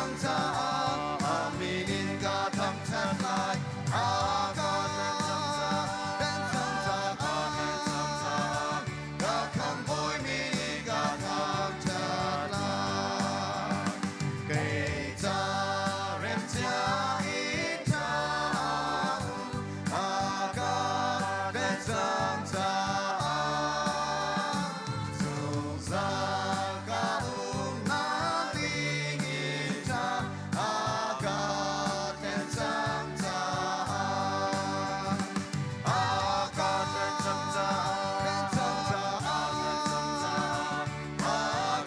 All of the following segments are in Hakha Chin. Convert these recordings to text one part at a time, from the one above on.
cang caah a min in ka thangṭhat lai. A ka tlen cang caah ka khamhbawi min in ka thangṭhat lai. Kei ca remcia in ṭha a ka tlen cang caah zungzal ka umnak ding in ṭha a ka tlen cang caah a ka tlen cang caah a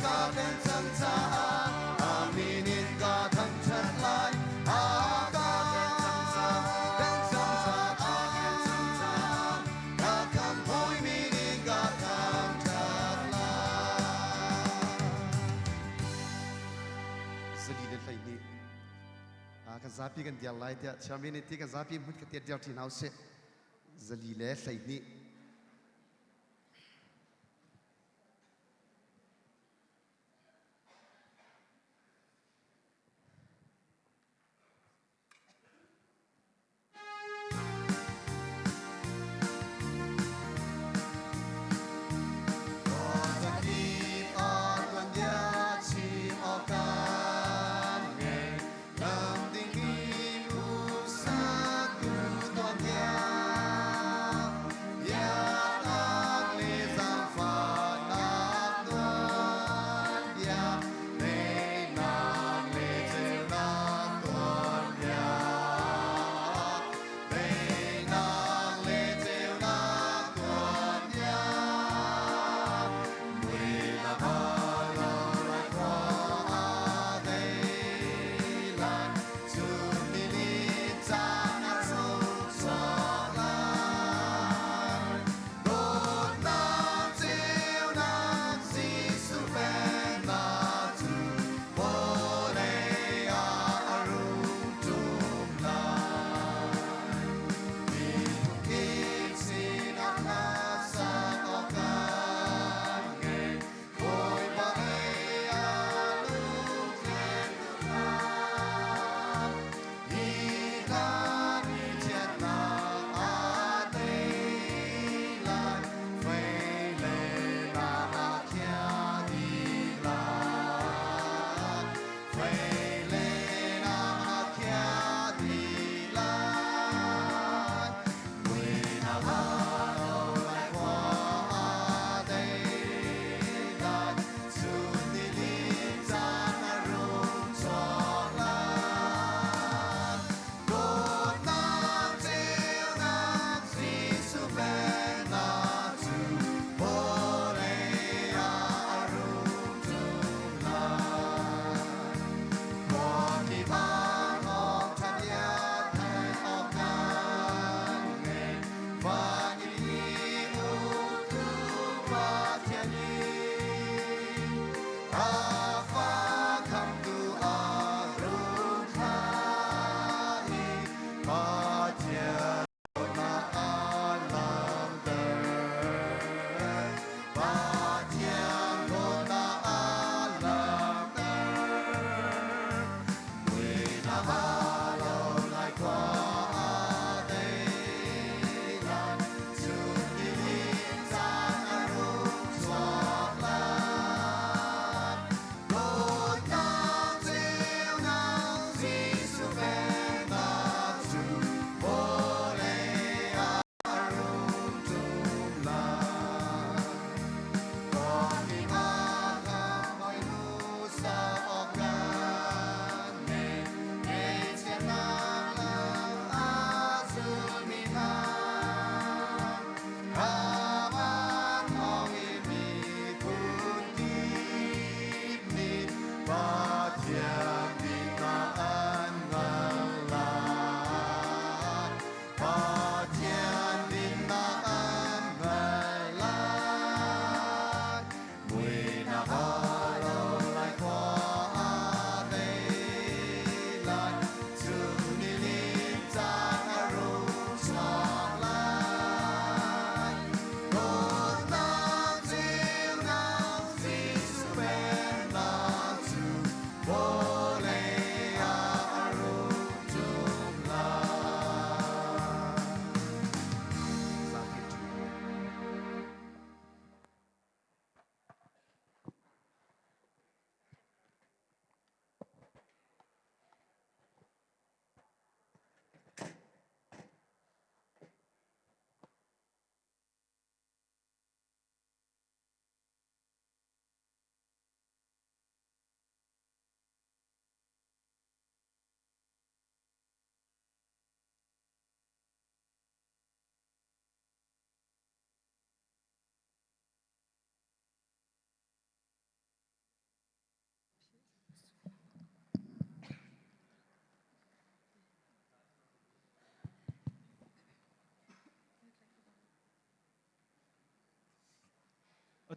ka tlen cang caah a min in ka thangṭhat lai. A ka tlen cang caah ka khamhbawi min in ka thangṭhat lai. Zali le 12 kan zapi kan diar lai tiah chairman nih ti kan zapi hmun ka tiat diar ṭi hna usih. 412.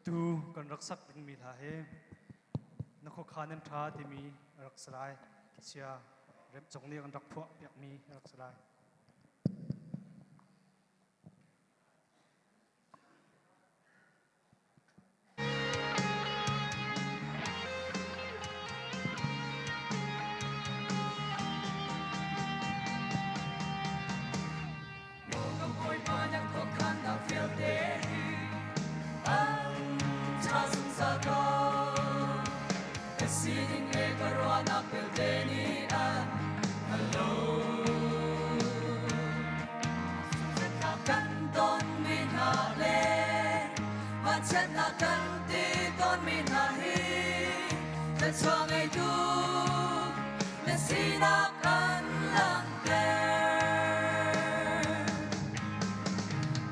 Atu kan rak sak dingmi hla hi na khuakhan an ṭha timi a rak si lai. Sia Remcung nih kan rak phuah piakmi a rak si lai. Ka Bawipa na khuakhannak vialte hi an ṭha zungzal ko. Ka sining le ka ruahnak vialte nih an hngal lo. Kan tonmi hna le vanchiatnak kan ti tawnmi hna hi thluachuah ngeitu na sinak an langhter.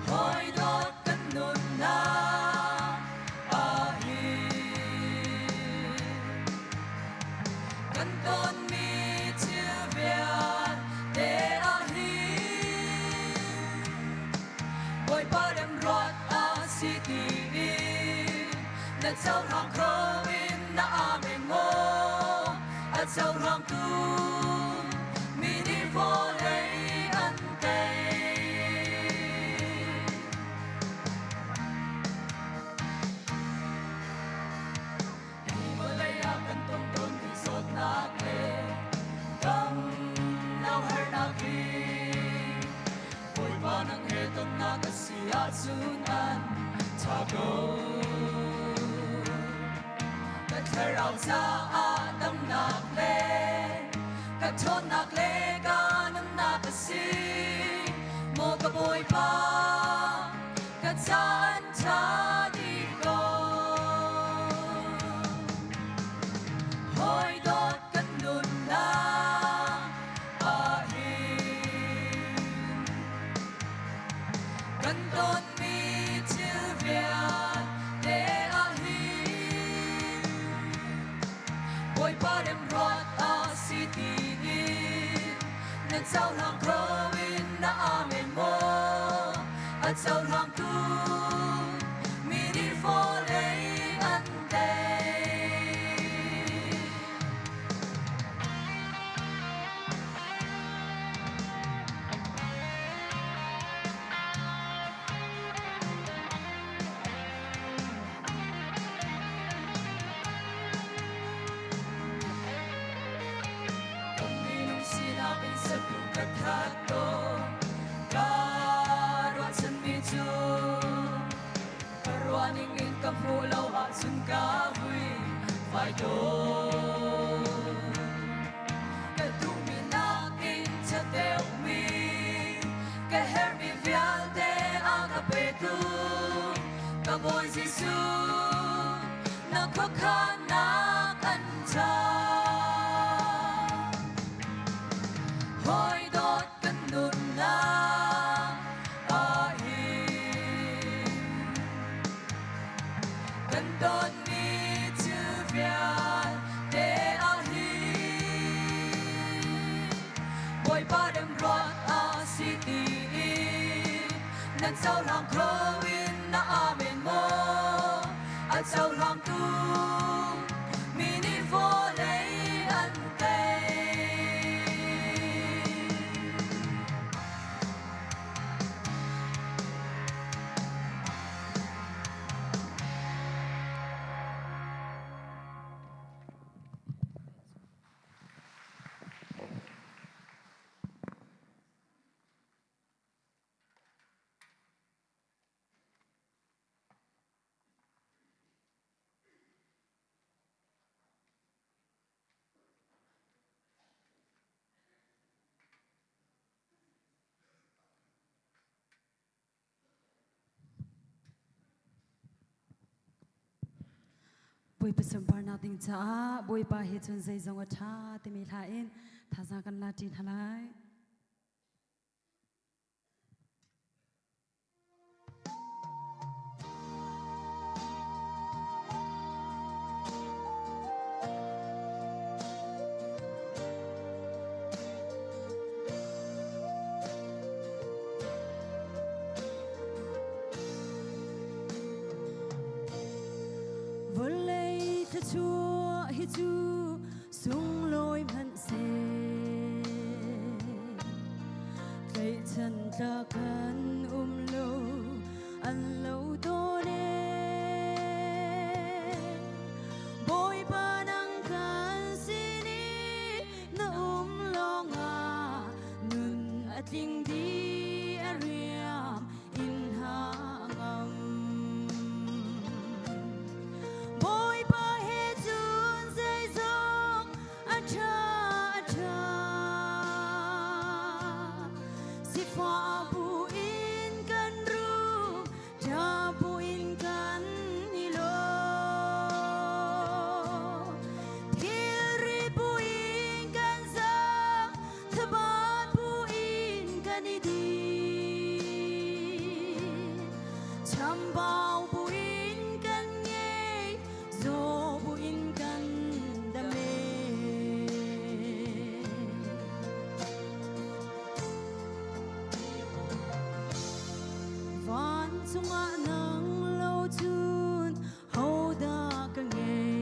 Hawi dawt kan nunnak ah hin kan tonmi thil vialte ah hin Bawipa remruat a si ti in na cohlang kho in na amen maw? A cohlangtu mi nih vawlei an tei. Hi vawlei ah kan tong tawnmi zawtnak le dam lo harnak hi Bawipa nang he tonnak a si ahcun an ṭha ko. Ka thlarau caah damnak le ka ṭhawnnak le ka nunnak a si. Maw ka Bawipa, ka caan ṭha dih ko. Hawi dawt kan nunnak ah hin kan tonmi thil vialte ah hin Bawipa remruat a si ti in na cohlang kho in na amen maw? A cohlangtu mi nih vawlei an tei. Kan minung sinak in sertu ka that ko. Ka ruahchanmi cu ka ruahning in ka hmuh lo ahcun ka vui fai tawn. Ka duhmi nakin ṭha deuhmi ka herhmi vialte a ka petu ka Bawi Jesuh na khuakhannak an ṭha. Hawi dawt kan nunnak ah hin kan dawtmi thil vialte ah hin Bawipa remruat a si ti in nan cohlang kho in na amen maw? A cohlangtu mi nih vawlei an tei. Bawipa sunparnak ding caah Bawipa he cun zeizong a ṭha timi hla in thazaang kan la ṭi hna lai. tla kan um lo an lo tawn e. Bawipa nang kan sin i na um lawngah nun a tling dih a riam in hna ngam. Bawipa he cun zeizong a ṭha a ṭha. Sifah bu in kan rum, ṭha bu in kan i lawm. Thilri bu in kan zang, thabat bu in kan i din. Chambau bu in kan ngei, zaw bu in kan dam e. Vancung ah nang lo cun hodah ka ngei?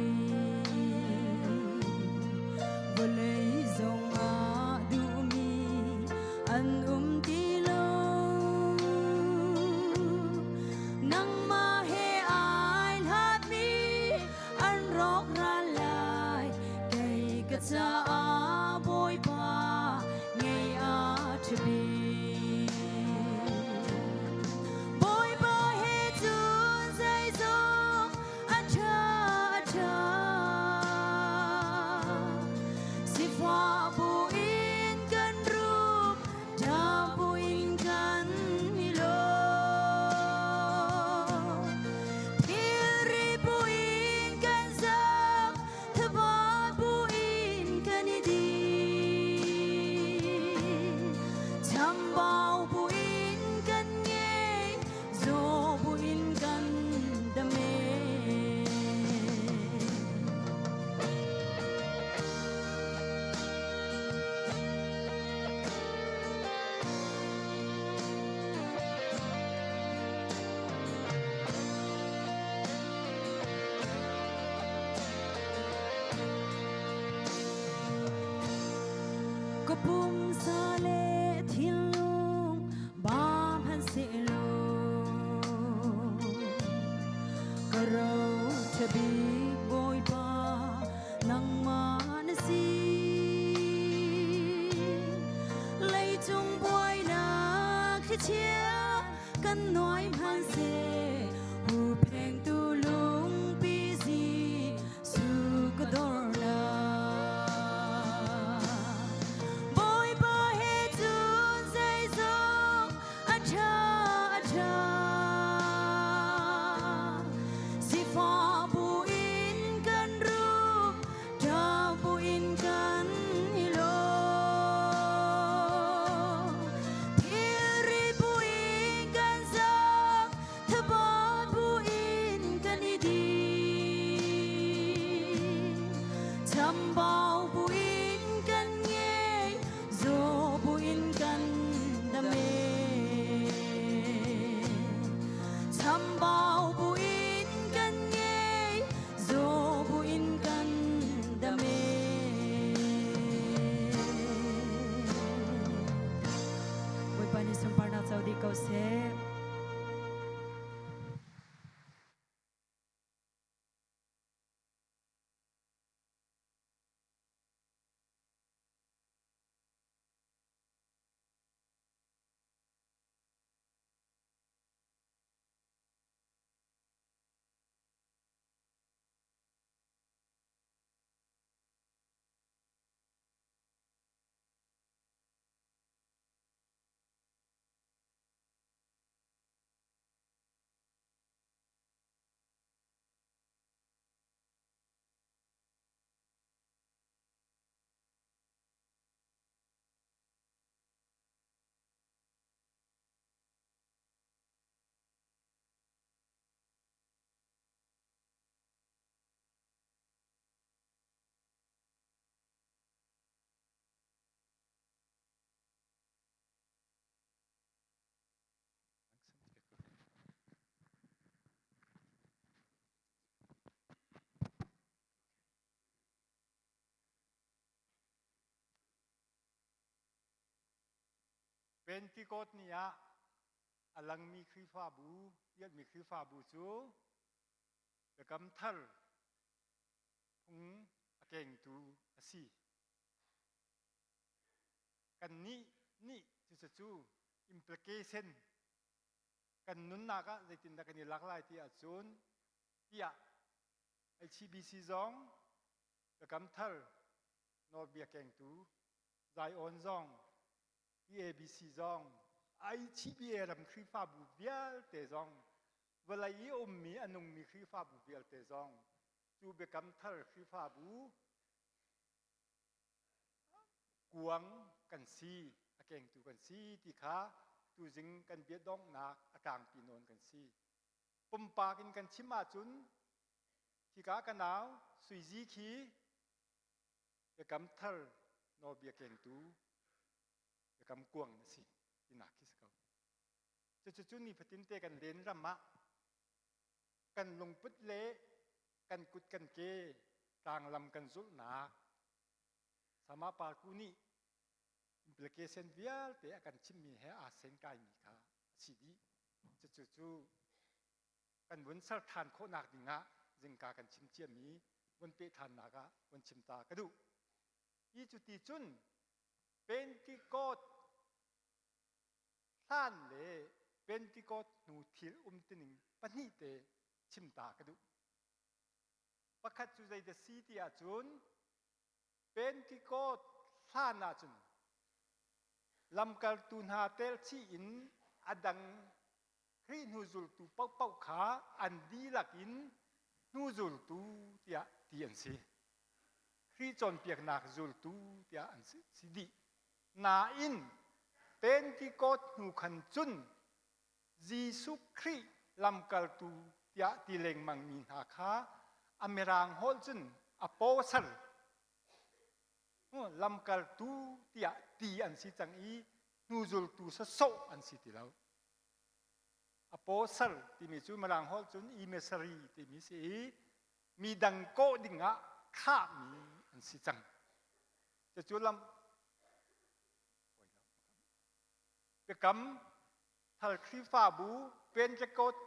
Vawlei zongah duhmi an um ti lo. Nangmah he ai hlatmi an rawkral lai. Kei ka caah Bawipa ngei a ṭha bik. Bawipa he cun zeizong a ṭha a ṭha. Sifah bu in kan rum, ṭha bu in kan i lawm. Thilri bu in kan zang, thabat bu in kan i din. Chambau bu in kan ngei, zaw bu in kan dam e. Ka pumsa le thinlung ba hmanhsehlaw ka ro ṭha bik Bawipa nangmah na si. Leicung buainak thlichia kan nuai hmanhseh huhphengtu lungpi Jesuh ka dornak. Bawipa he cun zeizong a ṭha a ṭha. Sifah bu in Pentecost ni ah a langmi Khrihfabu, ialmi Khrihfabu cu Biakam Thar phung a kengtu a si. Kannih nih cucu implication kan nunnak ah zeitindah kan i lak lai ti ahcun tiah HCBC zong Biakam Thar nawlbia kengtu Zion zong PABC zong IHBA ram Khrihfabu vialte zong vawlei i ummi a nungmi Khrihfabu vialte zong cu Biakam Thar Khrihfabu kuang kan si a kengtu kan si ti kha tuzing kan bia donghnak a tlangpi nawn kan si. Pumpak in kan chim ahcun hika ka nau Suizi khi Biakam Thar nawlbia kengtu biakam kuang na si tinak khi si ko. Cucu nifatin te kan len ram ah kan lungput le kan kut kan ke tlanglam kan zulhnak sama parku nih implication vialte a kan chimmi he aa sengkaimi kha a si dih. Cucu cu kan vun ser ṭhan khawhnak dingah zingka kan chim ciami vun peh ṭhannak ah vun chim ta ka duh. Hi cu ti cun Pentecost hlan le Pentecost hnu thil umtuning pahnih te chim ta ka duh. Pakhat cu zeidah si ti ahcun Pentecost hlan ahcun lamkaltu hna telchih in a dang Khrih hnuzultu paohpaoh kha an dihlak in hnuzultu tiah ti an si. Khrih cawnpiaknak zultu tiah an si dih. Nain Pentecost hnu khan cun Jesuh Khrih lamkaltu tiah ti lengmangmi hna kha a mirang holh cun apostle lamkaltu tiah ti an si cang i hnuzultu sawsawh an si ti lo. Apostle timi cu mirang holh cun emissary timi si i midang kawh dingah thlahmi an si cang. Cucu lam Biakam Thar Khrihfabu Pentecost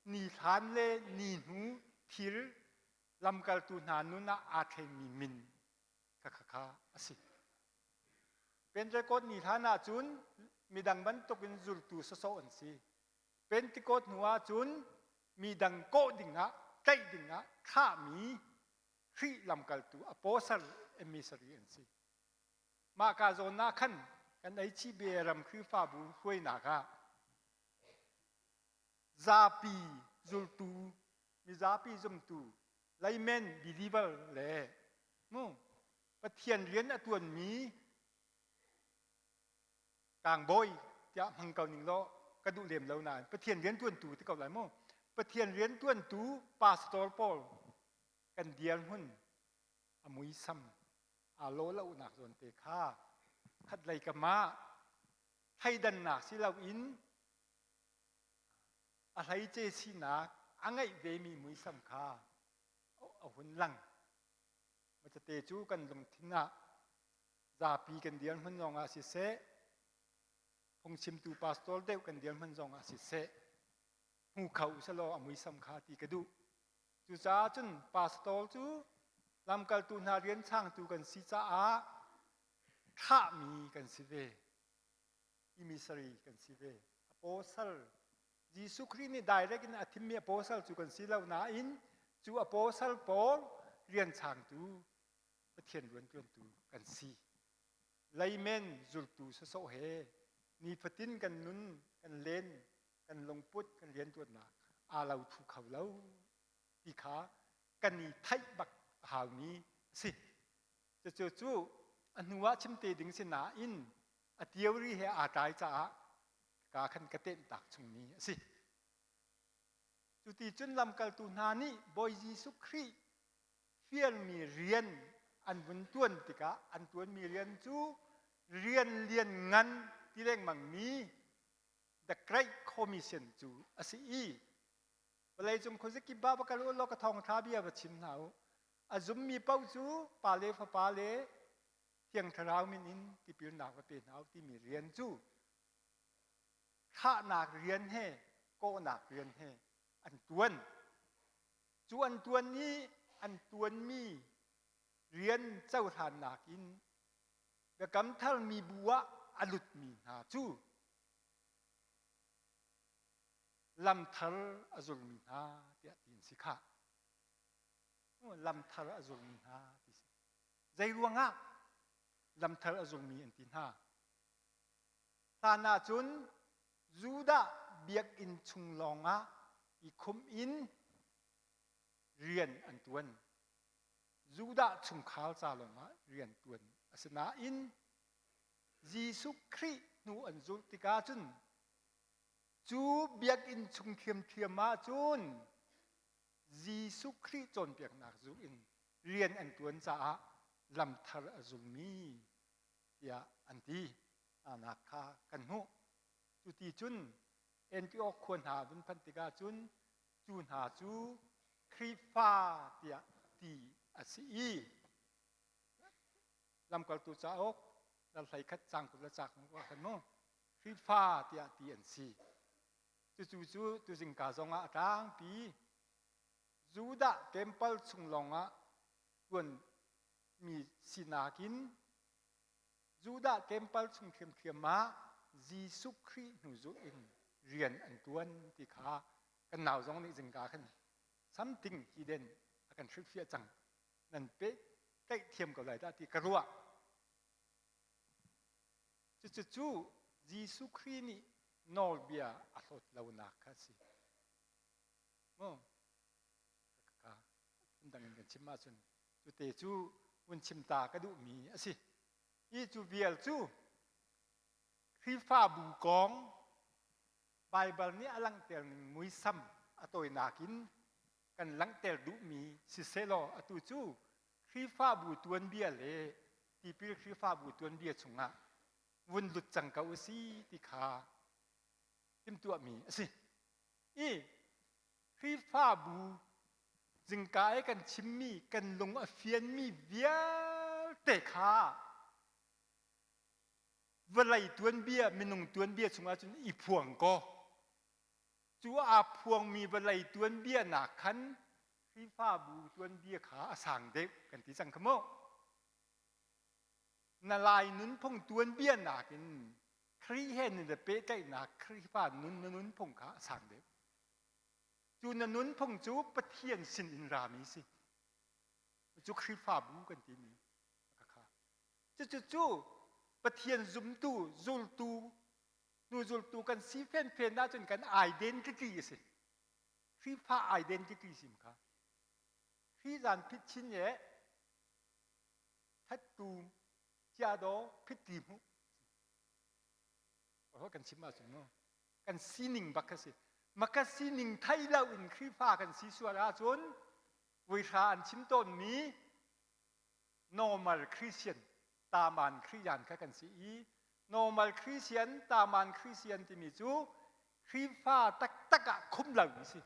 ni hlan le ni hnu thil lamkaltu hna nun ah aa thlengmi min kha a si. Pentecost ni hlan ahcun midang bantukin zultu sawsawh an si. Pentecost hnu ahcun midang kawh dingah, tlaih dingah thlahmi Khrih lamkaltu apostle emissary an si. Mah ka zawn ah khan kan HCBA ram Khrihfabu hruainak ah zapi zultu mizapi zumtu layman believer le mu Pathian rian a tuanmi tlangbawi tiah hmang ko ning law ka duh lem lo nain Pathian rian tuantu ti ko lai mu Pathian rian tuantu pastor pawl kan dirhmun a muisam aa lawh lonak zawn te kha khatlei kam ah thleidannak si loin a hleice sinak a ngeih vemi muisam kha a hun lang. Macate cu kan lungthin ah zapi kan dirhmun zongah siseh, phungchimtu pastor deuh kan dirhmun zongah siseh, hmu kho usalaw a muisam kha ti ka duh. Cucaah cun pastor cu lamkaltu hna rian changtu kan si caah thlahmi kan si ve. Emissary kan si ve. Apostle Jesuh Khrih nih direct in a thimmi apostle cu kan si lo nain cu apostle pawl rian changtu Pathian riantuantu kan si. Layman zultu sawsawh he nifatin kan nun, kan len, kan lungput, kan riantuannak aa lo thu kho lo ti kha kan i theih bak a haumi a si. Cucu cu a hnu ah chim te ding si nain a theory he aa tlai caah ka khan ka tenhtak chungmi a si. Cuti cun lamkaltu hna nih Bawi Jesuh Khrih fialmi rian an vun tuan tikah an tuanmi rian cu rian lian ngan ti lengmangmi The Great Commission cu a si i vawleicung khuazakip ah va kal u law ka thawngtha bia va chim hna u. A zummi paoh cu Pa le Fapa le Thiang Thlarau min in tipilnak va pe hna u timi rian cu. Thlahnak rian he kawhnak rian he an tuan. Cu an tuan i an tuanmi rian cohlannak in biakam thar mibu ah a lutmi hna cu lamthar a zulmi hna tiah ti an si khah. Lamthar a zulmi hna ti si. Zei ruangah lamthar a zulmi an ti hna? Hlan ahcun Judah biakinn chung lawngah i khumh in rian an tuan. Judah chungkhar ca lawngah rian tuan asinain Jesuh Khrih hnu an zulh tikah cun cu biakinn chung ṭhiamṭhiam ahcun Jesuh Khrih cawnpiaknak zulh in rian an ṭuan caah lamthar a zulmi tiah an ti nak kha kan hmuh. Cu ti cun Antioch khua hna vun phanh tikah cun cu hna cu Khrihfa tiah ti a si i lamkaltu cauk dal 11 cang 20 le cak ah khan mu Khrihfa tiah ti an si. Cucu cu tuzingka zongah a tlangpi Judah temple chung lawngah tuanmi sinak in Judah temple chung ṭhiamṭhiam ah Jesuh Khrih hnu zulh in rian an ṭuan ti kha kan nau zong nih zingka khan something hidden a kan hrilhfiah cang. Nan peh tlaih thiam ko lai dah ti ka ruah. Cucu Jesuh Khrih nih nawlbia a hlawt lonak kha a si. Mu ka phundang in kan chim ahcun cute cu vun chim ta ka duhmi a si. Hi cu vial cu Khrihfabu kong Baibal nih a langhter ning muisam a tawinak in kan langhter duhmi sisehlaw atu cu Khrihfabu tuanbia le tipil Khrihfabu tuanbia chungah vun lut cang ko u si ti kha timhtuahmi a si. I Khrihfabu zingka i kan chimmi kan lung a fianmi vialte kha vawlei tuanbia minung tuanbia chungah cun i phuang kaw cu aa phuangmi vawlei tuanbia nak khan Khrihfabu tuanbia kha a sang deuh kan ti cang kha mu. Na Lai nunphung tuanbia nakin Khrih he nan i pehtlaihnak Khrihfa nun na nunphung kha a sang deuh. Cu na nunphung cu Pathian sin in rami si. Cu Khrihfabu kan timi kha. Cucu cu Pathian zumtu, zultu, hnu zultu kan si fenfen ahcun kan identity a si. Khrihfa identity sim kha. Hri zan phit chin ye thattu chia do phit ti mu. Oh, kan chim ahcun mu. Kan sining bak kha si. Maka sining thei lo in Khrihfa kan si sual ahcun vuihra an chim tawnmi normal Christian taman Christian kha kan si i normal Christian taman Christian timi cu Khrihfa taktak ah khum lo mi si.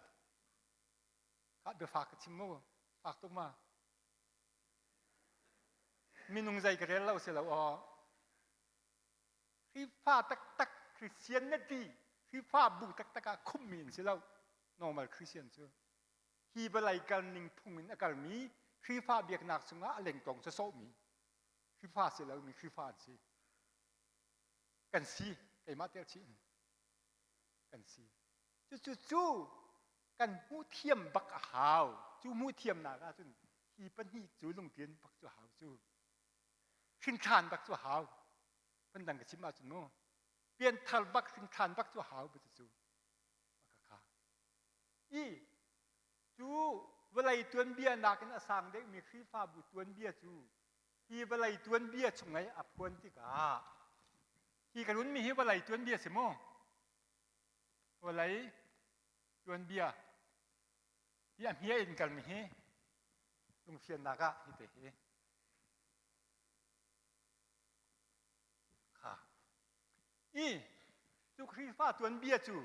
Kha biafak ka chim mu fak tuk ma. Minung zei ka rel lo si lo aw. Khrihfa taktak Christianity Khrihfa bu taktak ah khummi an si lo normal Christian cu. Hi vawlei kalning phung in a kalmi Khrihfa biaknak chungah a lengtong sawsawhmi Khrihfa si lomi Khrihfa an si. Kan si keimah tel chih in kan si. Cucu cu kan hmuh thiam bak a hau. Cu hmuh thiamnak ahcun hi pahnih cu lungtlian bak cu hau cu. Hrinṭhan bak cu hau. Phundang ka chim ahcun mu. Pianthar bak hrinṭhan bak cu hau bu cu. Kha. I cu vawlei tuanbia nakin a sang deuhmi Khrihfabu tuanbia cu hi vawlei tuanbia chung i a phuan tikah hi ka runmi hi vawlei tuanbia si mu. Vawlei tuanbia hi a hmia in kalmi hi lungfiannak ah hi te hi kha i cu Khrihfa tuanbia cu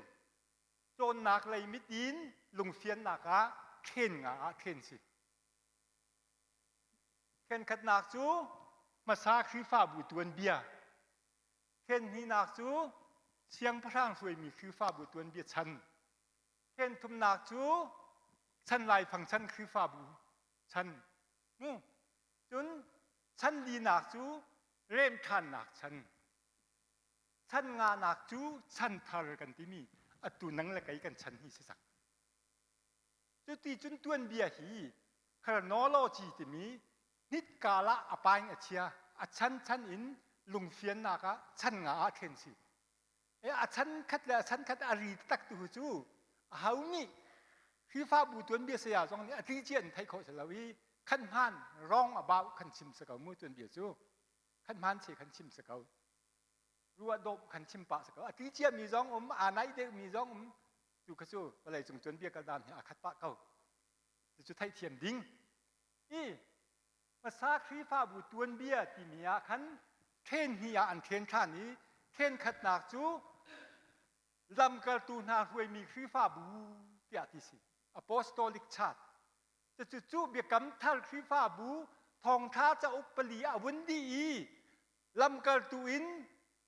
cawnnak lei mit in lungfiannak ah ṭhen nga ah ṭhen si. Ṭhenkhatnak cu hmasa Khrihfabu tuanbia. Ṭhen hnihnak cu Siangpahrang hruaimi Khrihfabu tuanbia chan. Then thumnak cu chan laifang chan Khrihfabu chan. Mu. Cun chan linak cu remṭhannak chan. Chan nganak cu chan thar kan timi atu nang le kei kan chan hi si cang. Cuti cun tuanbia hi chronology timi hnitkal ah a paing a chia a chan chan in lungfiannak ah chan nga ah then si. E a chan khat le a chan khat a ri tak tu cu aho nih Khrihfabu tuanbia saya zong nih a tli cia in theih khawh si lo i khan hmaan wrong about khan chim si ko mu tuanbia cu khan hmaan che khan chim si ko ruah dawp khan chim pah si ko a tli cia mi zong um aa naih deuh mi zong um tu kha cu vawlei cung tuanbia kal dan hi aa khat pah ko cucu theihthiam ding i hmasa Khrihfabu tuanbia timi ah khan ṭhen hnih ah an ṭhen ṭhan i ṭhen khatnak cu lamkaltu hna hruaimi Khrihfabu tiah ti si Apostolic Church cucu cu biakam thar Khrihfabu thawngṭha cauk pali a vun dih i lamkaltu in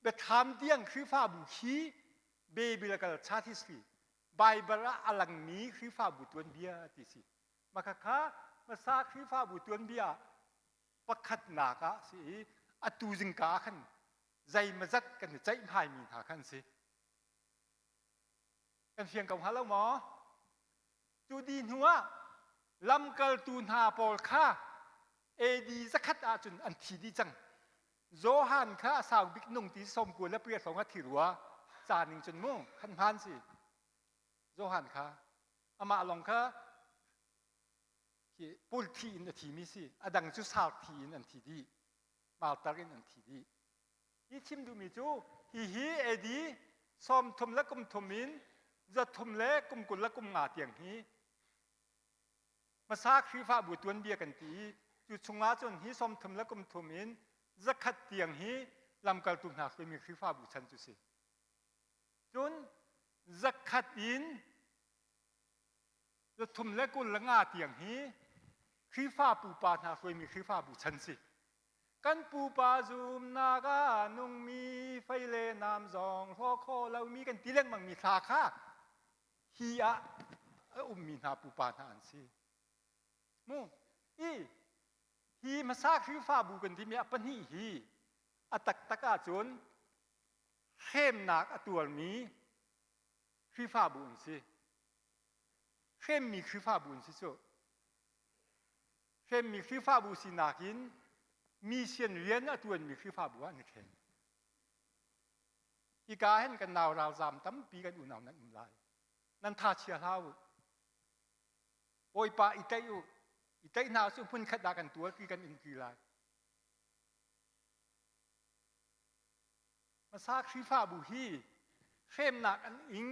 biathlam tiang Khrihfabu khi Biblical Church History Bible ah a langmi Khrihfabu tuanbia ti si. Makhakha hmasa Khrihfabu tuanbia pakhatnak ah si i atu zingka ah khan zeimazat kan i ceihmai-mi hna khan si. Kan fiang ko hnga lo maw? Cu di hnu ah lamkaltu hna pawl kha AD zakhat ahcun an thi dih cang. Johan kha a sau bik nung ti som kul le pria hrawng a thi rua. Ca ning cun mu khan hmaan si. Johan kha amah lawng kha khi pul thi in a thimi si. A dang cu sar thi in an thi dih. Martar in an thi dih. Hi chim duhmi cu hihi AD 30 le kum thum in 300 le kum 20 le kum nga tiang hi hmasa Khrihfabu tuanbia kan ti i cu chungah cun hi 30 le kum thum in 100 tiang hi lamkaltu hna hruaimi Khrihfabu chan cu si. Cun 100 in 300 le 25 tiang hi Khrihfa pupa hna hruaimi Khrihfabu chan si. Kan pupa zumnak ah nungmi fei le nam zong hlaw kho lomi kan ti lengmangmi thla kha hi ah a ummi hna pupa hna an si. Mu i hi hmasa Khrihfabu kan timi a pahnih hi a taktak ahcun hremnak a tuarmi Khrihfabu an si. Hremmi Khrihfabu an si cu. Hremmi Khrihfabu sinak in mission rian a tuanmi Khrihfabu ah an i ṭhen. Hika hin kan nau ralzaam tampi kan unau nan um lai. Nan tha chia hlah u. Bawipa i tlaih u. I tlaih hna cu hmunkhat ah kan tuarpi kan in ti lai. Hmasa Khrihfabu hi hremnak an ing.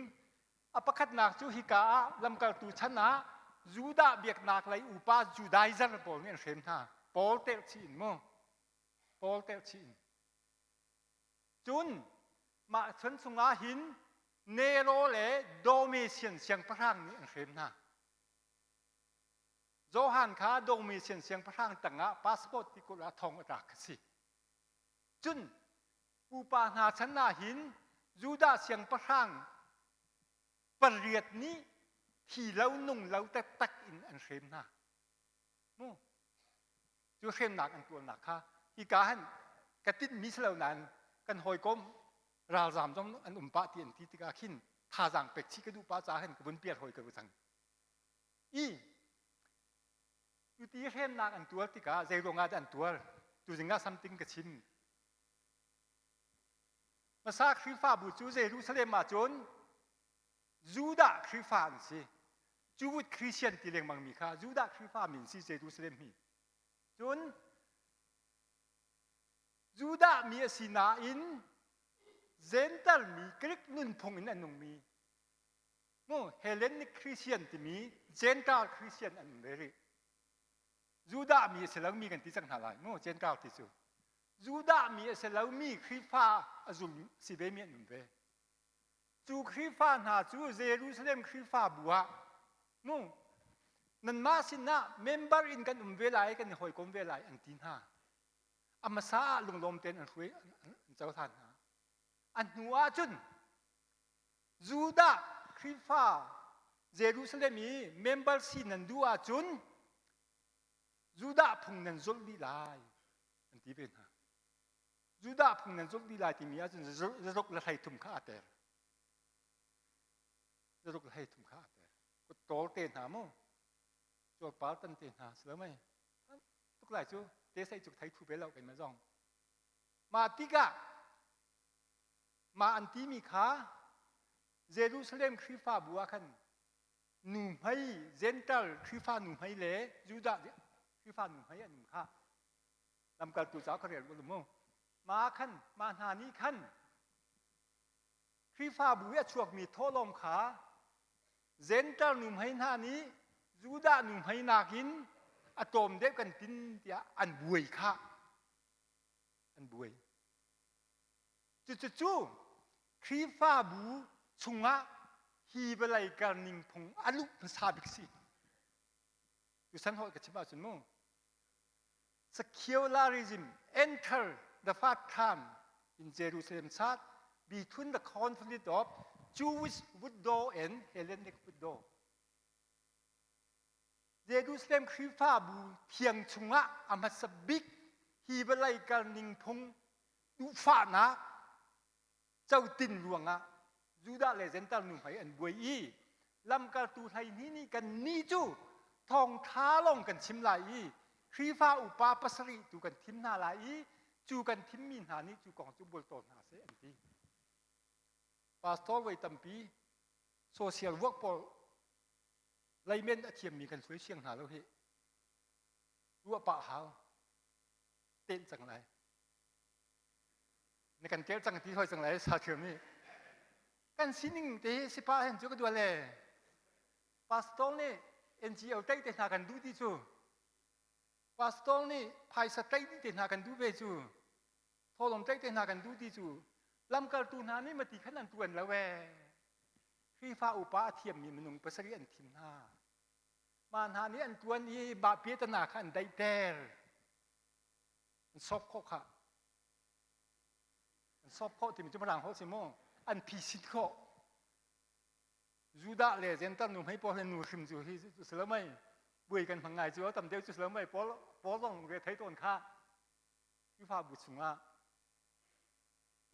A pakhatnak cu hika ah lamkaltu chan ah Judah biaknak lei upa Judaizer pawl nih an hrem hna. Paul telhchih in mu. Paul telhchih in. Cun mah chan chungah hin Nero le Domitian siangpahrang nih an hrem hna. Johan kha Domitian siangpahrang tangah passport ti kulh ah thong a tlak a si. Cun pupa hna chan ah hin Judah siangpahrang pariat nih thi lo nung lo taktak in an hrem hna. Mu. Cu hremnak an tuarnak kha hika han ka tinhmi si lo nain kan hawikom ralzaam zong an um pah ti an ti tikah khin thazaang pek chih ka duh pah caah khin ka vun pial hawi ko cang. I Cuti hremnak an tuar tikah zei ruangah dah an tuar? Tuzing ah something ka chim. Hmasa Khrihfabu cu Jerusalem ah cun Judah Khrihfa an si. Jewish Christian ti lengmang mi kha Judah Khrihfa min si Jerusalem hi. Cun Judah mi a si nain Gentile mi Greek nunphung in an nungmi mu Hellenic Christian timi Gentile Christian an um ve rih. Judah mi a si lomi kan ti cang hna lai mu Gentile ti cu. Judah mi a si lomi Khrihfa a zum si ve mi an um ve. Cu Khrihfa hna cu Jerusalem Khrihfabu ah mu nanmah sinah member in kan um ve lai kan i hawikom ve lai an ti hna. A hmasa ah lunglawm tein an hruai an cohlan hna. A hnu ah cun. Judah Khrihfa Jerusalem i member si nan duh ahcun Judah phung nan zulh dih lai an ti ve hna. Judah phung nan zulh dih lai timi ahcun zaruk le 13 kha aa tel. Zaruk le 13 kha aa tel. Kut tawl te hna mu, cuarpar tan te hna si lo mei. Tuk lai cu te sei cu thei thu ve lo keimah zong. Mah tikah mah an timi kha Jerusalem Khrihfabu ah khan nuhmei Gentile Khrihfa nuhmei le Judah Khrihfa nuhmei an um kha lamkaltu ca ka rel u mu mah khan mah hna nih khan Khrihfabu i a chuakmi thawhlawm kha Gentile nuhmei hna nih Judah nuhmei nakin a tlawm deuh kan tin tiah an buai kha an buai Cucu Khrihfabu chungah hi vawlei karning phung a luh hmasa bik si. Tuchan holh ka chim ahcun mu. Secularism enter the first time in Jerusalem church between the conflict of Jewish widow and Hellenic widow. Jerusalem Khrihfabu thiang chungah a hmasa bik hi vawlei kalning phung duhfahnak cotin ruangah Judah le Jentail nuhmei an buai i lamkaltu 12 nih kan nih cu thawngṭha lawng kan chim lai i Khrihfa upa pasarih tu kan thim hna lai i cu kan thimmi hna nih cu kong cu bual tawn hna seh an ti. Pastor voi tampi social work pawl leimen a thiammi kan hruai siang hna lo hi ruah pah hau tenh cang lai na kan tel cang ti hoi cang lai sa thiam nih kan sining te hi sipa hen cu ka dual le pastor nih NGO tei te hna kan duh ti cu pastor nih phaisa tei te hna kan duh ve cu thawlawm tei te hna kan duh ti cu lamkaltu hna nih mati khan an tuan lo ee Khrihfa upa a thiammi minung pasarih an thim hna. Mah hna nih an tuan i mah piatana kha an daihter. An sawp khawh kha. An sawp khawh timi cu Mirang holh si mu. An phisit khawh. Judah le Gentile nu hmei pawl le nu hrim cu hi cu si lo mei. Buai kan hmang ngai cu tam deuh cu si lo mei. Paul Paul zong re thei tawn kha. Khrihfabu chungah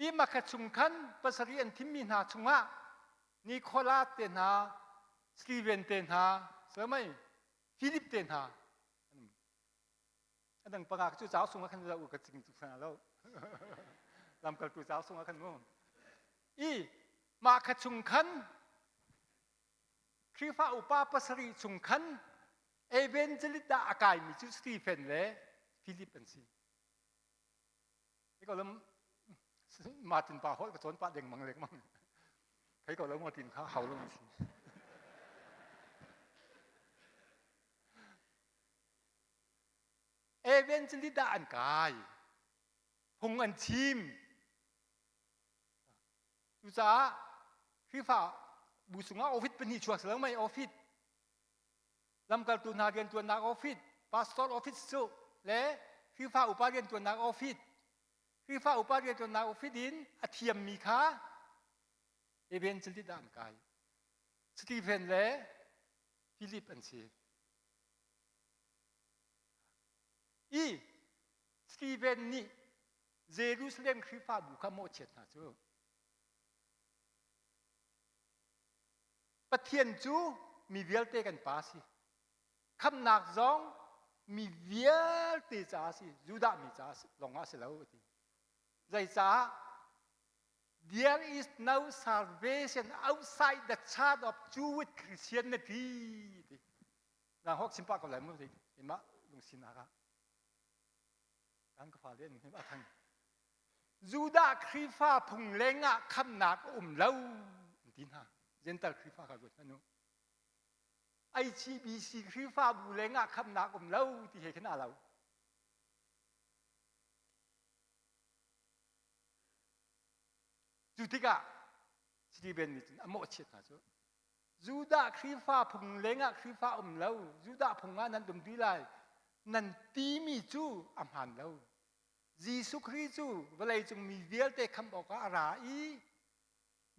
I makha chung khan pasarih an thimmi hna chungah Nicholas te hna, Stephen te hna, mei Philip te hna a dang panga cu cauk sungah khan lo ka cing tu sana lo lamkaltu cauk sungah khan mu i mah kha chung khan Khrihfa upa pasarih chung khan evangelist dah a kaimi cu Stephen le Philip an si Hei ko lam Martin pa holh ka cawn pah dengmang lengmang. Hei ko lo Martin kha hau lo si. Evangelist dah an kai. Phung an chim. Cucaah Khrihfa bu chungah office pahnih chuak si lo mei office lamkaltu hna riantuannak office pastor office cu le Khrihfa upa riantuannak office Khrihfa upa riantuannak office in a thiammi kha evangelist ah an kai Stephen le Philip an si i Stephen nih Jerusalem Khrihfabu kha mawhchiat hna cu Pathian cu mi vialte kan pa a si. Khamhnak zong mi vialte caah a si, Judah mi caah lawngah a si lo a ti. Zeicah? There is no salvation outside the church of Jewish Christianity. Ti. Nang hok chim pah ko lai mu mah lungsinak ah. Kan ka fale an a thang. Judah Khrihfa phung lengah khamnak a um lo an ti hna. Gentile Khrihfa kha ruat hmanh u. HCBC Khrihfabu lengah khamnak um lo ti he khin aa lo. Cu tikah Stephen nih cun a mawhchiat hna cu Judah Khrihfa phung lengah Khrihfa um lo, Judah phung ah nan um dih lai, nan timi cu a hmaan lo. Jesuh Khrih cu vawleicung mi vialte khamh awkah a ra i.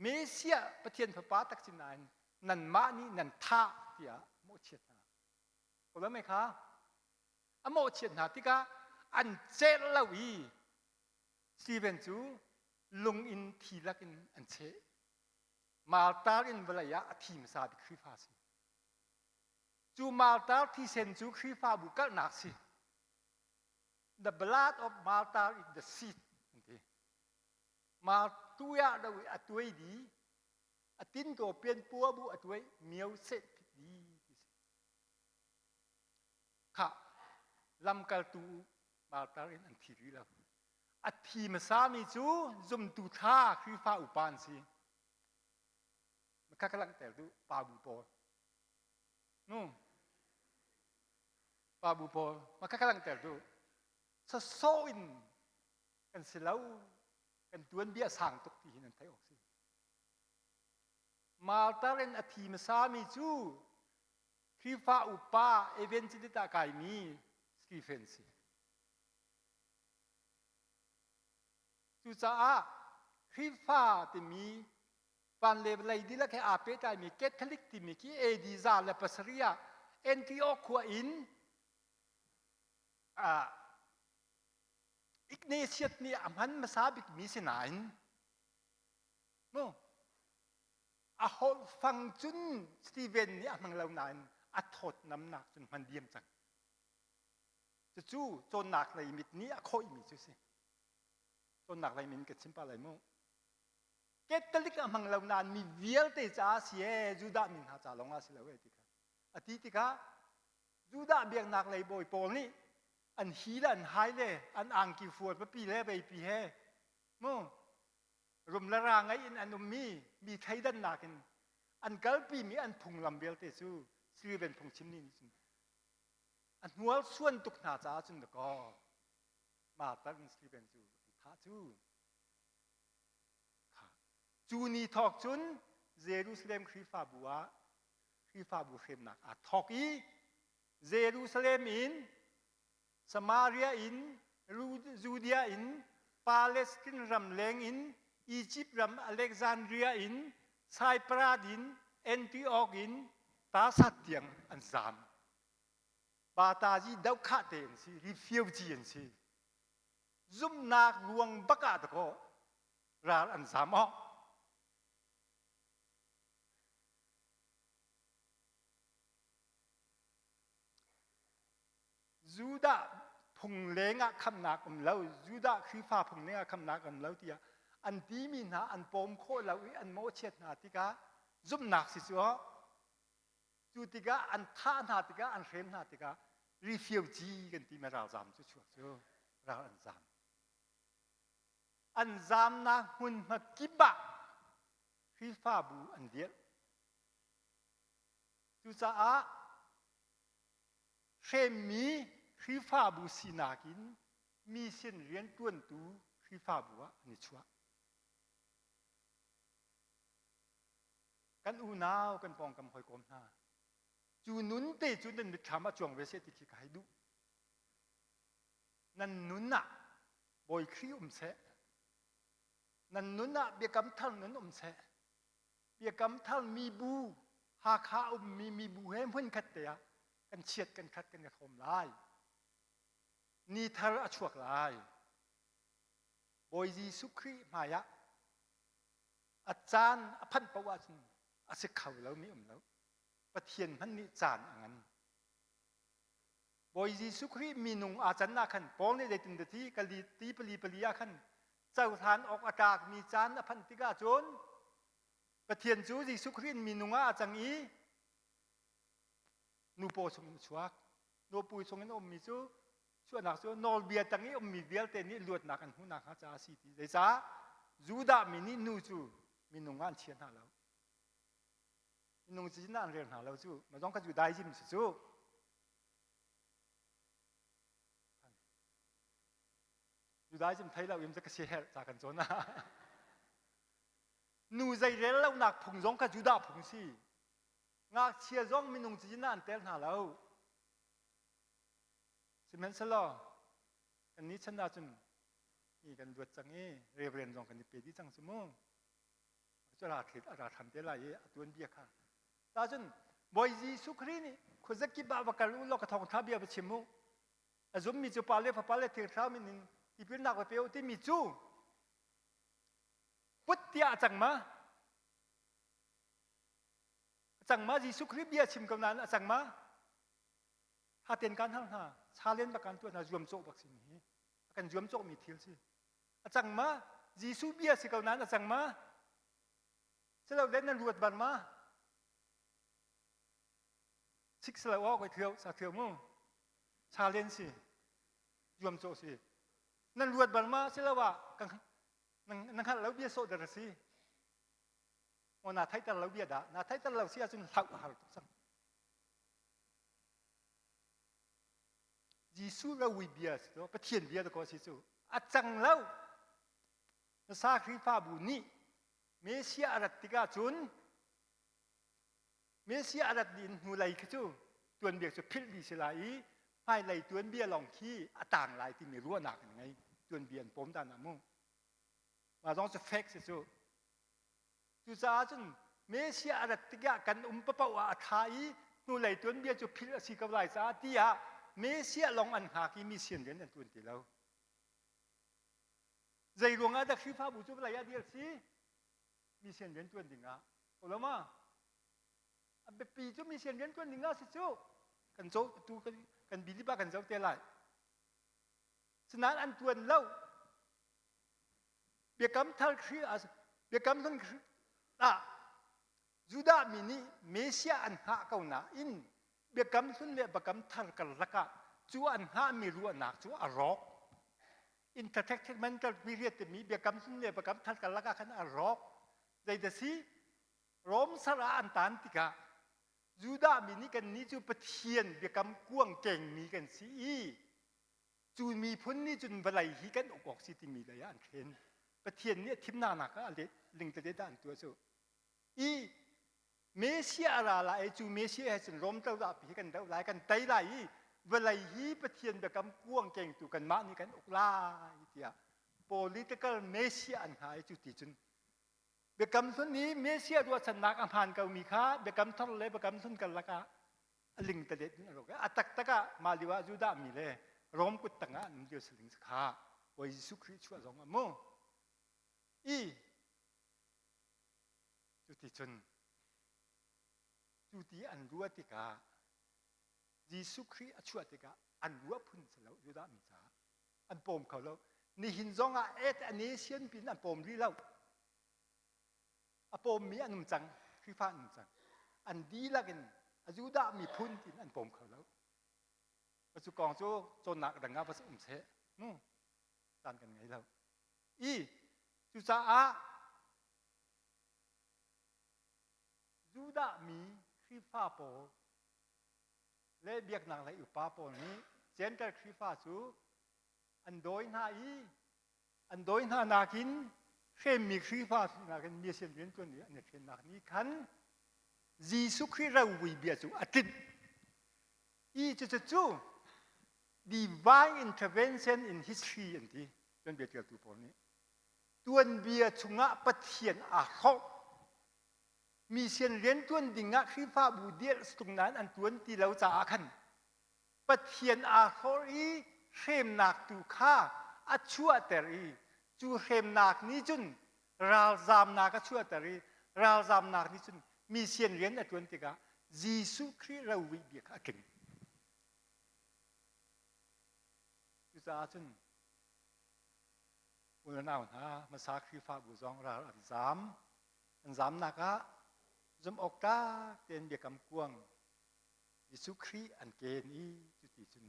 Messiah Pathian Fapa tak si nain nanmah nih nan thah tiah mawhchiat hna. Ko lo mei kha a mawhchiat hna tikah an celh lo i Stephen cu lung in thi lakin an cheh. Martar in vawlei ah a thi hmasa bik Khrihfa si. Cu martar thisen cu Khrihfabu kalhnak si. The blood of martyr is the seed an ti. Martuya do i a tuai di, a tin ko pian pua bu a tuai mio seh phit di ti si. Kha lamkaltu martar in an thi rih lo. A thi hmasami cu zumtu thla Khrihfa upa an si. Kha ka langhter duh pa bu pawl. Nu pa bu pawl ma kha ka langhter duh. Sasawh in kan si lo kan tuanbia sang tuk ti hi nan theih awk si. Martar in a thi hmasami cu Khrihfa upa evangelist ah kaimi Stephen si. Cucaah Khrihfa timi van le vawlei dihlak he aa pehtlaimi Catholic timi khi AD 107 ah Antioch khua in uh, Ignatius nih a hman hmasa bikmi si nain mu a holh fang cun Stephen nih a hmang lo nain a thawtnamnak cun hman diam cang. Cucu cawnnak lei mit nih a khawihmi cu si. Cawnnak lei min ka chim pa lai mu. Catholic a hmang lo nain mi vialte caah si ee Judah mi hna ca lawng ah si lo ee ti kha. A ti tikah Judah biaknak lei bawi pawl nih an hi le an hai le an angki fual papi le veipi he mu rum le ra ngei in an ummi mi thleidannak in an kalpimi an phunglam vialte cu Stephen phungchim nih cun a hnual suan tuk hna caah cun dakaw Martha in Stephen cu an thah cu cu ni thawk cun Jerusalem Khrihfabu ah Khrihfabu hremnak aa thawk i Jerusalem in Samaria in Judea in Palestine ram leng in Egypt ram Alexandria in Cyprus in Antioch in Tasat tiang an zaam. Patazi dohkhah te an si, refugee an si. Zumhnak ruang bak ah dakaw ral an zaam awk. Judah phung lengah khamnak um lo, Judah Khrihfa phung lengah khamnak um lo tiah an timi hna an pawm khawh lo i an mawhchiat hna tikah zumhnak si cu cu tikah an thah hna tikah an hrem hna tikah refugee kan timi ralzam cu chuak cu ral an zam an zamnak hmunhma kip ah Khrihfabu an dirh cucaah hremmi Khrihfabu sinak in mission rianṭuantu Khrihfabu ah an i chuah. Kan unau kan pawngkam hawikom hna cu nun te cu nan mitthlam ah cuang ve seh ti khi ka hei duh. Nan nun ah Bawi Khrih um seh. Nan nun ah biakam thar nun um seh. Biakam thar mibu Hakha ummi mibu he hmunkhat te ah kan chiat kan khat kan i hrawm lai. Ni thar a chuak lai. Bawi Jesuh Khrih hmai ah a caan a phanh paoh ahcun a si kho lomi um lo. Pathian hmanh nih caan a ngan. Bawi Jesuh Khrih minung aa can ah khan Paul nih zeitin ti kali ti pali pali ah khan cohlan awk a tlakmi caan a phanh tikah cun Pathian cu Jesuh Khrih in minung ah a cang i nupaw chungin a chuak. Nupu chungin a ummi cu chuahnak cu nawlbia tang i ummi vialte nih luatnak an hmuhnak hnga caah a si ti. Zeicah Judah mi nih nu cu minung ah an chia hna lo. Minung cazin ah an rel hna lo cu. Mah zong kha Judaism si cu. Judaism thei lo in ka si herh ca kan cawn ah. Nu zeirel lonak phung zong kha Judah phung si. Ngakchia zong minung cazin ah an tel hna lo. Sihmanhsehlaw kan ni chan ahcun mi kan luat cang i reverend zong kan i pe dih cang cu mu. Cu ra a ra ṭhan te lai i a tuanbia kha. Cun Bawi Jesuh Khrih nih khuazakip ah va kal u law ka thawngṭha bia va chim u. A zummi cu Pa le Fapa le Thiang Thlarau min in tipilnak va pe u timi cu put tiah a cang ma? A cang ma? Jesuh Khrih bia chim ko nain a cang ma? Haten kan hal hna, chalen bak kan tuah hna, zuamcawh bak si mi hi. A kan zuamcawhmi thil si. A cang ma? Jesuh bia si ko nain a cang ma? Silo le nan ruat ban ma? Sik silo aw koi thio sa thio mu. Chalen si. Zuamcawh si. Nan ruat bal ma? Silo ah kan nan hngalh lo bia sawh dar si. O na theihter lo bia dah. Na theihter lo si ahcun hlauh a har tuk cang. Jesuh rowi bia si to Pathian bia ko si cu a cang lo nasa Khrihfabu nih Messiah a rat tikah cun Messiah a rat dih in hnulei khi cu tuanbia cu philh dih si lai i hmailei tuanbia lawng khi a tang lai timi ruahnak an ngei tuanbia an pawm dan ah mu mah zong cu fake si cu Cucaah cun Messiah a rat tikah kan um paoh ah a tha i hnulei tuanbia cu philh a si ko lai caah tiah Messiah lawng an hngak i mission rian an tuan ti lo. Zei ruangah dah Khrihfabu cu vawlei ah dir si? Mission rian tuan dingah. Ko lo ma? A biapi cu mission rian tuan dingah si cu. Kan zo tu kan kan bilip ah kan zo te lai. Sinain an tuan lo. Biakam thar Khrih Biakam hlun ah Judah mi nih Messiah an hngah ko nain Biakam hlun le Biakam thar karlak ah cu an hngahmi ruahnak cu a rawk. Intertestamental period timi Biakam hlun le Biakam thar karlak ah khan a rawk. Zeidah si? Rom sar ah an tan tikah Judah mi nih kannih cu Pathian biakam kuang kengmi kan si i cu miphun nih cun vawlei hi kan uk awk si timi lei ah an thlen. Pathian nih a thimnak nak ah a let lingtlet ah an tuah cu. I Messiah a ra lai i cu Messiah he cun Rom cozah pi hi kan doh lai, kan tei lai i vawlei hi Pathian biakam kuang kengtu kanmah nih kan uk lai tiah political Messiah an hna i cu ti cun Biakam Hlun i Messiah ruahchannak a hmaan komi kha Biakam Thar le Biakam Hlun karlak ah a lingtalet in a rawk. A taktak ah mah lio ah Judah mi le Rom kut tangah an um lio siling kha Bawi Jesuh Khrih chuah zong ah mu. I cuticun cu ti an ruah tikah Jesuh Khrih a chuah tikah an ruah phun si lo Judah mi caah an pawm kho lo nihin zong ah et a nation pin an pawm rih lo a pawmmi an um cang Khrihfa an um cang an dihlak in a Judah miphun tin an pawm kho lo cu kong cu cawnnak dang ah va um seh mu caan kan ngei lo i cucaah Judah mi Khrihfa pawl le biaknak lei upa pawl nih Gentile Khrihfa cu an dawi hna i an dawi hna nakin hremmi Khrihfa nakin mission rianṭuan i an i ṭhennak nih khan Jesuh Khrih rovui bia cu a tlinh i cucu cu divine intervention in history an ti tuanbia ṭialtu pawl nih tuanbia chungah Pathian aa hrawh mission rianṭuan dingah Khrihfabu dirh tung nain an ṭuan ti lo caah khan Pathian aa hlawr i hremnak tu kha a chuahter i cu hremnak nih cun ralzamnak a chuahter i ralzamnak nih cun mission rian a ṭuan tikah Jesuh Khrih rovuih bia kha a tling. Cucaah cun u le nau hna hmasa Khrihfabu zong ral an zam. An zamnak ah zumhawktlak tein biakam kuang Jesuh Khrih an ken i cuti cun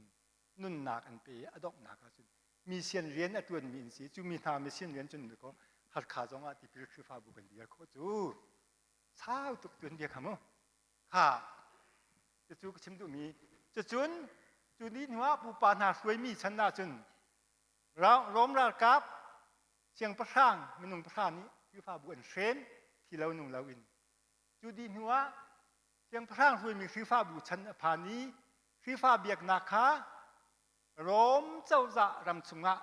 nunnak an pe i a donghnak ah cun mission rian a ṭuanmi an si. Cu mi hna mission rian cun kaw Halkha zong ah tipil Khrihfabu kan dir khawh cu sau tuk tuan bia kha mu. Kha cucu ka chim duhmi cucun cu ni hnu ah pupa hna hruaimi chan ah cun Rom ralkap siangpahrang minung pahra nih Khrihfabu an hren thi lo nung loin cu dih hnu ah siangpahrang hruaimi Khrihfabu chan a phan i Khrihfa biaknak kha Rom cozah ram chungah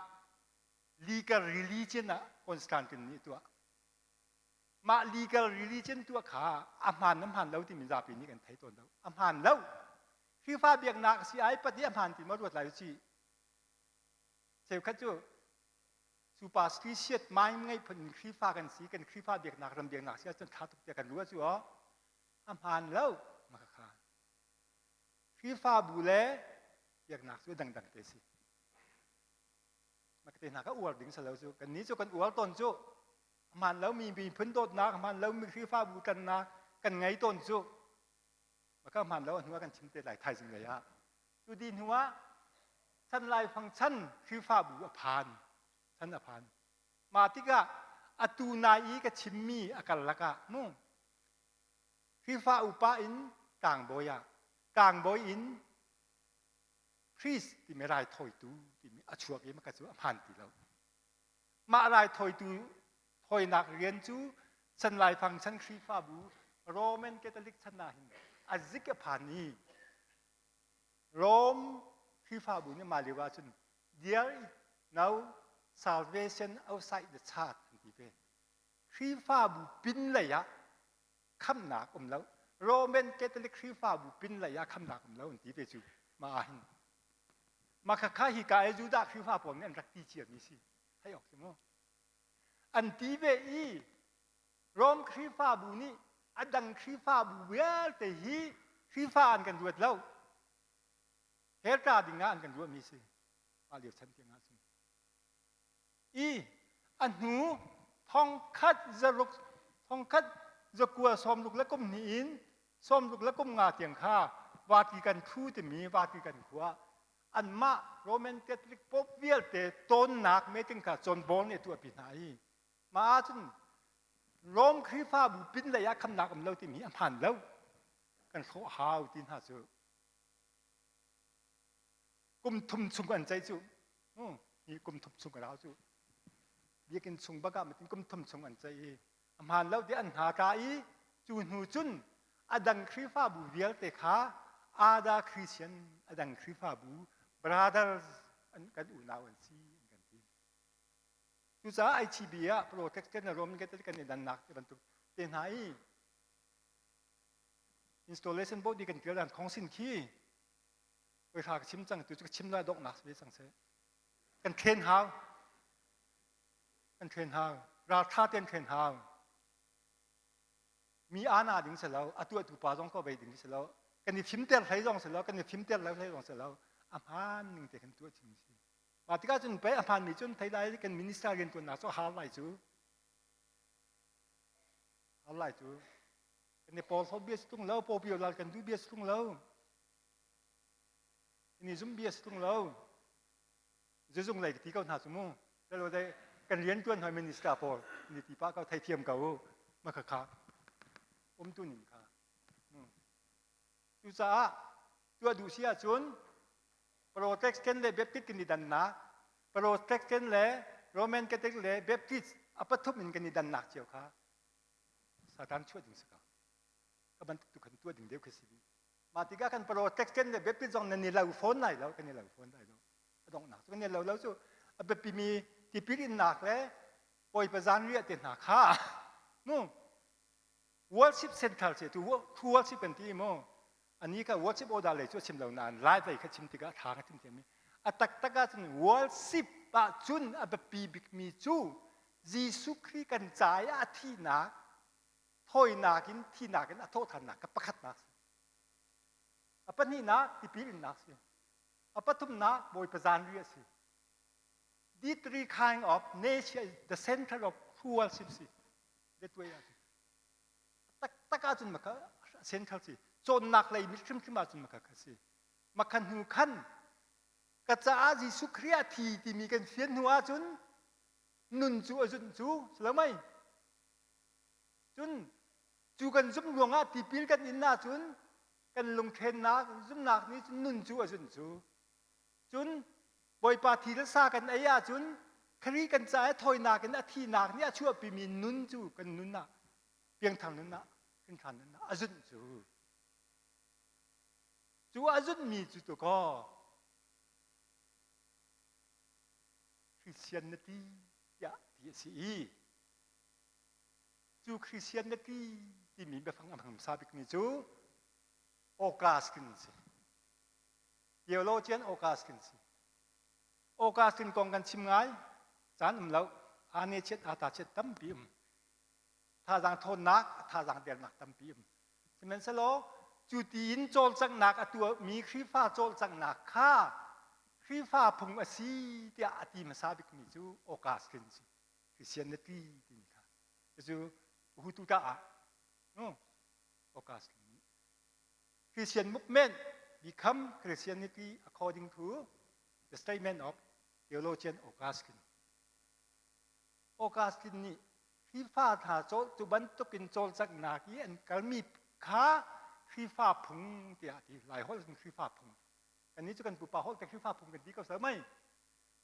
legal religion ah Constantine nih a tuah. Mah legal religion tuah kha a hmaan a hmaan lo timi zapi nih kan thei tawn lo. A hmaan lo. Khrihfa biaknak si ai pat i a hmaan ti ma ruat lai u Cheukhat cu superstitious mind ngei phun in Khrihfa kan si, kan Khrihfa biaknak ram biaknak si ahcun tha tuk tiah kan ruah cu aw a hmaan lo ma kha. Khrihfabu le biaknak cu dangdang te si. Ma te hna ka uar ding salo cu kan ni cu kan uar tawn cu hmaan lomi miphun dawtnak hmaan lomi Khrihfabu ṭannak kan ngei tawn cu ma ka hmaan lo a hnu ah kan chim te lai thaizing lei ah cu di hnu ah chan laifang chan Khrihfabu a phan chan a phan mah tikah atu nai i ka chimmi a karlak ah mu Khrihfa upa in tlangbawi ah tlangbawi in priest timi raithawitu timi a chuak i maka cu a hmaan ti lo. Mah raithawitu thawinak rian cu chan laifang chan Khrihfabu Roman Catholic chan ah hin a zik a phan i Rome Khrihfabu nih mah lio ahcun there is no salvation outside the church an ti ve. Khrihfabu pin lei ah khamnak um lo Roman Catholic Khrihfabu pin lei ah khamnak um lo an ti ve cu mah ah hin mah khakha hi ka e Judah Khrihfa pawl nih an rak ti cia mi si thei awk si mu an ti ve i Rom Khrihfabu nih a dang Khrihfabu vialte hi Khrihfa an kan ruat lo helta ding ah an kan ruah mi si mah lio chan tiang ah cun i a hnu thongkhat zaruk thongkhat zakua sawmruk le kum hnih in sawmruk le kum nga tiang kha Vatican thu timi Vatican khua anmah Roman Catholic Pope vialte tawnnak meeting kha John Paul nih a tuahpi hna i mah ahcun Rome Khrihfabu pin lei ah khamnak um lo timi a hmaan lo kan hrawh hau ti hna cu kum thum chung an ceih cu hi kum thum chung ka rau cu biakinn chung bak ah matin kum thum chung an ceih i a hmaan lo ti an hna tla i cu hnu cun a dang Khrihfabu vialte kha ada Christian a dang Khrihfabu brothers an kan unau an si an kan ti cucaah ICB ah Protestant le Roman Catholic kan i dannak ti bantuk te hna i installation board kan tial dan khong sin khi oi hra ka chim cang tu cu ka chim lai donghnak si ve cang seh kan thlen hau kan thlen hau raltha ten thlen hau mi ana ding si lo a tuahtu pa zong ko bei ding si lo kan i fimter hlei zong si lo kan i fimter lo hlei zong si lo a hmaan ning te kan tuah chim si mah tikah cun pei a hmaan mi cun thei lai kan minister rian tuannak cu har lai cu har lai cu kan i porhlawt bia si tung lo pawpio lal kan duh bia si tung lo Ni zum bia si tung lo. Zuzung lei ka ti ko hna cu mu. Lalo dei kan rian tuan hoi minister pawl ni ti pa ko theithiam ko ma kha kha um tu ning kha. Cucaah tuah duh si ahcun Protestant le Baptist kan i dannak Protestant le Roman Catholic le Baptist a pathum in kan i dannak cio kha Satan chuah ding si ko. Ka bantuk tu khan tuah ding deuh khi si. Mah tikah kan Protestant le Baptist zong nan i lo fawn lai lo, kan i lo fawn lai lo. A donghnak cu kan i lo lo cu a biapimi tipil innak le Bawipa zanriah te hna kha mu worship center ce tu true worship kan ti mu ani ka worship order lei cu a chim lo nain live lei kha chim tikah tha ka chim thiam a taktak ah cun worship ah cun a biapi bikmi cu Jesuh Khrih kan ca i a thihnak thawinak in thinak in a thawhthannak ka pakhatnak si a pahnihnak tipil innak si a pathumnak bawipa zanri a si the three kind of nature is the center of cruelship si that way ah tak tak ahcun maka central si cawnnak lei mit hrimhrim ahcun maka kha si maka hnu khan ka caah Jesuh Khrih a thi timi kan fian hnu ahcun nun cu a zunh cu si mei Cun cu kan zumh ruangah tipil kan in ahcun kan lungthennak zumhnak nih cun nun cu a zunh cu. Cun Bawipa thi le sa kan ei ahcun Khrih kan caah thawinak in a thinak nih a chuahpimi nun cu kan nun ah piangthar nun ah hrinṭhan nun ah a zunh cu. Cu a zunhmi cu tu kaw Christian na ti tiah ti a si i. Cu Christianity timi biafang a hmang hmasa bikmi cu Augustine si. Theologian Augustine si. Augustine kong kan chim ngai. Caan um lo. Aa ne chiat aa ta chiat tampi um. Thazaang thawnnak, thazaang dernak tampi um. Sihmanhsehlaw cu tiin cawlcanghnak a tuahmi Khrihfa cawlcanghnak kha Khrihfa phung a si tiah a ti hmasa bikmi cu Augustine si. Christianity timi kha. Cucu Hutu ta ah no Augustine nih Christian movement become Christianity according to the statement of theologian Augustine. Augustine nih Khrihfa hna cu bantukin cawlcanghnak i an kalmi kha Khrihfa phung tiah a ti. Laiholh in Khrihfa phung. Kannih cu kan pupa holh te Khrihfa phung kan ti ko seh mei.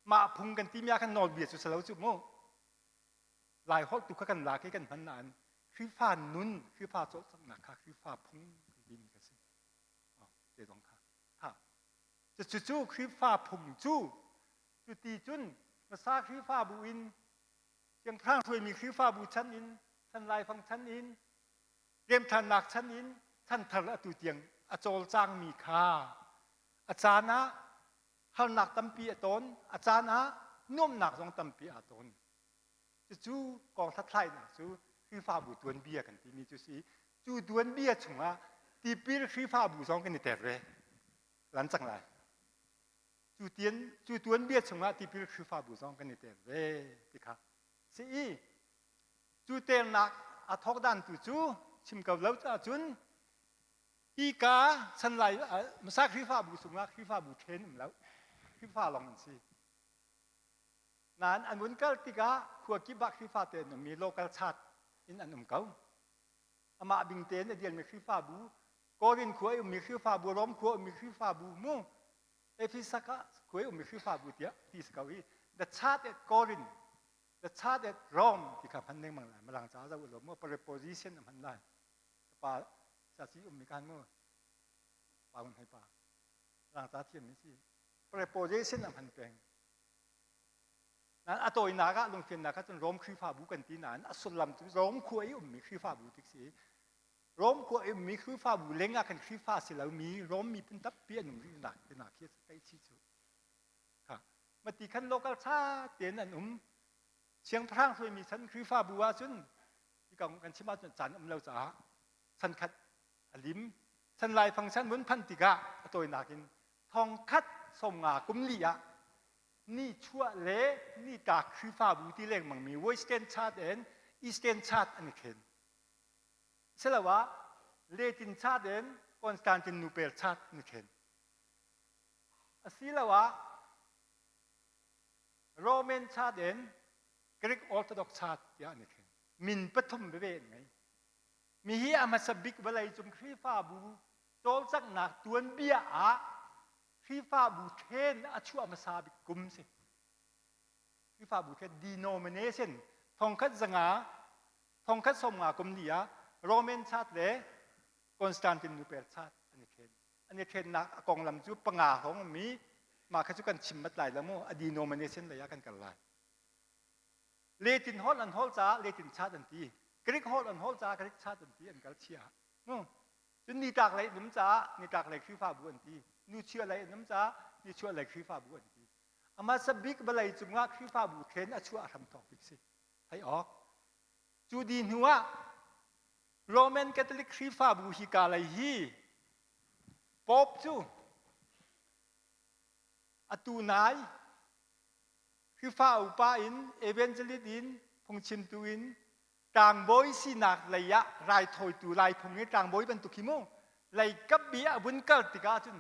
Mah phung kan timi ah khan nawlbia cu si lo cu mu. Laiholh tu kha kan lak i kan hman nain Khrihfa nun, Khrihfa cawlcanghnak kha Khrihfa phung kan timi kha si. Oh, te zong kha. Ha. Cucu Khrihfa phung cu cuti cun hmasa Khrihfabu in siangpahrang hruaimi Khrihfabu chan in chan laifang chan in remṭhannak chan in chanthar atu tiang a cawlcangmi kha a caan ah harnak tampi a tawn a caan ah nuamhnak zong tampi aa tawn cucu kong hlathlainak cu Khrihfabu tuanbia kan timi cu si cu tuanbia chungah tipil Khrihfabu zong kan i tel ve lan cang lai Cu tian cu tuanbia chungah tipil Khrihfabu zong kan i tel ve ti kha si i cu telnak a thawk dan tu cu chim ko lo ahcun hika chan lai hmasa Khrihfabu chungah Khrihfabu ṭhen um lo Khrihfa lawng an si nain an vun kal tikah khua kip ah Khrihfa te an um i local church in an um ko amah bing tein a dialmi Khrihfabu Korin khua i ummi Khrihfabu Rom khua ummi Khrihfabu mu Ephesus ah khuai ummi Khrihfabu tiah ti si ko i the church at Corinth the church at Rome ti kha hman lengmang lai Mirang ca zoh ulaw mu preposition a hman lai ka pa saci ummi kan mu pa hun hei pa Mirang ca thiam mi si preposition a hman peng nan a tawinak ah lungfiannak ah cun Rome Khrihfabu kan ti nain a sullam cu Rome khua i ummi Khrihfabu tik si Rom khua i ummi Khrihfabu leng ah khan Khrihfa si lomi Rom miphun tampi an um rih nak tinak khi kai chi cu. Kha mati khan local tha tein an um. Siangpahrang hruaimi chan Khrihfabu ahcun hi kong kan chim ahcun caan um lo caah chan khat a lim chan laifang chan vun phanh tikah a tawinak in thong khat 50 kum li ah ni chuah le ni tlak Khrihfabu ti lengmang mi Western Church and Eastern Church an i then. Siloah Latin chat in Constantinople chat na khen. Asiloah Roman chat in Greek Orthodox chat tiah an i khen. Min pathum veve an ngei. Mi hi a hmasa bik vawlei cung Khrihfabu cawlcanghnak tuanbia ah Khrihfabu then a chuah hmasa bik kum si. Khrihfabu then denomination thongkhat zanga thongkhat 50 kum li ah Roman chat le Constantinople chat an i then. An i thennak a konglam cu panga hrawng mi mah kha cu kan chim mat lai lo mu a denomination lei ah kan kal lai. Latin holh an holh caah Latin chat an ti. Greek holh an holh caah Greek chat an ti an kal chia. Mu. Cun nitlak lei an um caah nitlak lei Khrihfabu an ti. Nuchia lei an um caah nichuah lei Khrihfabu an ti. A hmasa bik vawlei cungah Khrihfabu then a chuah hram thawk bik si. Theih awk. Cu di hnu ah Roman Catholic Khrihfabu hi ka lei hi Pope cu atu nai Khrihfa upa in evangelist in phungchimtu in tlangbawi sinak lei ah raithawitu laiphung i tlangbawi bantuk hi mu lei kap bi a vun kal tikah cun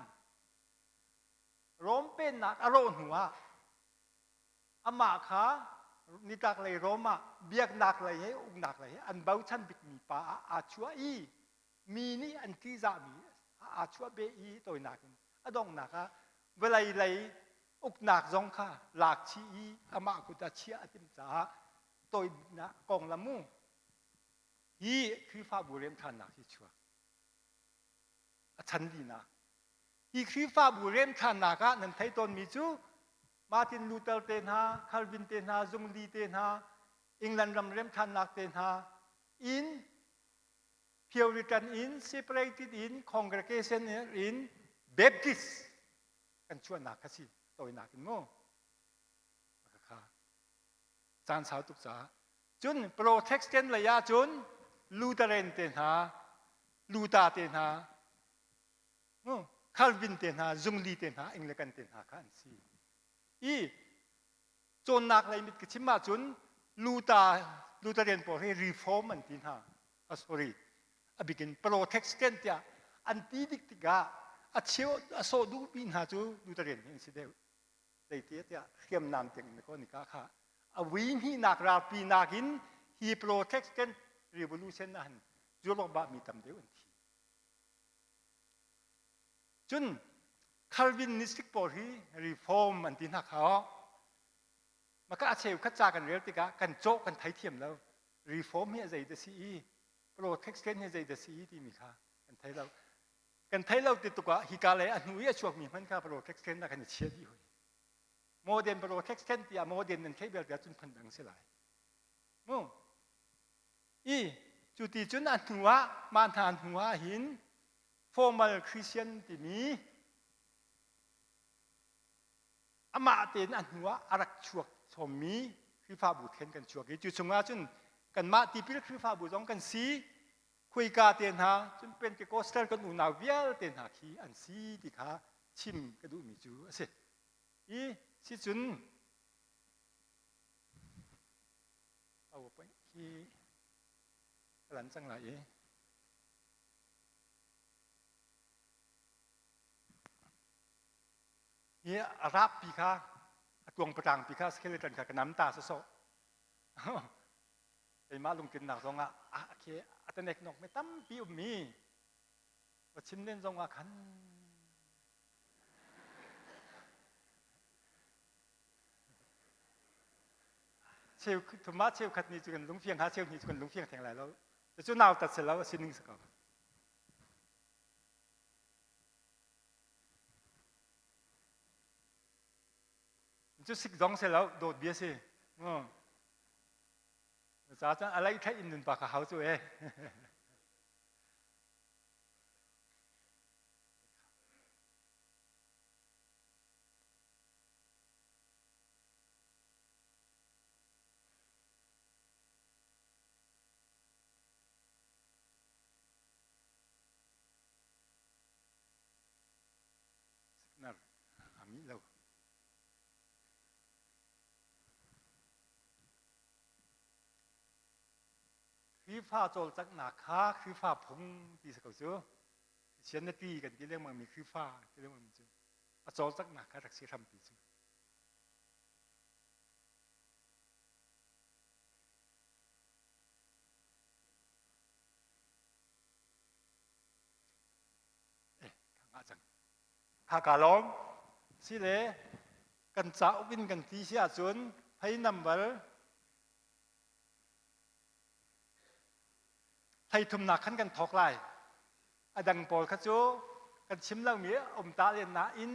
Rom pennak a rawh hnu ah amah kha nitlaklei Rom ah biaknak lei he uknak lei he an bochan bikmi pa ah aa chuah i mi nih an ṭihzahmi aa chuah beh i tawinak in a donghnak ah vawlei lei uknak zong kha lak chih i amah kut ah chiah a timh caah tawinak konglam mu hi Khrihfabu remṭhannak hi chuak a chan linak Hi Khrihfabu remṭhannak ah nan theih tawnmi cu Martin Luther te hna, Calvin te hna, Zwingli te hna, England ram remṭhannak te hna. In Puritan in separated in congregation in Baptist kan chuahnak kha si tawinak in mu kha caan sau tuk caah cun Protestant lei ah cun Lutheran te hna Luther te hna Calvin te hna Zwingli te hna Anglican te hna kha an si i cawnnak lei mit ka chim ahcun Luther Lutheran pawl hi reform an ti hna ah sorry a bikin Protestant tiah an ti dik tikah a cheu a sawh duhmi hna cu Lutheran hi an si deuh zeiti tiah hriamnam tiang in ko nika kha a vui hnihnak ralpi nakin hi Protestant revolution ah han Europe ah mi tam deuh an thi Cun Calvinistic pawl hi reform an ti hna kha maka a cheukhat ca kan rel tikah kan cawh kan thei thiam lo. Reform hi a zei dah si i Protestant hi zei dah si i timi kha kan thei lo. Kan thei lo ti tuk ah hika lei a hnu i a chuakmi hmanh kha Protestant ah kan i chia dih hoi. Modern Protestant tiah modern nan theih bel tiah cun phun dang si lai. Mu. I cu ti cun a hnu ah mah hna hnu ah hin formal Christian timi amah tein a hnu ah a rak chuak chommi Khrihfabu then kan chuak i cu chungah cun kanmah tipil Khrihfabu zong kan si khuika te hna cun Pentecostal kan unau vialte hna khi an si ti kha chim ka duhmi cu a si i si cun PowerPoint khi ka lan cang lai i Hi a rap pi kha a tuang patang pi kha skeleton kha ka nam ta sawsawh. Keimah lungtlinnak zong ah a khi a tanek nok mi tampi ummi va chim len zong ah khan cheu thuma cheukhat ni cu kan lungfiang ha cheu ni cu kan lungfiang theng lai lo cu nau tat se lo a sining si ko Cu sik zong si lo, dawt bia si. Ca cun a lei theih in nun pa kha hau cu e. Siknar a mih lo. Khrihfa cawlcanghnak kha Khrihfa phung ti si ko cu. Christianity kan ti lengmang mi Khrihfa ti lengmang mi cu a cawlcanghnak kha rak si hrampi cu. Eh, ka ngah cang. Kha ka lawm. Si le kan cauk in kan ti si ahcun phei number thleithumnak khan kan thawk lai. A dang pawl kha cu kan chim lomi um ta len nain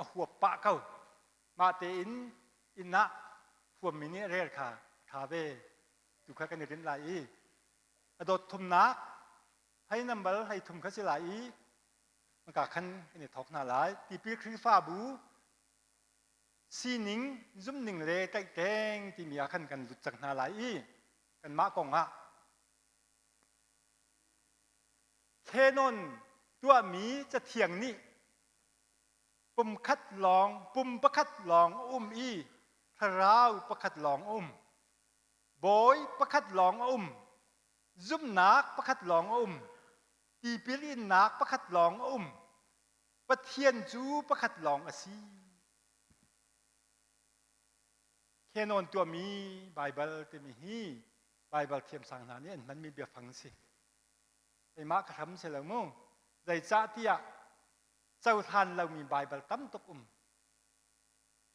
a huap pah ko. Mah tein inn ah huammi nih rel kha tha ve. Tu kha kan i rinh lai i a dawt thumnak hei nambal hei thum kha si lai i maka khan kan i thawk hna lai tipil Khrihfabu sining zumning le tlaihtleng timi ah khan kan lut cang hna lai i kanmah kong ah Canon tuahmi cathiang nih pum khat lawng pum pakhat lawng a um i thlarau pakhat lawng a um Bawi pakhat lawng a um. Zumhnak pakhat lawng a um. Tipil innak pakhat lawng a um. Pathian cu pakhat lawng a si. Canon tuahmi Baibal timi hi Baibal thiamsang hna nih an hmanmi biafang si. Keimah ka hram si lo mu. Zeicah tiah cohlan lomi Baibal tam tuk um.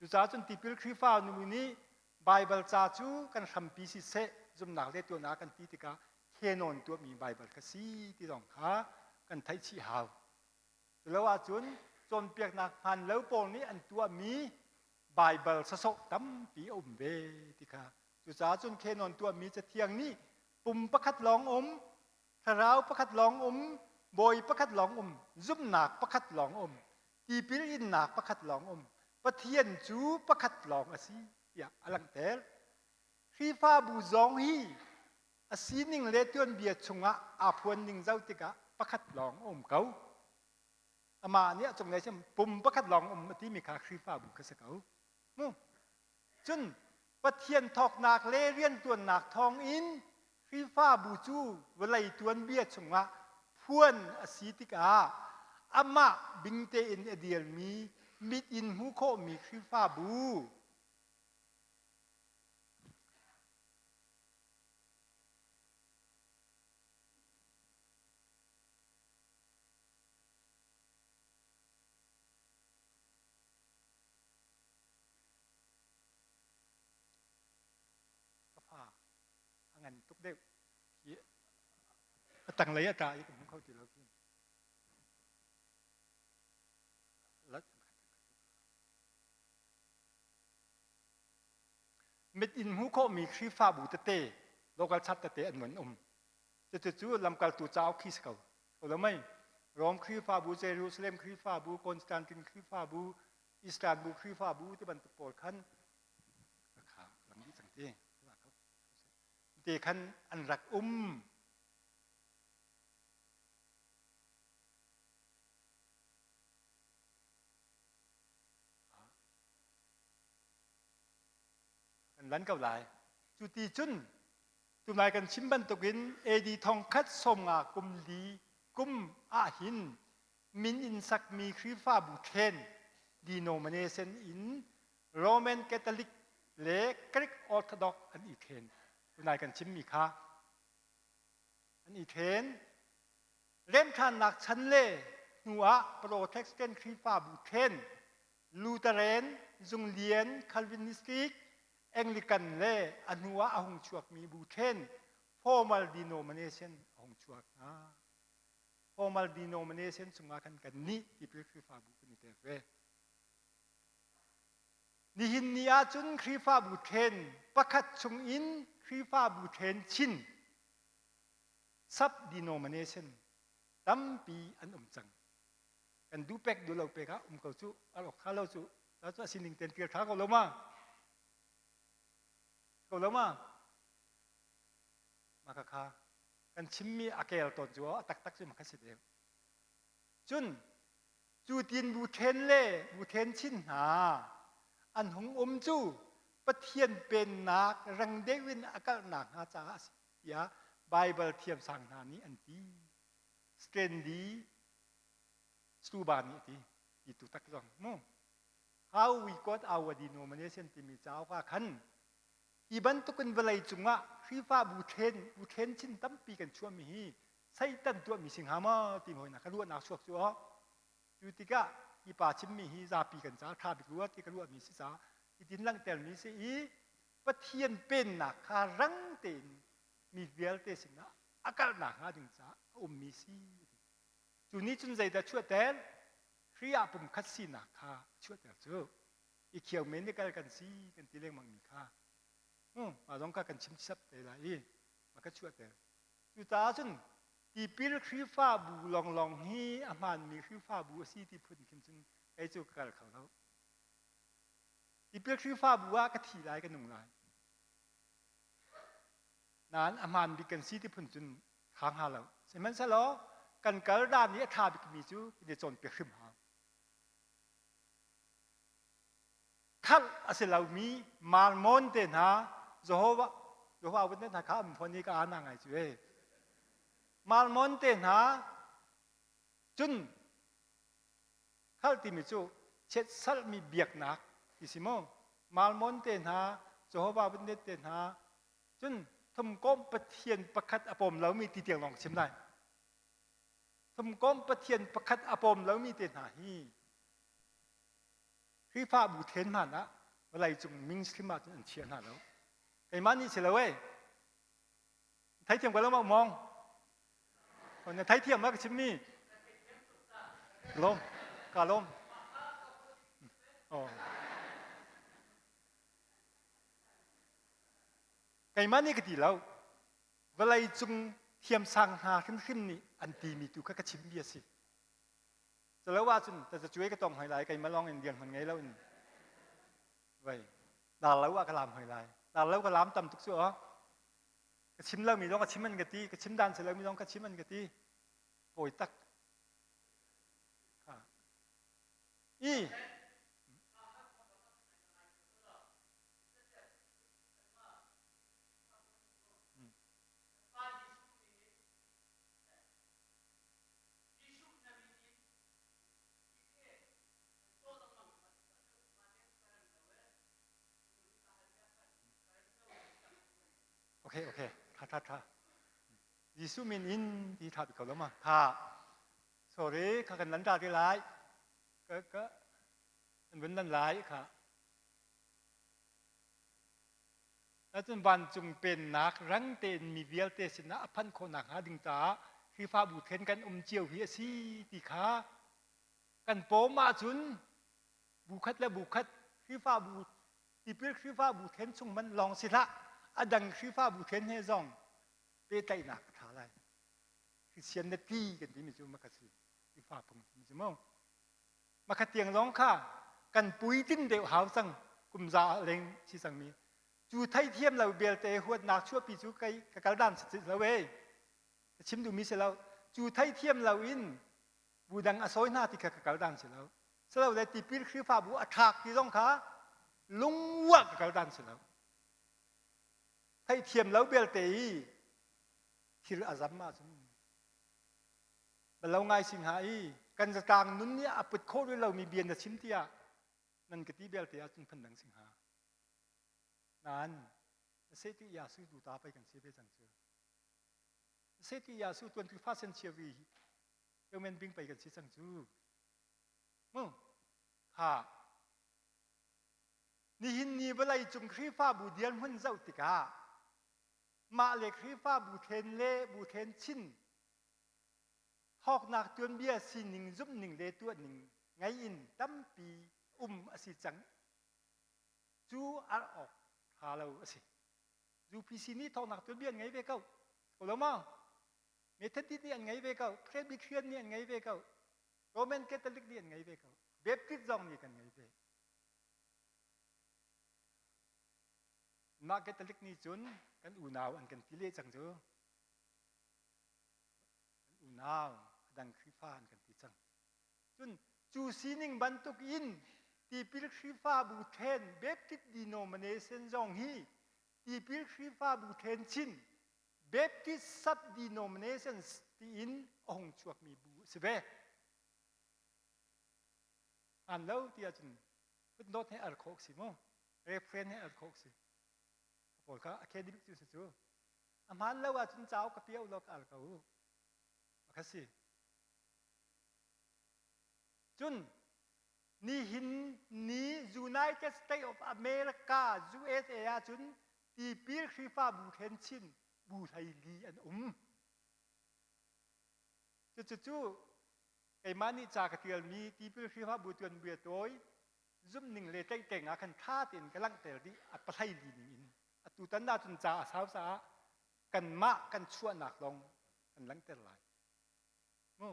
Cucaah cun tipil Khrihfa nu nih Baibal ca cu kan hrampi siseh zumhnak le tuahnak kan ti tikah canon tuahmi Baibal kha si ti zong kha kan theih chih hau. Culo ahcun cawnpiaknak hmaan lo pawl nih an tuahmi Baibal sawsawh tampi a um ve ti kha. Cucaah cun canon tuahmi cathiang nih Pum pakhat lawng um, thlarau pakhat lawng um, bawi pakhat lawng um, zumhnak pakhat lawng um, tipil innak pakhat lawng um, Pathian cu pakhat lawng a si tiah a langhter. Khrihfabu zong hi a sining le tuanbia chungah aa phuan ning zoh tikah pakhat lawng a um ko. Amah nih a cunglei cun pum pakhat lawng um a timi kha Khrihfabu kha si ko. Mu. Cun Pathian thawknak le riantuannak thawngin Khrihfabu cu vawlei tuanbia chungah phuan a si tikah amah bing tein a dirmi mit in hmuh khawhmi Khrihfabu Ka fa a ngan tuk deuh. Hi a tanglei a ṭa i ka hmu kho ti lo khi. Mit in hmuh khawhmi Khrihfabu tete, local church tete an van um. Cucu lamkaltu cauk khi si ko. Ko lo mei? Rom Khrihfabu, Jerusalem Khrihfabu, Constantine Khrihfabu, Istanbul Khrihfabu ti bantuk pawl khan kha lam dih cang ti. Te khan an rak um. Kan lan ko lai. Cu ti cun Tunai kan chim bantukin AD thongkhat sawmnga kum li kum ahhin min in sakmi Khrihfabu thlen denomination in Roman Catholic le Greek Orthodox an i then. Tunai kan chimmi kha an i then. Remṭhannak chan le hnu ah Protestant Khrihfabu then Lutheran, Zunglian, Calvinistic, Anglican le a hnu ah a hung chuakmi bu ṭhen formal denomination a hung chuak hna. Formal denomination chungah khan kan nih tipil Khrihfabu kan i tel ve. Nihin ni ahcun Khrihfabu ṭhen pakhat chungin Khrihfabu ṭhen chin sub denomination tampi an um cang. Kan duh pek duh lo pek ah um ko cu al awk tha lo cu cu a sining ten tir tha ko lo ma ko lo ma ma kha kha kan chimmi a kel tawn cu a taktak cu ma kha si deu cun cu tin bu then le bu then chin hna an hung um cu Pathian pennak rang deuh in a kalhnak hnga caah a si tiah Baibal thiamsang hna nih an ti Stanley Stuba nih a ti ti tu tak zong mu How we got our denomination timi cauk ah khan hi bantukin vawlei cungah Khrihfabu then bu then chin tampi kan chuahmi hi Satan tuahmi si hnga maw ti hoi na ka ruahnak chuak cu aw cu tikah hi pa chimmi hi zapi kan ca tha bik rua ti ka ruahmi si ca hitin langhtermi si i Pathian pennak kha rang tein mi vialte sinah a kalnak hnga ding caah a ummi si cu nih cun zeidah chuahter Khrih ah pumkhat sinak kha a chuahter cu i khio men i kal kan si kan ti lengmang mi kha mah zong kha kan chim sap te lai i ma ka chuahter cucaah cun tipil Khrihfabu lawnglawng hi a hmaanmi Khrihfabu a si ti phun khin cun kei cu ka kal kho lo tipil Khrihfabu ah ka thi lai ka nung lai Nain a hmaan bik kan si ti phun cun kha hnga lo. Sihmanhsehlaw kan kal dan i a ṭha bikmi cu kan i cawnpiak hrim hau. Khalh a si lomi Mormon te hna Jehovah Jehovah Witness hna kha an phone i ka ana ngai cu ee. Mormon te hna cun Khalh timi cu chiatsalhmi biaknak ti si maw? Malmon te hna, Jehovah Witness te hna, cun thumkomh Pathian pakhat a pawm lomi ti tiang lawng chim lai. Thumkomh Pathian pakhat a pawm lomi te hna hi Khrihfabu then hmanh ah vawlei cung mainstream ah cun an chia hna lo. Keimah nih si lo ee. Theithiam ko lo ma mong? Na theithiam ma ka chimmi? Lom, ka lom. Oh. Keimah nih ka ti lo. Vawlei cung thiamsang hna hrimhrim nih an timi tu kha ka chimmi a si. Calo ahcun tazacuai ka tong hoi lai keimah lawng in dirhmun ngei lo in vei dar lo ah ka lam hoi lai. Dar lo ka lam tam tuk cu aw. Ka chim lomi zong ka chim an ka ti, ka chim dan si lomi zong ka chim an ka ti. Pawi tak. I Okay, okay. Tha, tha, tha. Jesuh min in ti tha bik ko lo ma? Tha. Sorry, kha kan lan ta te lai. Ka ka kan vun lan lai kha. Cun vancung pennak rang tein mi vialte sinah a phanh khawh nakhnga ding caah Khrihfabu then kan um cio hi a si ti kha kan pawm ahcun bu khat le bu khat Khrihfabu tipil Khrihfabu then chung hmanh lawng si hlah a dang Khrihfabu then he zong pehtlaihnak a ṭha lai. Christian na ti kan timi cu maka si Khrihfa phung timi cu mu. Makhat tiang zong kha kan puitlin deuh hau cang kum za leng si cangmi cu theithiam lo belte huatnak chuahpi cu kei ka kal dan si lo e ka chim duhmi si lo cu theithiam lo in bu dang a sawi hna ti kha ka kal dan si lo silo le tipil Khrihfabu a thlak ti zong kha lungwa ka kal dan si lo theithiam lo belte i thil a zam ahcun Balo ngai si hnga i kan zatlang nun nih a put khawh rih lomi bia na chim tiah nan ka ti belte ahcun phundang si hnga. Nain seti yasu tu ta pei kan si ve cang cu. Seti yasu tuan tu fa sen chia vi human being pei kan si cang cu. Mu ha nihin ni vawlei cung Khrihfabu dirhmun zoh tikah mah le Khrihfabu then le bu then chin Thawknak tuanbia sining zumhning le tuahning ngei in tampi um a si cang. Cu ar awk ṭha lo a si. UPC nih thawknak tuanbia an ngei ve ko. Ko lo maw? Methodist nih an ngei ve ko. Presbyterian nih an ngei ve ko. Roman Catholic nih an ngei ve ko. Baptist zong nih kan ngei ve. Mah Catholic nih cun kan unau an kan ti leh cang cu. Kan unau a dang Khrihfa an kan ti cang. Cun cu sining bantuk in tipil Khrihfabu then Baptist denomination zong hi tipil Khrihfabu then chin Baptist sub-denominations tiin a hung chuakmi bu a si ve. An lo ti ahcun footnote he al khawh si mu. Reference he al khawh si. Pawl kha academic cu si cu. A hmaan lo ahcun cauk ka piah law ka al ko. Makha si. Cun nihin ni United States of America USA ahcun tipil Khrihfabu then chin bu 14 an um. Cucu keimah nih ca ka tialmi tipil Khrihfabu tuanbia tawi zumhning le tlaihtleng ah khan ṭha tein ka langhter dih a pahlei li ning in atu tan ahcun ca a sau caah kanmah kan chuahnak lawng kan langhter lai mu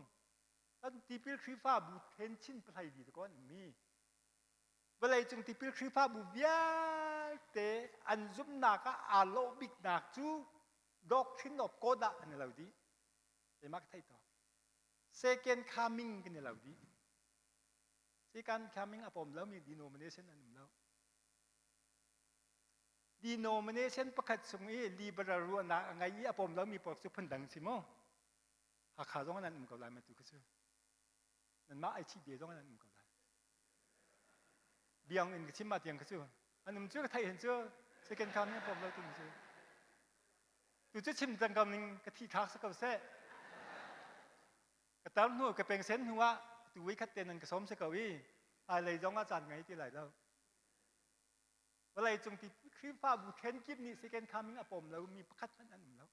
kan tipil Khrihfabu then chin pahlei li ko an mi vawlei cung tipil Khrihfabu vialte an zumhnak ah aa lawh biknak cu doctrine of God ah an i lo dih keimah ka theih tawk second coming kan i lo dih Second coming a pom lomi denomination an um lo. Denomination pakhat chung i liberal ruahnak a ngei i a pom lomi pawl cu phundang si mu. Hakha zong nan um ko lai ma tu khi cu. Nanmah ai chih bia zong nan um ko lai. Biang in ka chim ma tiang khi cu. An um cu ka theih hin cu second coming a pom lo tu cu. Tu cu chim cang ko ning ka thi thak si ko seh. Ka tar hnu ka pengsen hnu ah tu voi khat te nan ka sawm si ko i hmailei zong ah caan ngei ti lai lo. Vawlei cung ti Khrihfabu then kip nih second coming a pawm lomi pakhat hmanh an um lo.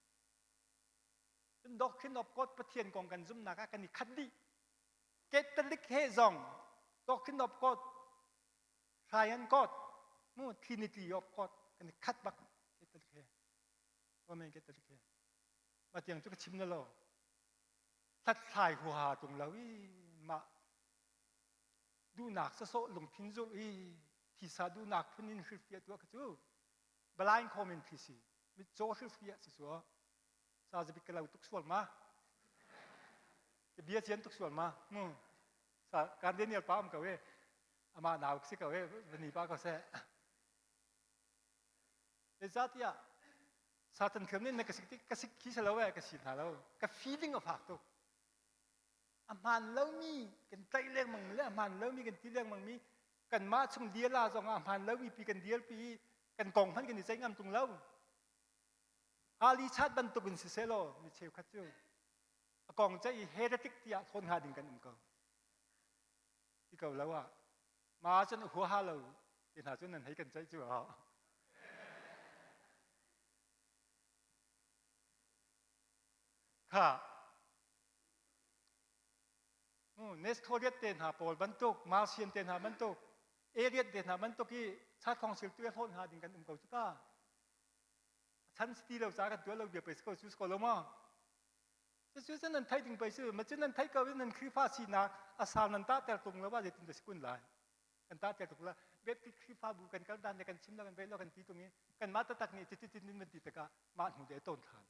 Cun doctrine of God Pathian kong kan zumhnak ah kan i khat dih. Catholic he zong doctrine of God, Triune God, mu Trinity of God kan i khat bak Catholic he. Roman Catholic he. Mah tiang cu ka chim na lo. Hlathlai huaha tung lo i mah duhnak sasawh lungthin zulh i thisa duhnak phun in hrilhfiah tuah kha cu blind comment khi si. Mitcaw hrilhfiah si cu sa zabik ka lo tuk sual ma. Bia cian tuk sual ma. Mu. Sa kan Daniel pa um ko e. Amah nau si ko e. Vani pa ko seh. Zeicahtiah Satan thiam nih na ka sik ka sik khi si lo eh ka si hna lo. Ka feeling a fak tuk. A hmaan lomi kan tlaih lengmang le a hmaan lomi kan ti lengmang mi kanmah chung diala zong ah a hmaan lomi pi kan dialpi i kan kong hmanh kan i ceih ngam tung lo. Ali chat bantuk in siseh law mi cheukhat cu a kong ceih i heretic tiah thawn hnga ding kan um ko. Ti ko lo ah ma cun huaha lo te hna cu nan hei kan ceih cu ah. Kha Nestoriat te hna pawl bantuk, Marcion te hna bantuk, Arian te hna bantuk i chat khawngsil tu hlawt hna ding kan um ko cu ta. Chan si ti lo ca kan tuah lo bia pei si ko cu si ko lo ma. Cucu cu nan theih ding pei si, ma cu nan theih ko i nan Khrihfa sinak a sau nan tahter tung lo ah zeitin dah si kun lai? Kan tahter tuk la. Baptist Khrihfabu kan kal dan le kan chim lo kan vei lo kan ti tung i kanmah taktak nih cuti tin van ti tikah mah hnu de tawn than.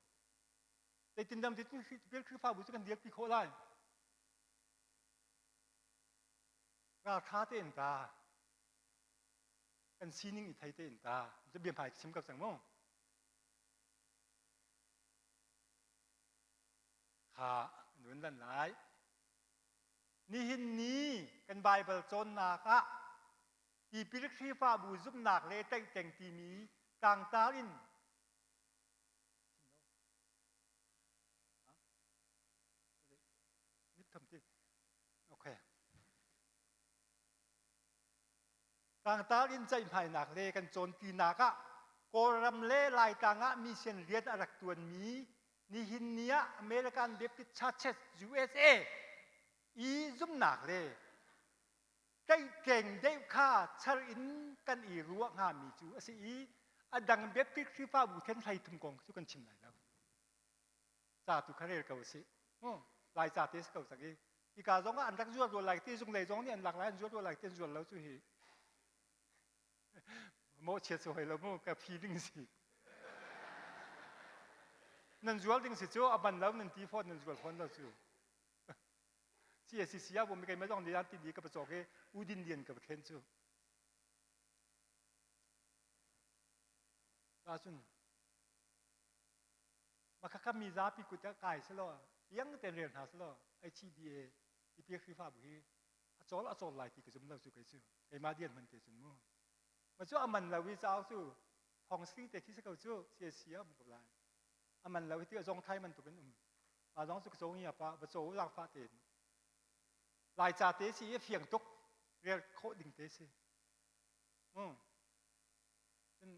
Zeitin dam ti Khrihfabu cu kan dirpi khawh lai? Raltha tein ta kan sining i thei tein ta bia hmai chim ko cang mu. Kha nun lan lai. Nihin ni kan Baibal cawnnak ah tipil Khrihfabu zumhnak le tlaihtleng timi tlangtar in Okay. Tlangtar in ceihmainak le kan cawnpinak ah Kawlram le Laitlang ah mission rian a rak tuanmi nihin ni ah American Baptist Churches USA i zumhnak le tlaihtleng deuh kha char in kan i ruah hngami cu a si i a dang Baptist Khrihfabu then 33 kong cu kan chim lai lo. Ca tu kha rel ko usih. Lai ca te si ko cang i hika zong ah an rak zuar rua lai ti zung lei zong nih an lak lai an zuar rua lai ti an zuar lo cu hi mawhchiat si hoi lo mu ka feeling si nan zual ding si cu a ban lo nan ti fawn nan zual fawn lo cu CACC ah bum kei ma zong nih an ti di ka pacawk i udin lian ka khen cu ta cun Makhakha mi zapi kut ah kai selaw piang tein rel hna selaw HCDA tipil Khrihfabu hi a cawl a cawl lai ti ka zum lo cu kei cu keimah dian hman te cun mu ma cu a man lo i cauk cu thong sri te khi si ko cu CAC ah um ko lai a man lo i ti zong thai man tuk in um ma zong cu ka caw ngi pa va caw lang fa tein lai ca te si i fiang tuk rel khawh ding te si mu cun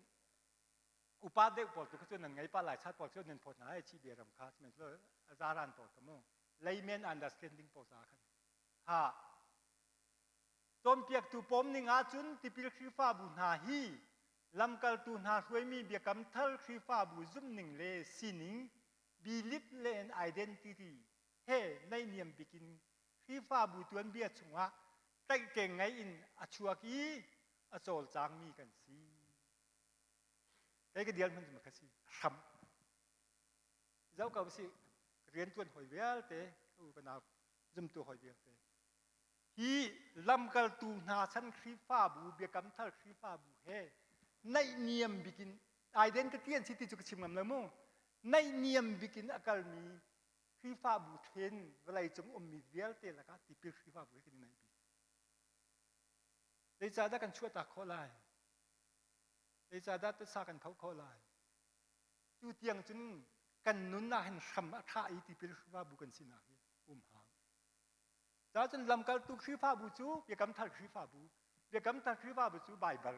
upa deuh pawl tu kha cu nan ngei pa lai chat pawl cu nan phawt hna ai chi bia ram kha sihmanhsehlaw zaran pawl kha mu layman understanding pawl ca khan ha cawnpiaktu pawm ning ahcun tipil Khrihfabu hna hi lamkaltu hna hruaimi biakam thar Khrihfabu zumhning le sining belief le identity he naihniam bikin Khrihfabu tuanbia chungah tlaihtleng ngei in a chuak i a cawlcangmi kan si. Kei ka dial hman ka si hram. Zoh ko si rian tuan hoi vialte ka u ka nau zumtu hoi vialte. Hi lamkaltu hna chan Khrihfabu biakam thar Khrihfabu he naihniam bikin identity an si ti cu ka chim ngam lo mu. Naihniam bikin a kalmi Khrihfabu then vawlei cung ummi vialte lakah tipil Khrihfabu he kan i naih bik. Zeicahdah kan chuahtak khawh lai? Zeicahdah tasa kan phoh khawh lai? Cu tiang cun kan nun ah hin hram a ṭha i tipil Khrihfabu kan sinak hi um hau. Cacun lamkaltu Khrihfabu cu Biakam Thar Khrihfabu, Biakam Thar Khrihfabu cu Baibal,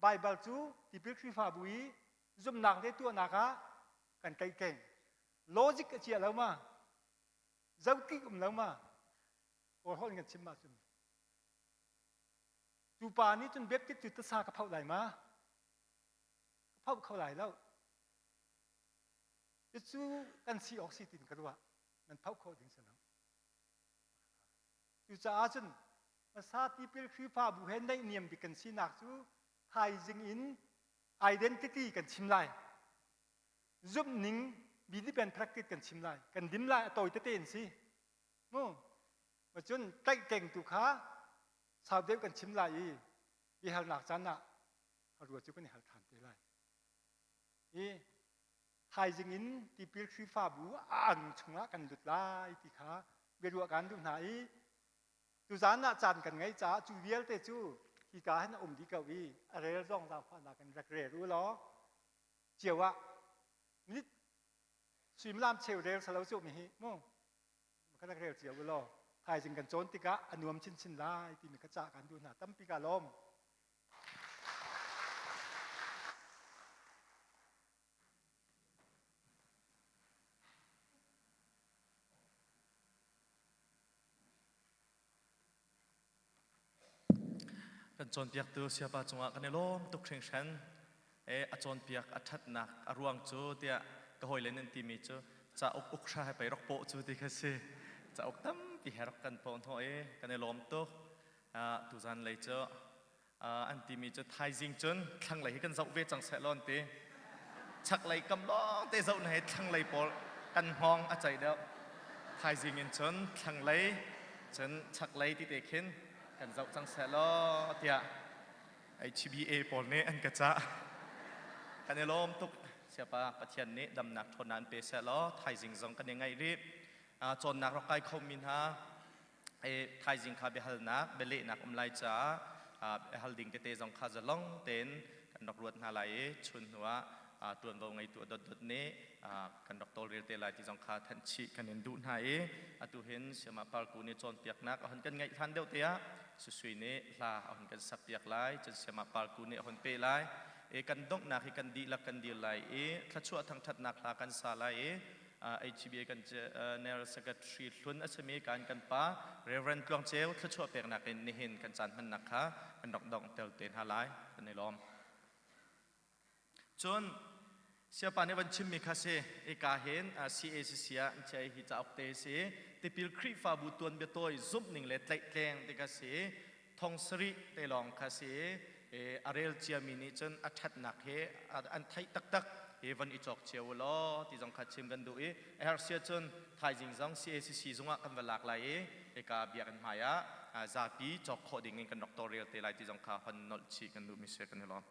Baibal cu tipil Khrihfabu i zumhnak le tuahnak ah kan tlaihtleng. Logic a chia lo ma? Zotih um lo ma? Kawl holh in kan chim ahcun Cu pa nih cun Baptist cu tasa ka phoh lai ma? Ka phoh kho lai lo. Cucu kan si awk si tin ka ruah. Nan phoh khawh ding si lo. Cucaah cun hmasa tipil Khrihfabu he naihniam bik kan sinak cu thaizing in identity kan chim lai. Zumhning belief and practice kan chim lai. Kan dim lai a tawi tete in si. Mu. Cun tlaihtleng tu kha sau deuh kan chim lai i biahalnak caan ah a rua cu kan i hal ṭhan te lai. I thaizing in tipil Khrihfabu a ang chungah kan lut lai ti kha biaruah kan duh hna i tuzaan ah caan kan ngeih caah cu vialte cu hika hin a um dih ko i a rel zong zaangfahnak in rak rel u law cio ah minute suimilam cheu rel salo cu mi hi mu ka rak rel cio u law thaizing kan cawn tikah a nuam chinchin lai timi kha cah kan duh hna tampi ka lawm. Kan cawnpiaktu siapa cungah kan i lawm tuk hringhran. E, a cawnpiak a ṭhatnak a ruang cu tiah ka hawile nan timi cu cauk uk hra he pei rak pawh cu ti kha si. Cauk tampi he rak kan pawh hnawh i kan i lawm tuk. Tuzan lei cu an timi cu thaizing cun thlanglei hi kan zoh ve cang seh law an ti. Chaklei kam lawng te zoh na hei thlanglei pawl kan hngawng a ceih deuh. Thaizing in cun thlanglei cun chaklei ti te khin kan zoh cang seh law tiah HBA pawl nih an ka cah. Kan i lawm tuk. Siapa Pathian nih damnak ṭhawnnak an pe seh law thaizing zong kan i ngaih rih. Cawnnak rak kai khomi hna thaizing kha biahalnak bialehnak um lai caah hal ding tete zong kha zalong tein kan rak ruat hna lai i chun hnu ah ṭuanvo ngeitu a dotdot nih kan rak tawlrel te lai ti zong kha thanh chih kan in duh hna i atu hin Siama Parku nih cawnpiaknak a hun kan ngeih hlan deuh te ah Susui nih hla a hun kan sakpiak lai cun Siama Parku nih a hun peh lai i kan donghnak hi kan dihlak kan dir lai i thluachuah thangṭhatnak hla kan sa lai i HBA kan General Secretary hlun a simi kan kan pa Reverend Tluang Ceu thluachuah peknak in nihin kan caan hmannak kha kan rak dong tel te hna lai kan i lawm. Cun siapa nih van chimmi kha si ika hin CACC ah chia hi cauk te si tipil Khrihfabu tuanbia tawi zumhning le tlaihtleng ti kha si thong sarih te lawng kha si i a rel ciami nih cun a ṭhatnak hi an theih taktak hi von i cawk cio u law ti zong kha chim kan duh i a herh sia cun thaizing zong CACC zungah kan va lak lai i hika biakinn hmai ah zapi cawk khawh ding in kan rak tawlrel te lai ti zong kha hon nolh chih kan duhmi si kan i lawm.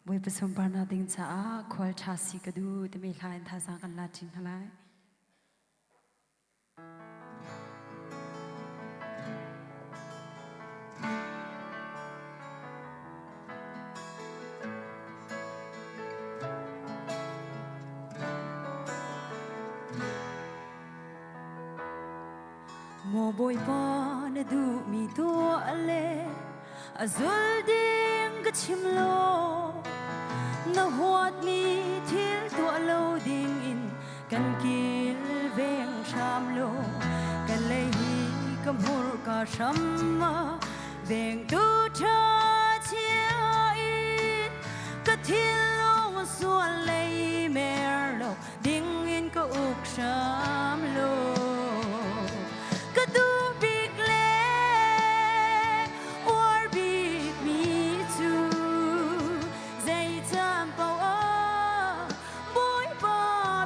Bawipa sunparnak ding caah khual ṭha si ka duh timi hla in thazaang kan la ṭi hna lai. Maw Bawipa na duhmi tuah le a zul ding ka chim law na huatmi thil tuah lo ding in kan kilveng hram law kan lei hi ka hmurka hram ah vengtu ṭha chia in ka thinlung sual lei mer lo ding in ka uk hram law ka duh bik le uar bik mi cu zei caan paoh ah Bawipa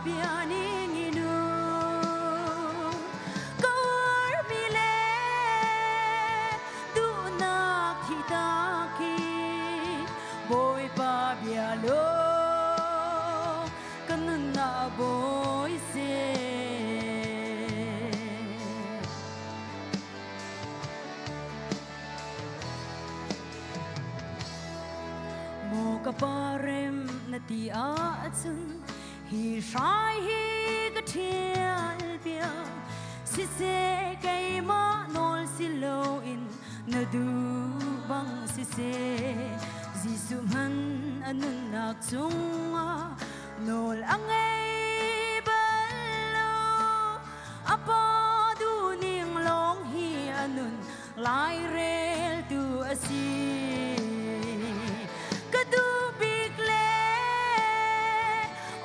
bia ning in um ka uarmi le duhnak thihtak hi Bawipa bia law ka nunnak bawi seh. Maw ka pa rem na ti ahcun hi hrai hi ka ṭhial piak siseh keimah nawl si loin Na duh bang siseh Jesuh hman a nunnak cungah nawl a ngei bal lo. A pa duhning lawng hi a nun laireltu a si. Ka duh bik le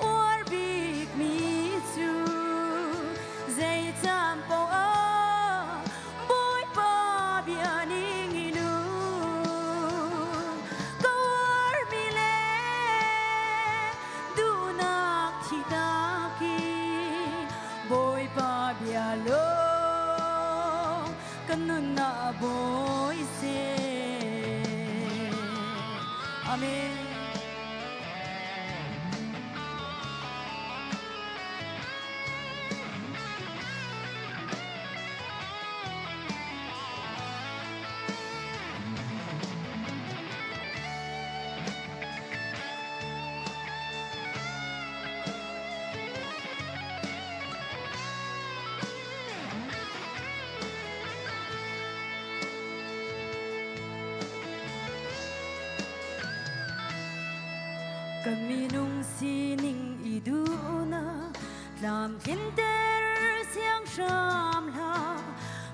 uar bik mi cu zei caan paoh ah Bawipa bia ning in um. Ka uarmi le duhnak thihnak i Bawipa bia lawng kan nunnak bawi seh. Amen. Ka minung sining i duhnak tlamtlinter siang hram hlah.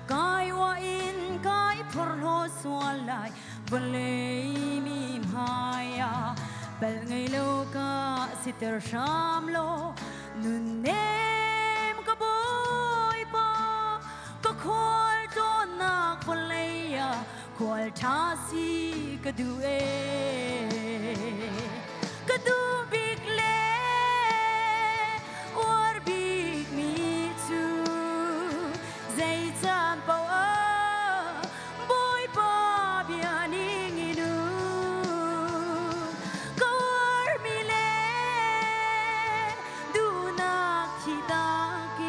Kai wa in kai phorhlaw sual lai vawlei mi hmai ah bal ngei lo ka siter hram law Nunnem ka Bawipa, ka khual tlawnnak vawlei ah khual ṭha si ka duh ee. Ka duh bik le uar bik mi cu zei caan paoh ah Bawipa bia ning in um. Ka uarmi le duhnak thihtak i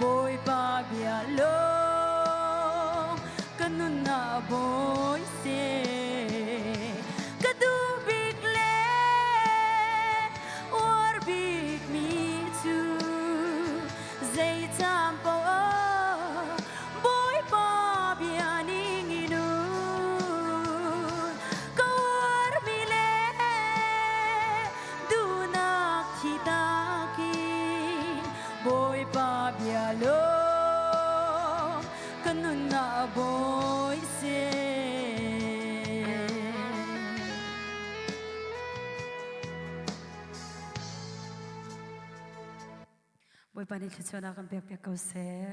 Bawipa bia lawng ka nunnak bawi seh. Ka duh bik le uar bik mi cu zei caan paoh ah Bawipa bia ning in um. Ka uarmi le duhnak thihtak in Bawipa bia lawng ka nunnak bawi seh. Bawipa nih thluachuahnak kan pek piak ko seh.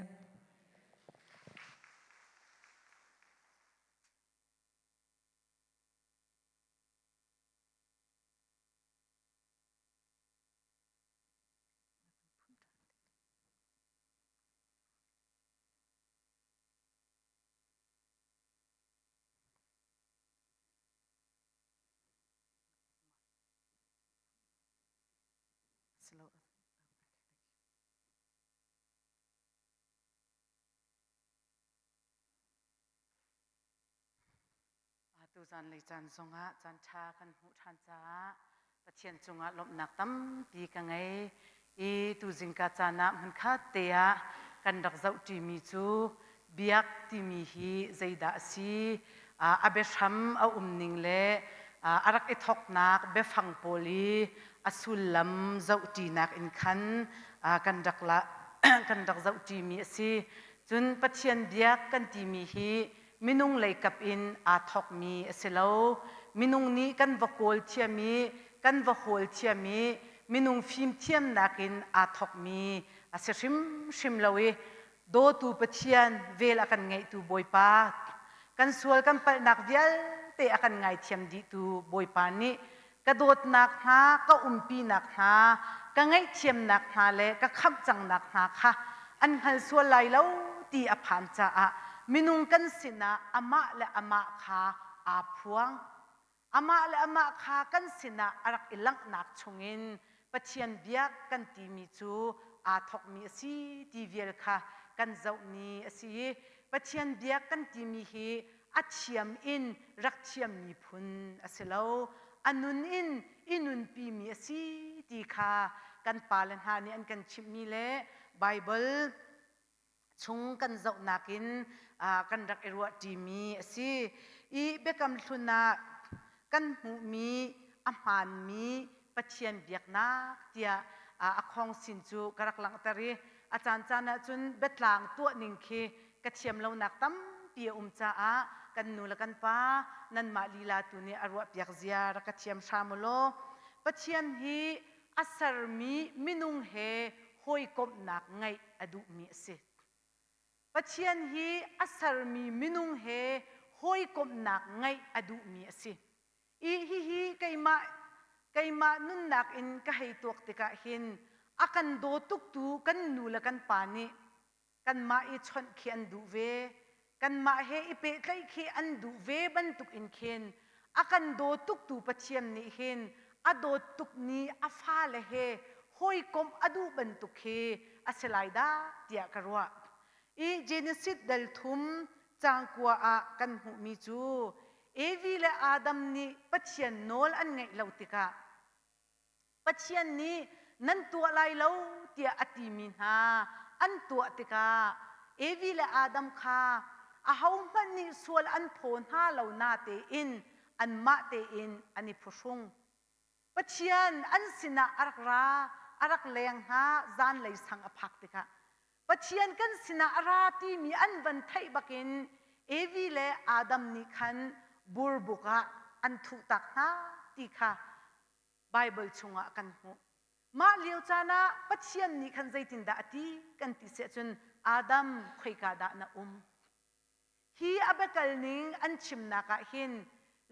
Atu zanlei caan zongah caan ṭha kan hmuh ṭhan caah Pathian cungah lawmhnak tampi ka ngei i tuzingka caan ah hmunkhat te ah kan rak zohṭimi cu biak timi hi zeidah a si, a biahram a umning le a rak i thawknak biafang pawl i a sullam zohṭinak in khan kan rak la kan rak zohṭimi a si. Cun Pathian biak kan timi hi minung leikap in aa thawkmi a si lo. Minung nih kan va kawl thiam i kan va hawl thiam i minung fimthiamnak in aa thawkmi a si hrimhrim lo i dawtu Pathian vel a kan ngeihtu Bawipa kan sual kan palhnak vialte a kan ngaithiam dihtu Bawipa nih ka dawtnak hna ka umpinak hna ka ngaihthiamnak hna le ka khamh cangnak hna kha an hngal sual lai lo ti a phan caah minung kan sinah amah le amah kha aa phuang. Amah le amah kha kan sinah a rak i langhnak chungin Pathian biak kan timi cu aa thawkmi a si ti vial kha kan zohmi a si i Pathian biak kan timi hi a thiam in rak thiammi phun a si lo. A nun in i nunpimi a si ti kha kan pale hna nih an kan chimhmi le Baibal chung kan zohnak in kan rak i ruahṭimi a si. I Biakam Hlun ah kan hmuhmi a hmaanmi Pathian biaknak tiah a khawngsin cu ka rak langhter i a caancaan ahcun biatlang tuah ning khi ka thiam lonak tampi a um caah kan nu le kan pa nanmah lila tu nih a ruahpiak zia rak ka thiam hram u law Pathian hi a sermi minung he hawikomhnak ngeih a duhmi a si. Pathian hi a sermi minung he hawikomhnak ngeih a duhmi a si. I hihi keimah keimah nunnak in ka hei tuak tikah hin a kan daw tuktu kan nu le kan pa nih kanmah i chawnh khi an duh ve kanmah he i pehtlaih khi an duh ve bantuk in khin a kan daw tuktu Pathian nih hin a dawt tuk ni a fale he hawikomh a duh bantuk khi a si lai dah tiah ka ruah. I Genesis dal thum caang kua ah kan hmuhmi cu Evi le Adam nih Pathian nawl an ngaih lo tikah Pathian nih nan tuah lai lo tiah a timi hna an tuah tikah Evi le Adam kha ahohmanh nih sual an phaw hna lo na tein anmah tein an i phuhrung. Pathian an sinah a rak ra, a rak leng hna zanlei sang a phak tikah Pathian kan sinah a ra timi an van theih bakin Evi le Adam nih khan burbuk ah an thuhtak hna ti kha Baibal chungah kan hmuh. Mah lio caan ah Pathian nih khan zeitindah a ti kan ti siah cun Adam khoika dah na um? Hi a biakal ning an chimnak ah hin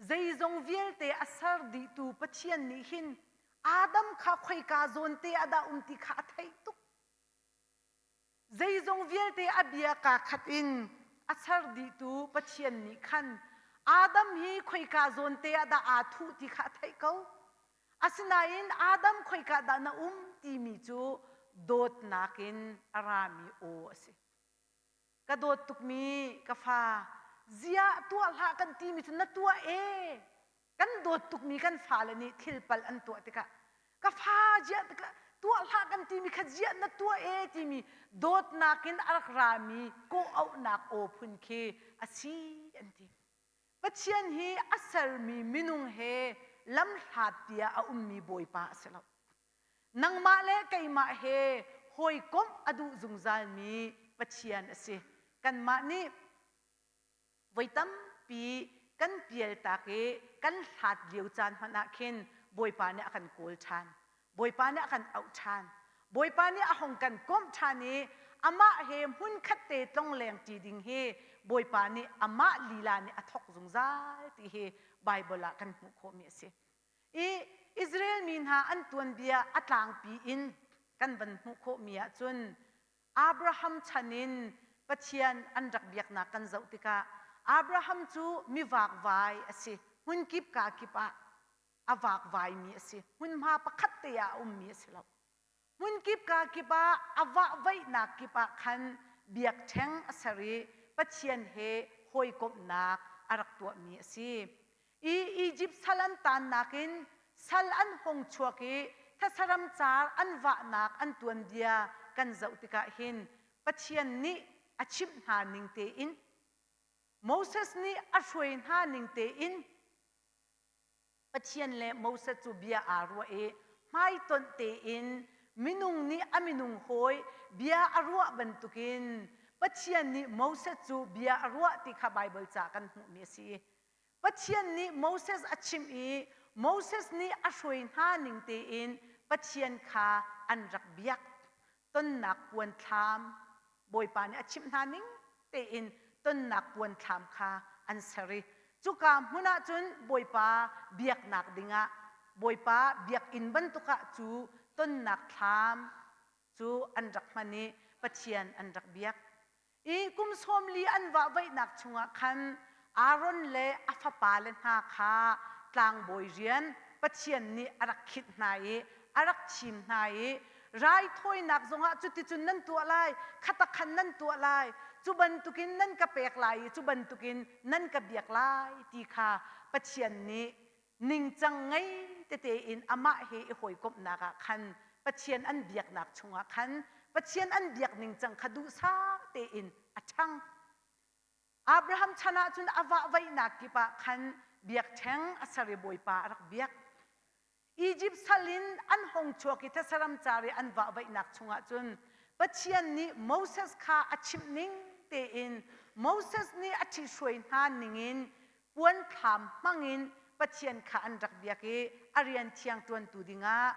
zeizong vialte a ser dihtu Pathian nih hin Adam kha khoika zawn te ah dah um ti kha a theih tuk. Zeizong vialte a bia kaa khat in a ser dihtu Pathian nih khan Adam hi khoika zawn te ah dah aa thuh ti kha a theih ko. Asinain Adam khoika dah na um timi cu dawtnak in a rami aw a si. Ka dawt tukmi ka fa, ziah tuah hlah kan timi cu na tuah ee. Kan dawt tukmi kan fale nih thil palh an tuah tikah ka fa ziah tuah hlah kan timi kha ziah na tuah ee timi dawtnak in a rak rami kawh auhnak aw phun khi a si an ti. Pathian hi a sermi minung he lamhlat tiah a ummi Bawipa a si lo. Nangmah le keimah he hawikomh a duh zungzalmi Pathian a si. Kanmah nih voi tampi kan pialtak i kan hlat lio caan hmanh ah khin Bawipa nih a kan kawl ṭhan. Bawipa nih a kan auh ṭhan. Bawipa nih a hung kan komh ṭhan i amah he hmunkhat te tlongleng ṭi ding hi Bawipa nih amah lila nih a thawk zungzal ti hi Baibal ah kan hmuh khawhmi a si. I Israel mi hna an tuanbia a tlangpi in kan van hmuh khawhmi ahcun Abraham chan in Pathian an rak biaknak kan zoh tikah Abraham cu mi vakvai a si. Hmunkip ka kip ah a vakvaimi a si. Hmunhma pakhat te ah a ummi a si lo. Hmunkip ka kip ah a vahvaihnak kip ah khan biakṭheng a ser i Pathian he hawikomhnak a rak tuahmi a si. I Egypt sal an taannak in sal an hung chuak i thasaram car an vahnak an tuanbia kan zoh tikah hin Pathian nih a chimh hna ning tein Moses nih a hruai hna ning tein Pathian le Moses cu bia aa ruah i hmaitonh tein minung nih a minung hawi bia a ruah bantukin Pathian nih Moses cu bia a ruah ti kha Baibal ca kan hmuhmi a si. Pathian nih Moses a chimh i Moses nih a hruai hna ning tein Pathian kha an rak biak. Tonnak puan thlam Bawipa nih a chimh hna ning tein tonnak puan thlam kha an ser i cuka hmun ah cun Bawipa biaknak dingah Bawipa biakinn bantuk ah cu tonnak thlam cu an rak hman i Pathian an rak biak. I kum 40 an vahvaihnak chungah khan Aaron le a fapale hna kha tlangbawi rian Pathian nih a rak khinh hna i a rak thim hna i raithawinak zongah cuticun nan tuah lai, khatakhan nan tuah lai, cu bantukin nan ka pek lai i cu bantukin nan ka biak lai ti kha Pathian nih ningcang ngei tete in amah he i hawikomhnak ah khan Pathian an biaknak chungah khan Pathian an biak ningcang kha duhsah tein a ṭhang. Abraham chan ahcun a vahvaihnak kip ah khan biakṭheng a ser i Bawipa a rak biak. Izipt sal in an hung chuak i thesaram car i an vahvaihnak chungah cun Pathian nih Moses kha a chimh ning tein Moses nih a ṭhihruai hna ningin puan thlam hmangin Pathian kha an rak biak i a rian thiang ṭuantu dingah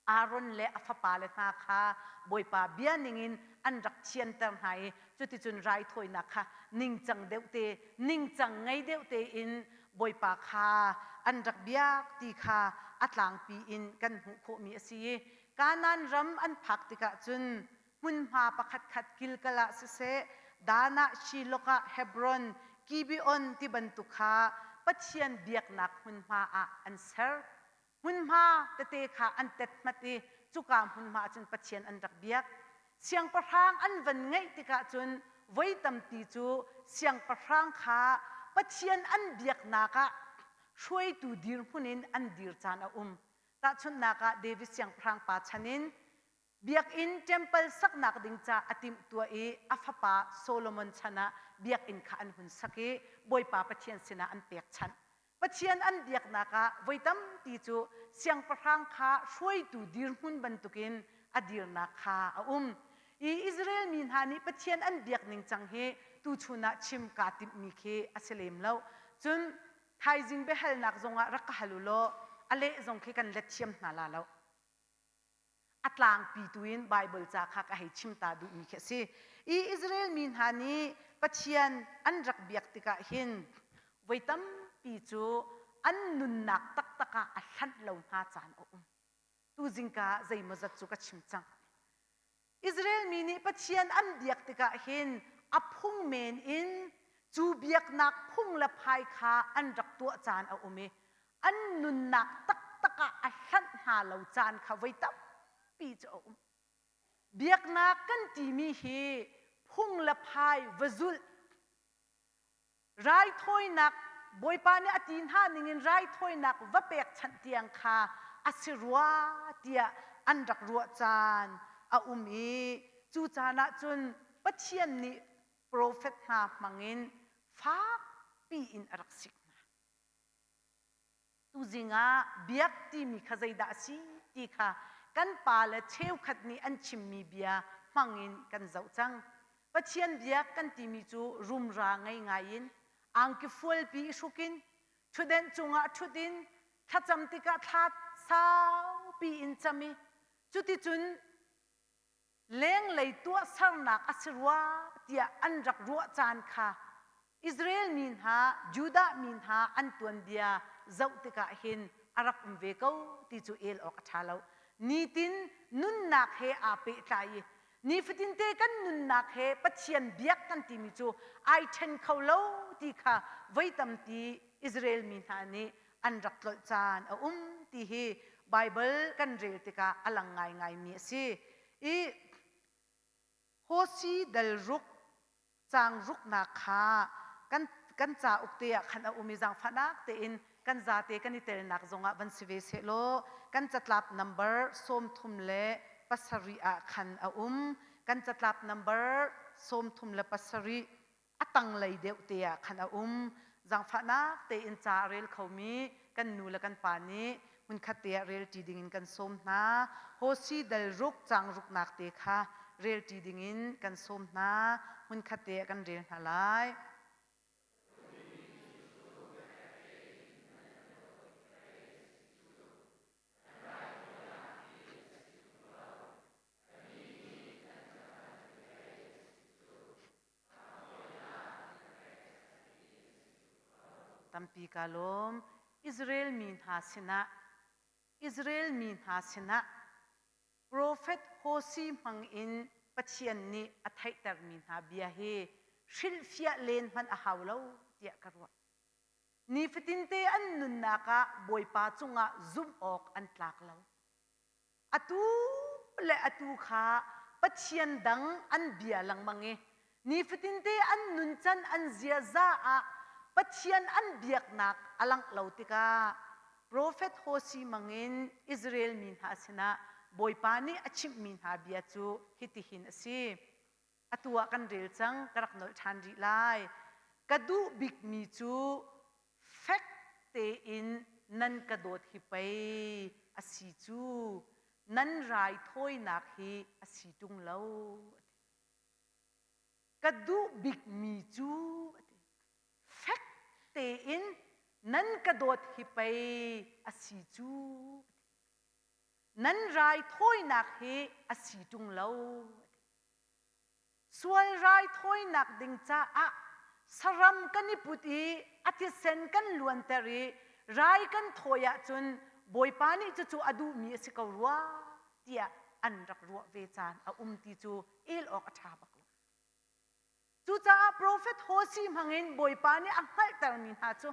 Aaron le a fapale hna kha Bawipa bia ningin an rak thianter hna i cuticun raithawinak kha ningcang deuh te ningcang ngei deuh tein Bawipa kha an rak biak ti kha a tlangpi in kan hmuh khawhmi a si i Kanaan ram an phak tikah cun hmunhma pakhatkhat Gilgal ah siseh Dan ah Shiloh ah Hebron Gibeon ti bantuk kha Pathian biaknak hmunhma ah an ser. Hmunhma tete kha an tethmat i cuka hmunhma ah cun Pathian an rak biak. Siangpahrang an van ngeih tikah cun voi tampi cu siangpahrang kha Pathian an biaknak ah hruaitu dirhmun in an dir caan a um. Tahchunhnak ah David siangpahrang pa chan in biakinn temple saknak ding ca a timhtuah i a fapa Solomon chan ah biakinn kha an hun sak i Bawipa Pathian sinah an pekchanh. Pathian an biaknak ah voi tampi cu siangpahrang kha hruaitu dirhmun bantukin a dirnak kha a um. I Israel mi hna nih Pathian an biak ningcang hi tuchun ah chim kaa timhmi khi a si lem lo. Cun thaizing biahalnak zongah rak ka hal u law a leh zong khi kan let thiam hna la lo. a tlangpi tu in Bible ca kha ka hei chim ta duhmi khi a si. I Israel mi hna nih Pathian an rak biak tikah hin voi tampi cu an nunnak taktak ah a hlanh lo hna caan a um. Tu zingka ah zeimawzat cu ka chim cang. Israel mi nih Pathian an biak tikah hin a phung men in cu biaknak phung le phai kha an rak tuah caan a um i an nunnak taktak ah a hlanh hna lo caan kha voi tampi cu a um. Biaknak kan timi hi phung le phai va zulh raithawinak Bawipa nih a ti hna ningin raithawinak va pekchanh tiang kha a si rua tiah an rak ruah caan a um i cu caan ah cun Pathian nih profet hna hmangin fakpi in a rak sik hna. Tuzing ah biak timi kha zeidah a si ti kha kan pale cheukhat nih an chimmi bia hmangin kan zoh cang. Pathian biak kan timi cu rumra ngei ngai in angki fualpi i hruk in ṭhutdenh cungah ṭhut in thlacam tikah thla saupi in cam i cuticun lenglei tuahsernak a si rua tiah an rak ruah caan kha Israel mi hna, Judah mi hna an tuanbia zoh tikah hin a rak um ve ko ti cu el awk a ṭha lo. Nitin nunnak he aa pehtlai i nifatinte kan nunnak he Pathian biak kan timi cu ai ṭhen kho lo ti kha voi tampi Israel mi hna nih an rak tlolh caan a um ti hi Baibal kan rel tikah a lang ngaingaimi a si. I Hosi dal ruk caang ruknak kha kan kan cauk te ah khan a um i zaangfahnak tein kan zate kan i telnak zongah van si ve sehlaw kan catlap number 37 ah khan a um. Kan catlap number 37 a tanglei deuh te ah khan a um. Zaangfahnak tein ca a rel khomi kan nu le kan pa nih hmunkhat te ah relṭi dingin kan sawm hna. Hosi dal ruk caang ruknak te kha relṭi dingin kan sawm hna. Hmunkhat te ah kan rel hna lai. Tampi ka lawm. Israel mi hna sinah Israel mi hna sinah profet Hosi hmangin Pathian nih a theihtermi hna bia hi hrilhfiah len hmanh a hau lo tiah ka ruah. Nifatinte an nunnak ah Bawipa cungah zumh awk an tlak lo. Atu le atu kha pathian dang an bia lengmang i nifatinte an nuncan an ziaza ah Pathian an biaknak a langh lo tikah profet Hosi mangin Israel mi hna sinah Bawipa nih a chimhmi hna bia cu hitihin a si. Atu ah kan rel cang, ka rak nolh ṭhan rih lai. Ka duh bikmi cu fek tein nan ka dawt hi pei a si cu, nan raithawinak hi a si ṭung lo. Ka duh bikmi cu a ti. Fek tein nan ka dawt hi pei a si cu. Nan raithawinak hi a si ṭung lo. Sual raithawinak ding caah saram kan i put i a thisen kan luanter i rai kan thawi ahcun Bawipa nih cucu a duhmi a si ko rua tiah an rak ruah ve caan a um ti cu el awk a ṭha bak lo. Cucaah profet Hosea hmangin Bawipa nih a hngalhtermi hna cu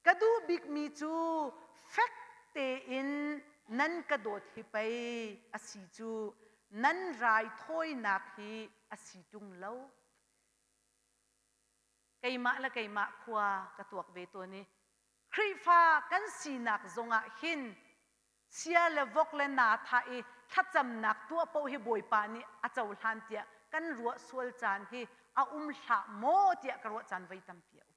ka duh bikmi cu fek tein nan ka dawt hi pei a si cu nan raithawinak hi a si ṭung lo. Keimah le keimah khua ka tuak ve tawn i Khrihfa kan sinak zongah hin sia le vok le naa thah i thlacamnak tuah paoh hi Bawipa nih a cohlan tiah kan ruah sual caan hi a um hlah maw tiah ka ruah caan voi tampi a um.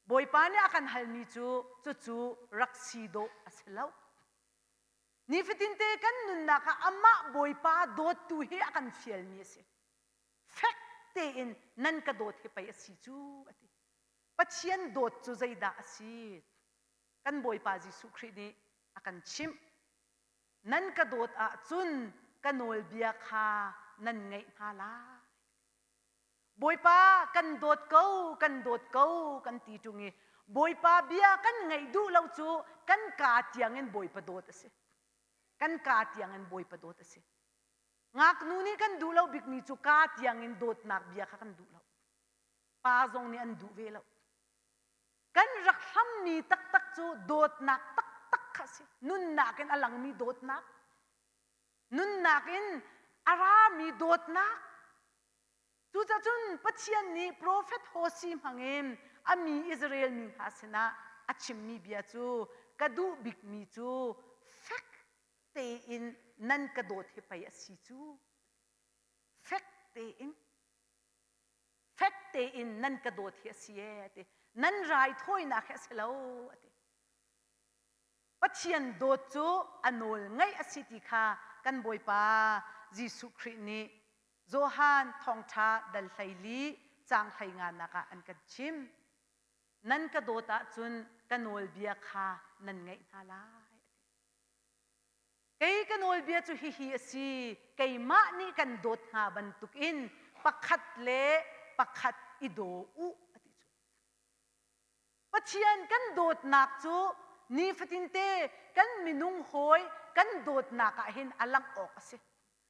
Bawipa nih a kan halmi cu cucu rak si dawh a si lo. Nifatinte kan nunnak ah amah Bawipa dawttu hi a kan fialmi a si. Fek tein nan ka dawt hi pei a si cu a ti. Pathian dawt cu zeidah a si? Kan Bawipa Jesuh Khrih nih a kan chimh. Nan ka dawt ahcun ka nawlbia kha nan ngaih hna lai. Bawipa kan dawt ko, kan dawt ko kan ti ṭung i Bawipa bia kan ngaih duh lo cu kan kaa tiangin Bawipa dawt a si. Kan kaa tiangin Bawipa dawt a si. Ngaknu nih kan duh lo bikmi cu kaa tiangin dawtnak bia kha kan duh lo. Pa zong nih an duh ve lo. Kan rak hlammi taktak cu dawtnak taktak kha a si. Nunnak in a langmi dawtnak. Nunnak in a rami dawtnak. Cucacun Pathian nih profet Hosea hmangin a mi Israel mi hna sinah a chimmi bia cu ka duh bikmi cu fek tein nan ka dawt hi pei a si cu. Fek tein. Fek tein nan ka dawt hi a si ee a ti. Nan raithawinak hi a si lo a ti. Pathian dawt cu a nawl ngaih a si ti kha kan Bawipa Jesuh Khrih nih Johan thawngṭha dal 14 caang hleinganak ah an kan chim. Nan ka dawt ahcun ka nawlbia kha nan ngaih hna lai. Kei ka nawlbia cu hihi a si, keimah nih kan dawt hna bantukin pakhat le pakhat i daw u, a ti cu. Pathian kan dawtnak cu nifatinte kan minung hawi kan dawtnak ah hin a langh awk a si.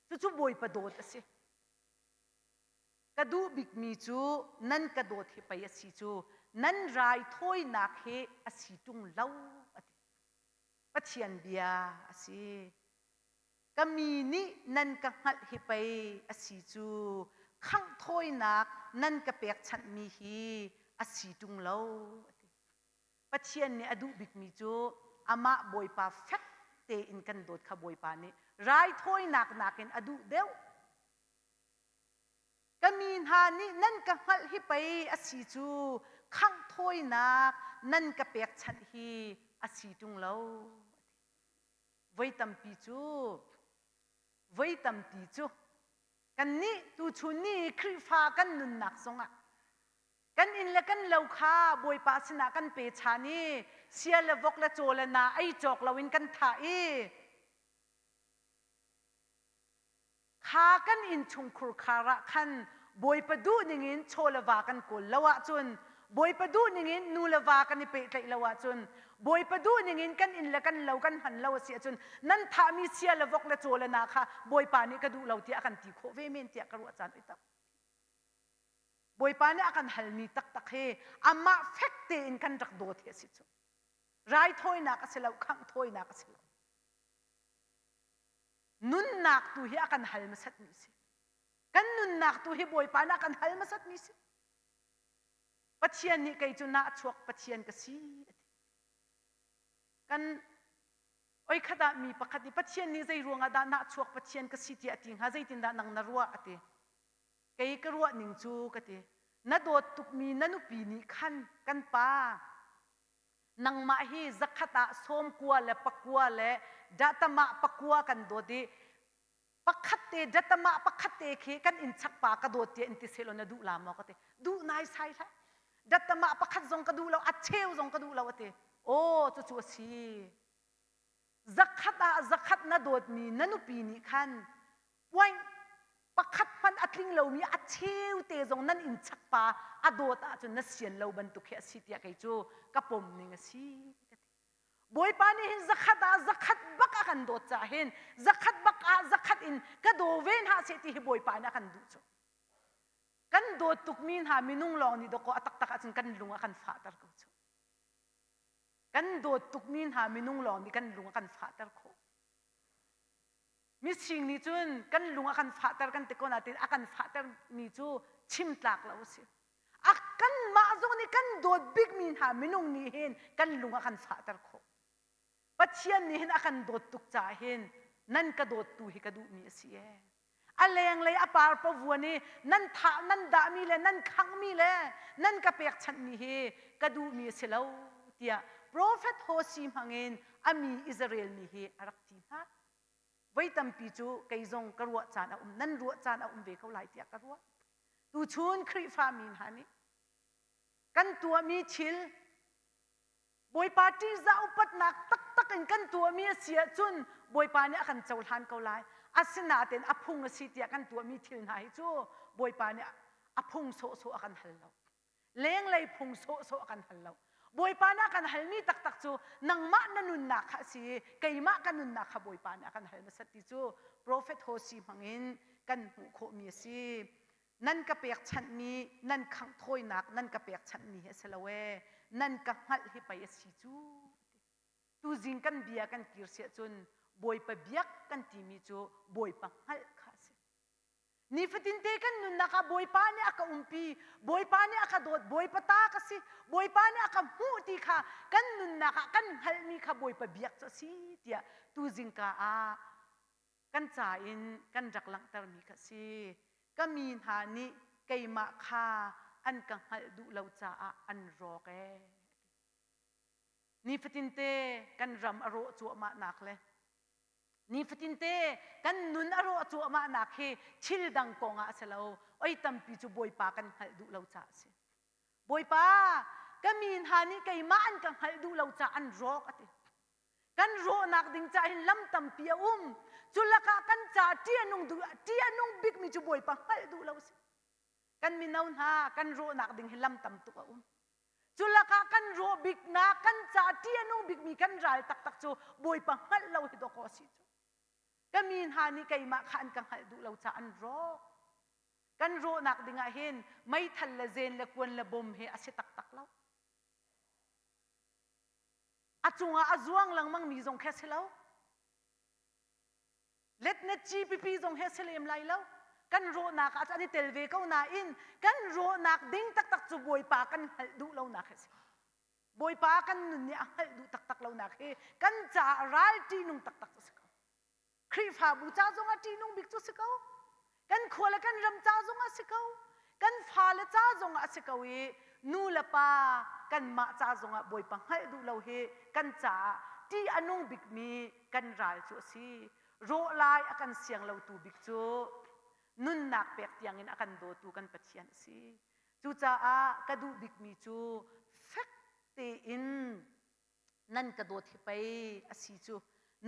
Cucu Bawipa dawt a si. Ka duh bikmi cu nan ka dawt hi pei a si cu, nan raithawinak hi a si ṭung lo, a ti. Pathian bia a si. Ka mi nih nan ka hngalh hi pei a si cu khangh thawinak nan ka pekchanhmi hi a si ṭung lo a ti. Pathian nih a duh bikmi cu amah Bawipa fek tein kan dawt kha Bawipa nih raithawinak nakin a duh deuh. Ka mi hna nih nan ka hngalh hi pei a si cu khangh thawinak nan ka pekchanh hi a si ṭung lo. Voi tampi cu voi tampi cu kannih tuchun ni Khrihfa kan nunnak zongah kan inn le kan lo kha Bawipa sinah kan pe chan i sia le vok le caw le na ei cawk loin kan thah i Kha kan innchungkhur khar ah khan Bawipa duh ningin chaw le va kan kawl lo ahcun Bawipa duh ningin nu le va kan i pehtlaih lo ahcun Bawipa duh ningin kan inn le kan lo kan hman lo a si ahcun nan thahmi sia le vok le caw le na kha Bawipa nih ka duh lo tiah a kan ti khawh ve men tiah ka ruah caan oi tam. Bawipa nih a kan halmi taktak hi amah fek tein kan rak dawt hi a si cu. Raithawinak a si lo, khangh thawinak a si lo. Nunnak tu hi a kan hal hmasatmi a si. Kan nunnak tu hi Bawipa nih a kan hal hmasatmi a si. Pathian nih kei cu nahchuak Pathian ka si a ti. Kan oi khat ah mi pakhat nih Pathian nih zei ruangah dah nahchuak Pathian ka si tiah a ti hnga zeitindah nang na ruah a ti. Kei ka ruah ning cu ka ti. Na dawt tukmi na nupi nih khan kan pa nangmah hi zakhat ah sawmkua le pakua le datamah pakua kan dawt i pakhat te datamah pakhat te khi kan inn chak pa ka dawt tiah in ti selaw na duh la maw ka ti. Duh nai sai hlah. Datamah pakhat zong ka duh lo, a cheu zong ka duh lo a ti. Aw cucu a si. Zakhat ah zakhat na dawtmi na nupi nih khan point pakhat hmanh a tling lomi a cheu te zong nan inn chak pa a dawt ahcun na sian lo bantuk hi a si tiah kei cu ka pom ning a si ka ti. Bawipa nih hin zakhat ah zakhat bak a kan dawt caah hin zakhat bak ah zakhat in ka daw ve hna seh ti hi Bawipa nih a kan duh cu. Kan dawt tukmi hna minung lawng nih dawkaw a taktak ahcun kan lung a kan fahter ko cu. Kan dawt tukmi hna minung lawng nih kan lung a kan fahter khawh. Mising nih cun kan lung a kan fahter kan ti ko nain a kan fahtermi cu chim tlak lo a si. A kanmah zong nih kan dawt bikmi hna minung nih hin kan lung a kan fahter khawh. Pathian nih hin a kan dawt tuk caah hin nan ka dawttu hi ka duhmi a si ee. A lenglei a par pavuan i nan thah nan dahmi le nan khanghmi le nan ka pekchanhmi hi ka duhmi a si lo tiah profet Hosea hmangin a mi Israel mi hi a rak ti hna. Voi tampi cu kei zong ka ruah caan a um nan ruah caan a um ve ko lai tiah ka ruah. Tuchun Khrihfa mi hna nih kan tuahmi thil Bawipa ṭihzah upatnak taktak in kan tuahmi a si ahcun Bawipa nih a kan cohlan ko lai. Asinain a phung a si tiah kan tuahmi thil hna hi cu Bawipa nih a phung sawhsawh a kan hal lo. Lenglei phung sawhsawh a kan hal lo. Bawipa nih a kan halmi taktak cu nangmah na nunnak kha a si i keimah ka nunnak kha Bawipa nih a kan hal hmasat ti cu Profet Hosea hmangin kan hmuh khawhmi a si. Nan ka pekchanhmi nan khangh thawinak nan ka pekchanhmi hi a si lo ee nan ka hngalh hi pei a si cu tuzing kan bia kan kir siah cun Bawipa biak kan timi cu Bawipa hngalh kha a si nifatinte kan nunnak ah Bawipa nih a ka umpi Bawipa nih a ka dawt Bawipa ta ka si Bawipa nih a ka hmuh ti kha kan nunnak ah kan hngalhmi kha Bawipa biak cu a si tiah tuzing ka ah kan ca in kan rak langhtermi kha si. Ka mi hna nih keimah kha an ka hngalh duh lo caah an rawk ee. Nifatinte kan ram a rawh cuahmahnak le nifatinte kan nun a rawh cuahmahnak hi thil dang kong ah a si lo. Oi tampi cu Bawipa kan hngalh duh lo caah a si. Bawipa, ka mi hna nih keimah an ka hngalh duh lo caah an rawk a ti. Kan rawhnak ding caah hin lam tampi a um. Cu lakah kan ca ṭih a nung duh ṭih a nung bikmi cu Bawipa hngalh duh lo a si. Kan mino hna kan rawhnak ding hi lam tam tuk a um. Cu lakah kan rawh biknak kan ca ṭih a nung bikmi kan ral taktak cu Bawipa hngalh lo hi dawkaw a si cu. Ka mi hna nih keimah kha an ka hngalh duh lo caah an rawk. Kan rawhnak ding ah hin meithal le zen le kuan le bom hi a si taktak lo. A cungah a zuang lengmang mi zong khi a si lo. Letnet GPP zong hi a si lem lai lo. Kan rawhnak ah an i tel ve ko nain kan rawhnak ding taktak cu Bawipa kan hngalh duh lonak hi a si. Bawipa kan nun nih a hngalh duh taktak lonak hi kan caah ral ṭihnung taktak cu a si ko. Khrihfabu ca zongah ṭihnung bik cu si ko. Kan khua le kan ram ca zongah si ko. Kan fale ca zongah a si ko i nu le pa kanmah ca zongah Bawipa hngalh duh lo hi kan caah ṭih a nung bikmi kan ral cu a si. Rawh lai a kan siang lotu bik cu nunnak pek tiangin a kan dawtu kan Pathian a si. Cucaah ka duh bikmi cu fek tein nan ka dawt hi pei a si cu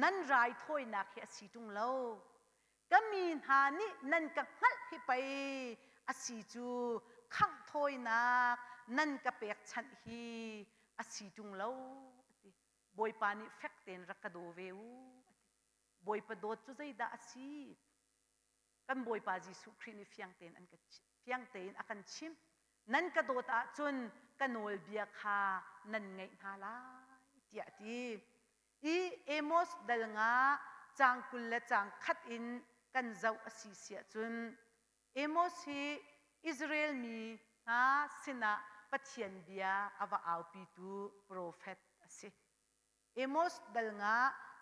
nan raithawinak hi a si ṭung lo ka mi hna nih nan ka hngalh hi pei a si cu khangh thawinak nan ka pekchanh hi a si ṭung lo a ti bawipa nih fek tein rak ka daw ve u a ti bawipa dawt cu zeidah a si kan Bawipa Jesuh Khrih nih fiang tein an ka fiang tein a kan chimh nan ka dawt ahcun ka nawlbia kha nan ngaih hna lai tiah a ti i Amos dal nga caang 20 le caang khat in kan zoh a si siah cun Amos hi Israel mi hna sinah Pathian bia a va aupitu profet a si. Amos dal nga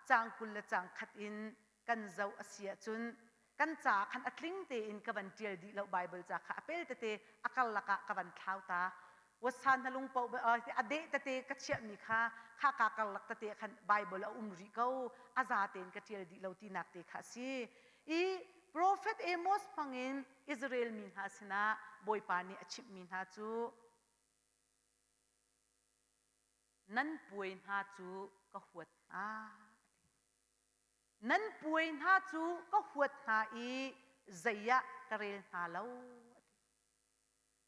caang 20 le caang khat in kan zoh a si ahcun. Kan ca khan a tling tein ka van ṭial dih lo Bible ca kha a pel tete a karlak ah ka van thlau ta. Wasa na lung paoh a deh tete ka chiahmi kha kha ka karlak tete khan Bible a um rih ko a za tein ka ṭial dih lo tinak te kha a si. I Prophet Amos hmangin Israel mi hna sinah Bawipa nih a chimhmi hna cu nan puai hna cu ka huat hna. Nan puai hna cu ka huat hna i zei ah ka rel hna lo.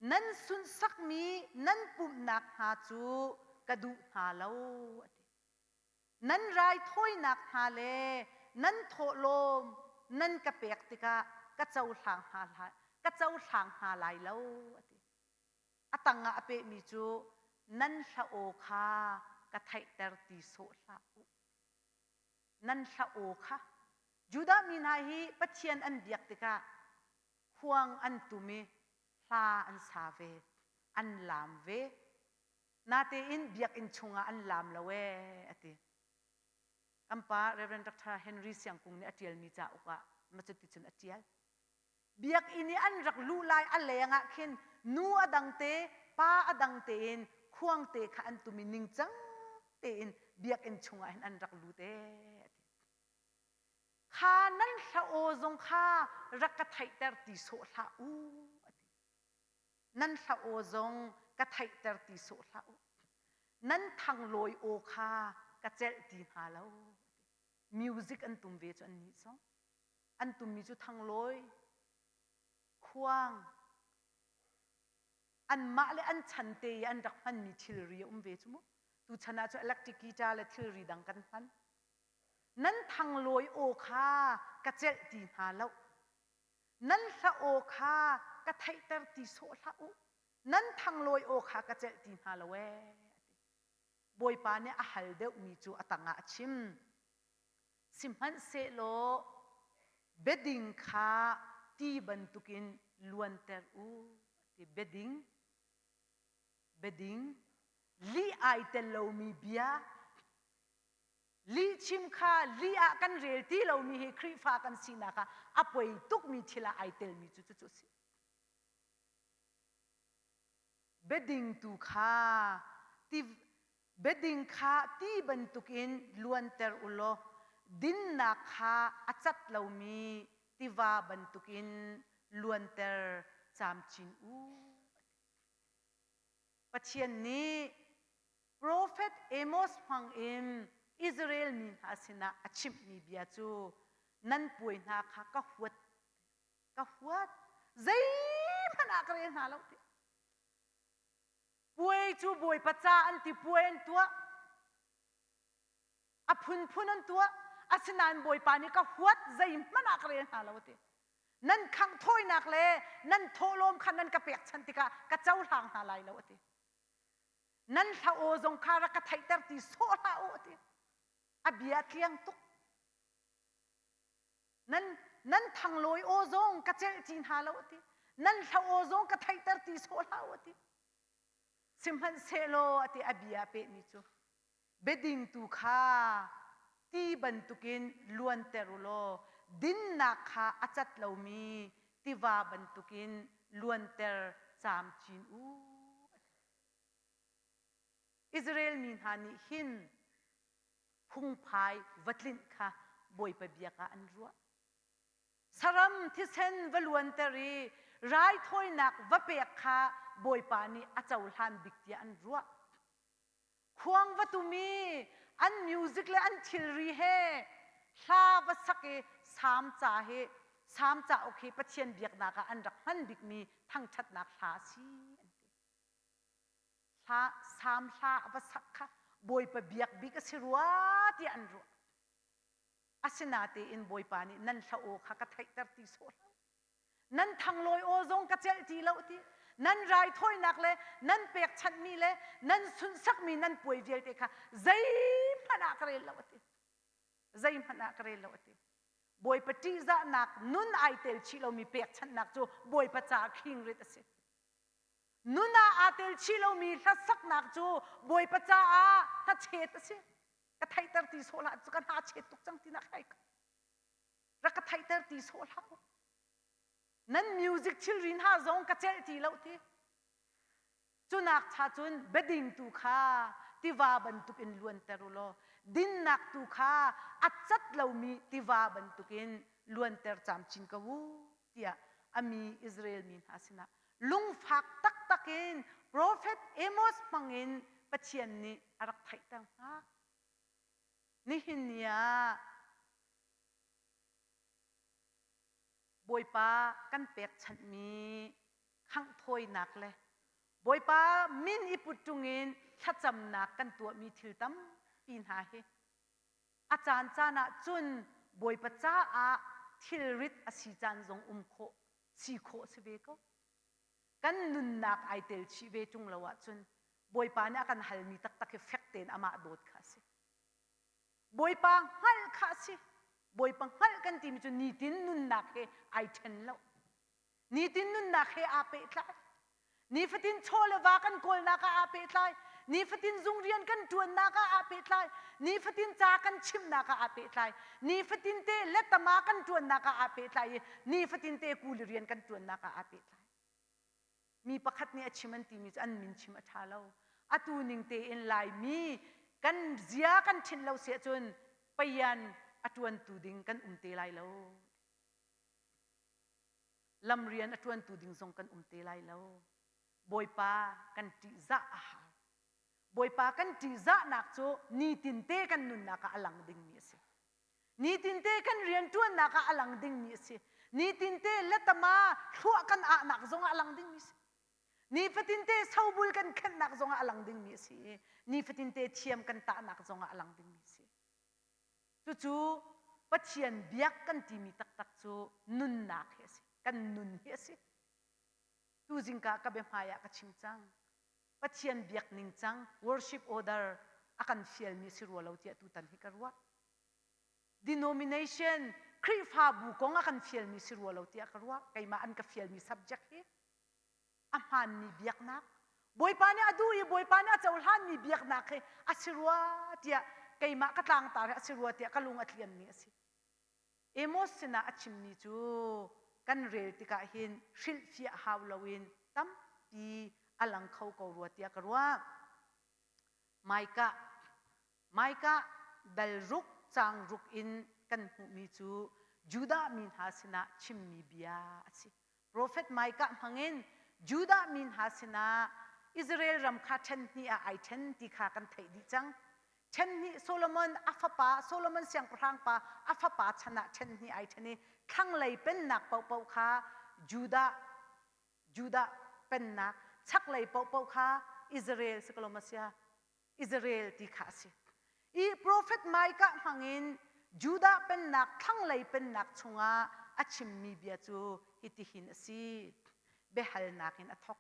Nan sunhsakmi nan pumhnak hna cu ka duh hna lo. Nan raithawinak hna le nan thawhlawm nan ka pek tikah ka cohlang hna, ka cohlang hna lai lo. A ti. A tangah a pehmi cu nan hla aw kha ka theihter ti sawh hlah u. Nan hla aw kha Judah mi hna hi Pathian an biak tikah khuang an tum i hla an sa ve, an laam ve. Natein biakinn chungah an laam lo ee a ti. Kan pa Reverend Dr. Henry Siangkung nih a ṭialmi cauk ah macuticun a ṭial. Biakinn i an rak luh lai a leng ah khin nu a dang te, pa a dang tein khuang te kha an tum i ningcang tein biakinn chungah hin an rak lut ee a ti. Kha nan hla aw zong kha rak ka theihter ti sawh hlah u a ti. Nan hla aw zong ka theihter ti sawh hlah u. Nan thanglawi aw kha ka celh ti hna lo. Music an tum ve cu an nih zong. An tummi cu thanglawi, khuang, anmah le an chan te i an rak hmanmi thilri a um ve cu mu. Tuchan ah cu electric guitar le thilri dang kan hman. Nan thanglawi aw kha ka celh ti hna lo. Nan hla aw kha ka theihter ti sawh hlah u. Nan thanglawi aw kha ka celh ti hna lo ee. Bawipa nih a hal deuhmi cu a tangah a chim. Sihmanhsehlaw biading kha ti bantukin luanter u. Ti biading, biading, lih ai tel lomi bia, Lihchim kha lih ah kan rel ti lomi hi Khrihfa kan sinak ah a poi tukmi thil ah ai telmi cu cucu a si. Biading tu kha ti biading kha ti bantukin luanter u law dinnak kha a cat lomi tiva bantukin luanter camcin u. Pathian nih Profet Amos hmangin Israel mi hna sinah a chimhmi bia cu nan puai hna kha ka huat ka huat zeihmanh ah ka rel hna lo ti puai cu bawipa ca an ti puai an tuah a phunphun an tuah asinain bawipa nih ka huat zeihmanh ah ka rel hna lo ti nan khangh thawinak le nan thawhlawm kha nan ka pekchanh tikah ka cohlang hna lai lo ati Nan hla aw zong kha rak ka theihter ti sawh hlah u ti. A bia a tliang tuk. Nan nan thanglawi aw zong ka celh ti hna lo ti. Nan hla aw zong ka theihter ti sawh hlah u ti. Sihmanhsehlaw ati a bia a pehmi cu biading tu kha ti bantukin luanter u law dinnak kha a cat lomi tiva bantukin luanter camcin u. Israel mi hna nih hin phungphai va tlinh kha Bawipa biak ah an ruah. Saram thisen va luanter i raithawinak va pek kha Bawipa nih a cohlan bik tiah an ruah. Khuang va tum i an music le an thilri he hla va sak i Salm ca hi Salm cauk hi Pathian biaknak ah an rak hman bikmi thangṭhatnak hla a si an ti. Hla Salm hla va sak kha Bawipa biak bik a si rua tiah an ruah. Asinatein Bawipa nih nan hla aw kha ka theihter ti sawh hlah. Nan thanglawi aw zong ka celh ti lo ti. Nan raithawinak le nan pekchanhmi le nan sunhsakmi nan puai vialte kha zeihmanh ah ka rel lo a ti. Zeihmanh ah ka rel lo a ti. Bawipa ṭihzahnak nun ai tel chih lomi pekchanhnak cu Bawipa caah khingrit a si. Nun ah aa tel chih lomi hlasaknak cu Bawipa caah hnachet a si. Ka theihter ti sawh hlah cu ka hna chet tuk cang tinak hai. Rak ka theihter ti sawh hlah u. Nan music thilri hna zong ka celh ti lo ti. Cunak cha cun biading tu kha tiva bantukin luanter u law dinnak tu kha a cat lomi tiva bantukin luanter camcin ko u tiah a mi Israel mi hna sinah lungfak taktak in profet Amos hmangin Pathian nih a rak theihter hna. Nihin ni ah Bawipa kan pekchanhmi khangh thawinak le Bawipa min i put ṭungin thlacamnak kan tuahmi thil tampi hna hi a caan caan ah cun Bawipa caah thilrit a si caan zong um khawh si khawh si ve ko. Kan nunnak ai tel chih ve ṭung lo ahcun Bawipa nih a kan halmi taktak hi fek tein amah dawt kha a si. Bawipa hngalh kha a si. Bawipa hngalh kan timi cu nitin nunnak he ai ṭhen lo. Nitin nunnak he aa pehtlai. Nifatin chaw le va kan kawlnak ah aa pehtlai. Nifatin zung rian kan ṭuannak ah aa pehtlai. Nifatin ca kan chimnak ah aa pehtlai. Nifatin te letama kan ṭuannak ah aa pehtlai i nifatin te kuli rian kan ṭuannak ah aa pehtlai. Mi pakhat nih a chim an timi cu an min chim a ṭha lo. Atu ning tein Laimi kan zia kan ṭhinh lo si ahcun payan a ṭuantu ding kan um te lai lo. Lam rian a ṭuantu ding zong kan um te lai lo. Bawipa kan ṭihzah a hau. Bawipa kan ṭihzahnak cu nitinte kan nunnak ah a lang dingmi a si. Nitinte kan rianṭuannak ah a lang dingmi a si. Nitinte letama thluah kan ahnak zongah a lang dingmi a si. Nifatinte sobul kan khenhnak zongah a lang dingmi a si i nifatinte thiam kan tahnak zongah a lang dingmi a si. Cucu Pathian biak kan timi taktak cu nunnak hi a si. Kan nun hi a si. Tu zingka ka biahmai ah ka chim cang. Pathian biak ning cang worship order a kan fialmi si rua lo tiah tutan hi ka ruah. Denomination Khrihfabu kong a kan fialmi si rua lo tiah ka ruah. Keimah an ka fialmi subject hi a hmaanmi biaknak Bawipa nih a duh i Bawipa nih a cohlanmi biaknak hi a si rua tiah keimah ka tlangtar hi a si rua tiah ka lung a tlianmi a si. Amos sinah a chimmi cu kan rel tikah hin hrilhfiah hau loin tampi a lang kho ko rua tiah ka ruah. Micah Micah dal ruk caang ruk in kan hmuhmi cu Judah mi hna sinah chimmi bia a si. Profet Micah hmangin Judah mi hna sinah Israel ram kha ṭhen hnih ah ai ṭhen ti kha kan theih dih cang. Ṭhen hnih Solomon a fapa Solomon siangpahrang pa a fapa chan ah ṭhen hnih ai ṭhen i thlanglei pennak paohpaoh kha Judah Judah pennak chaklei paohpaoh kha Israel si ko lo maw sia Israel ti kha a si. I profet Micah hmangin Judah pennak thlanglei pennak chungah a chimmi bia cu hitihin a si. Biahalnak in a thawk.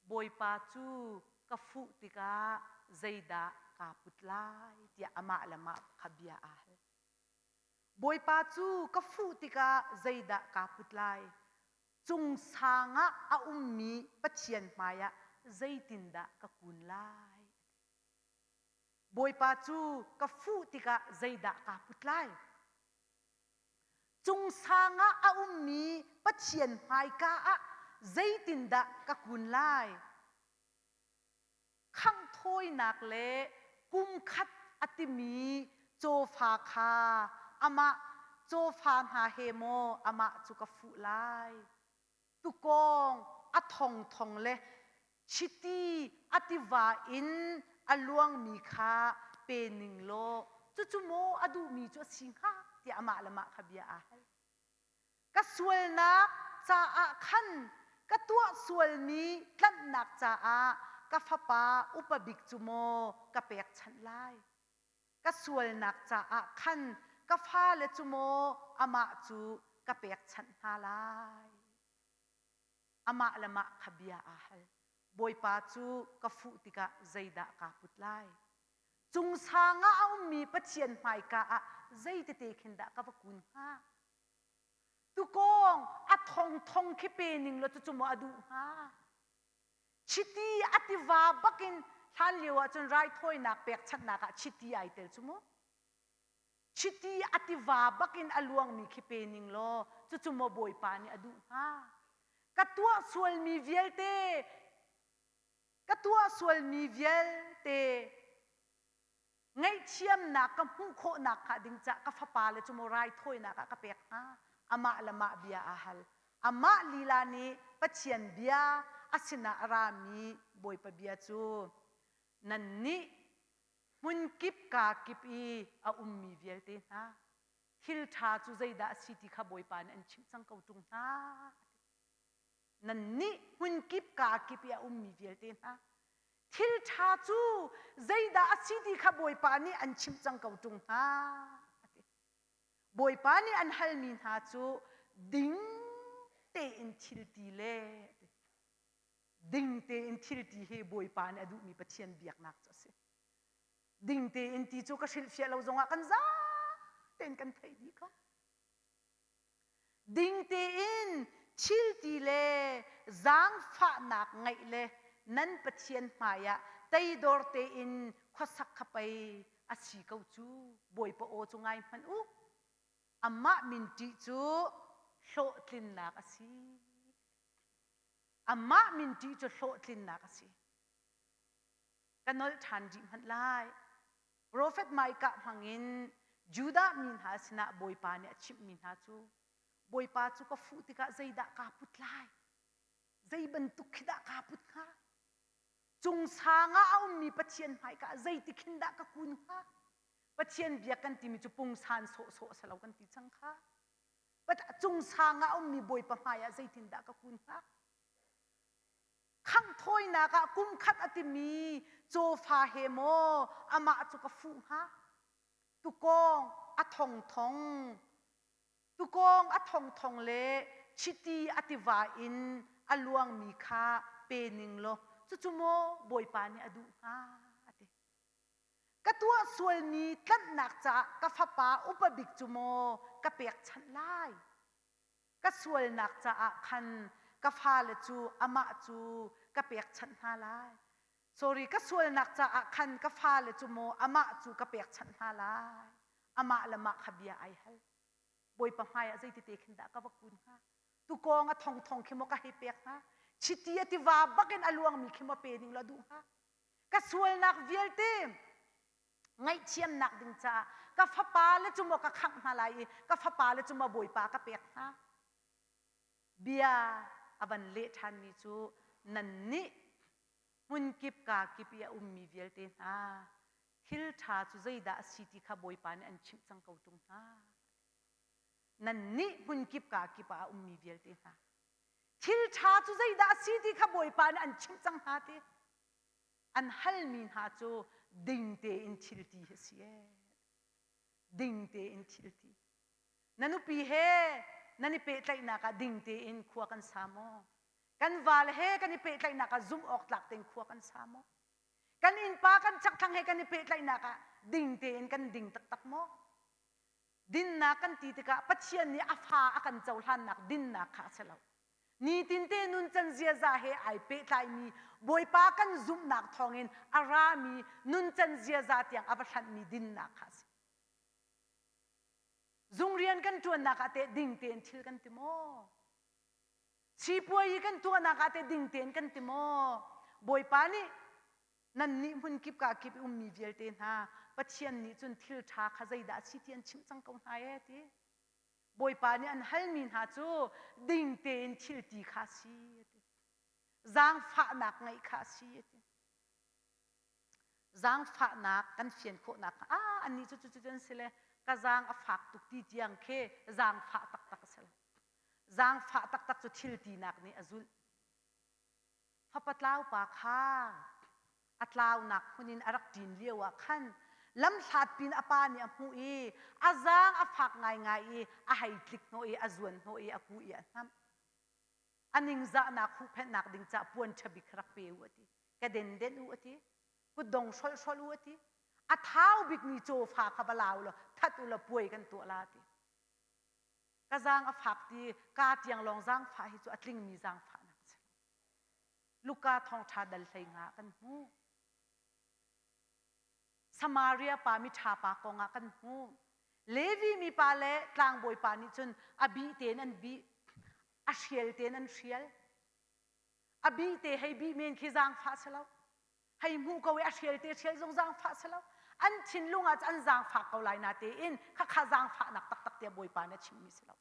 Bawipa cu ka fuh tikah zeidah kaa put lai tiah amah le mah kha bia aa hal. Bawipa cu ka fuh tikah zeidah kaa put lai? Cung sang ah a ummi Pathian hmaiah zeitindah ka kun lai? Bawipa cu ka fuh tikah zeidah kaa put lai? Cung sang ah a ummi Pathian hmaika ah zeitindah ka kun lai? Khangh thawinak le kum khat a timi cawfa kha amah cawfa hna he maw amah cu ka fuh lai? Tukawng a thongthong le chiti a tiva in a luangmi kha pe ning law cucu maw a duhmi cu a si hnga tiah amah le mah kha bia aa hal. Ka sualnak caah khan ka tuah sualmi tlanhnak caah ka fapa upa bik cu maw ka pekchanh lai? Ka sualnak caah khan ka fale cu maw amah cu ka pekchanh hna lai? Amah le mah kha bia aa hal. Bawipa cu ka fuh tikah zeidah kaa put lai? Cung sang ah a ummi Pathian hmaika ah zeitete khin dah ka va kun hnga? Tukawng a thongthong khi pe ning law cucu maw a duh hnga? Chiti a tiva bakin hlan lio ahcun raithawinak pekchanhnak ah chiti ai tel cu mu. Chiti a tiva bakin a luangmi khi pe ning law cucu maw Bawipa nih a duh hnga? Ka tuah sualmi vialte ka tuah sualmi vialte ngaihthiamnak ka hmuh khawhnak hnga ding cah ka fapa le cu maw raithawinak ah ka pek hnga? Amah le mah bia aa hal. Amah lila nih Pathian bia a sinah a rami Bawipa bia cu nannih hmunkip kaa kip i a ummi vialte hna thil ṭha cu zeidah a si ti kha Bawipa nih an chimh cang ko ṭung hna. Nannih hmunkip kaa kip i a ummi vialte hna thil ṭha cu zeidah a si ti kha Bawipa nih an chimh cang ko ṭung hna. Bawipa nih an halmi hna cu ding tein thil ti le ding tein thil ti hi Bawipa nih a duhmi Pathian biaknak cu a si. Ding tein ti cu ka hrilhfiah lo zongah kan za tein kan theih dih ko. Ding tein thil ti le zaangfahnak ngeih le nan Pathian hmaiah teidor tein khuasak kha pei a si ko cu Bawipa aw cu ngai hmanh u. Amah min ṭih cu hlawhtlinnak a si. Amah min ṭih cu hlawhtlinnak a si. Ka nolh ṭhan rih hmanh lai. Profet Micah hmangin Judah mi hna sinah Bawipa nih a chimhmi hna cu Bawipa cu ka fuh tikah zeidah kaa put lai? Zei bantuk khi dah kaa put hnga? Cung sang ah a ummi Pathian hmaika ah zeiti khin dah ka kun hnga? Pathian biak kan timi cu pungsan sawhsawh a si lo kan ti cang kha. Cung sang ah a ummi Bawipa hmaiah zeitindah ka kun hnga? Khangh thawinak ah kum khat a timi cawfa he maw amah cu ka fuh hnga? Tukawng a thongthong tukawng a thongthong le chiti a tiva in a luangmi kha pe ning law cucu maw Bawipa nih a duh hnga? A ti. Ka tuah sualmi tlanhnak caah ka fapa upa bik cu maw ka pekchanh lai? Ka sualnak caah khan ka fale cu amah cu ka pekchanh hna lai. Sorry, ka sualnak caah khan ka fale cu maw amah cu ka pekchanh hna lai. Amah le mah kha bia ai hal. Bawipa hmaiah zeitite khin dah ka va kun hnga? Tukawng a thongthong khi maw ka hei pek hnga? Chiti a tiva bakin a luangmi khi maw pe ning law duh hnga? Ka sualnak vialte ngaihthiamnak ding caah ka fapa le cu maw ka khangh hna lai i ka fapa le cu maw Bawipa ka pek hna. Bia a van leh ṭhanmi cu nannih hmunkip kaa kip i a ummi vialte hna thil ṭha cu zeidah a si ti kha Bawipa nih an chimh cang ko ṭung hna. Nannih hmunkip kaa kip ah a ummi vialte hna thil ṭha cu zeidah a si ti kha Bawipa nih an chimh cang hna ti. An halmi hna cu ding tein thil ti hi a si ee. Ding tein thil ti. Na nupi he nan i pehtlaihnak ah ding tein khua kan sa maw? Kan vale he kan i pehtlaihnak ah zumh awk tlak tein khua kan sa maw? Kan innpa kan chakthlang he kan i pehtlaihnak ah ding tein kan ding taktak maw? Dinnak kan ti tikah Pathian nih a fa a kan cohlannak dinnak kha a si lo. Nitinte nuncan ziaza he ai pehtlaimi Bawipa kan zumhnak thawngin a rami nuncan ziaza tiang a va hlanhmi dinnak kha a si. Zung rian kan ṭuannak ah teh ding tein thil kan ti maw? Sipuai i kan tuahnak ah teh ding tein kan ti maw? Bawipa nih nannih hmun kip ka kip i ummi vialte hna Pathian nih cun thil ṭha kha zeidah a si ti an chimh cang ko hna ee ti. Bawipa nih an halmi hna cu ding tein thil ti kha a si a ti. Zaangfahnak ngeih kha a si a ti. Zaangfahnak kan fian khawhnak kha ah annih cu cucu an si le ka zaang a fak tuk ti tiang khi zaangfah taktak a si lo. Zaangfah taktak cu thil tinak nih a zulh. Fapa tlaupa kha a tlaunak hmun in a rak ṭin lio ah khan lamhlat pin a pa nih a hmuh i a zaang a fak ngaingai i a hei tlik hnawh i a zuan hnawh i a kuh i a hnamh. A ningzahnak huhphenhnak ding caah puan ṭha bik rak pe u a ti. Ka den u a ti. Kutdong hrolh hrolh u a ti. A thau bikmi cawfa kha va lau law that u law puai kan tuah la a ti. Ka zaang a fak ti ka tiang lawng zaangfah hi cu a tlingmi zaangfahnak a si lo. Luka thawngṭha dal hlei nga kan hmuh. Samaria pa miṭha pa kong ah kan hmuh. Levi mipa le tlangbawi pa nih cun a bih tein an bih, a hrial tein an hrial. A bih te hei bih men khi zaangfah si lo. Hei hmuh ko i a hrial te hrial zong zaangfah si lo. An thinlung ah an zaangfah ko lai na tein khakha zaangfahnak taktak tiah Bawipa nih a chimmi si lo.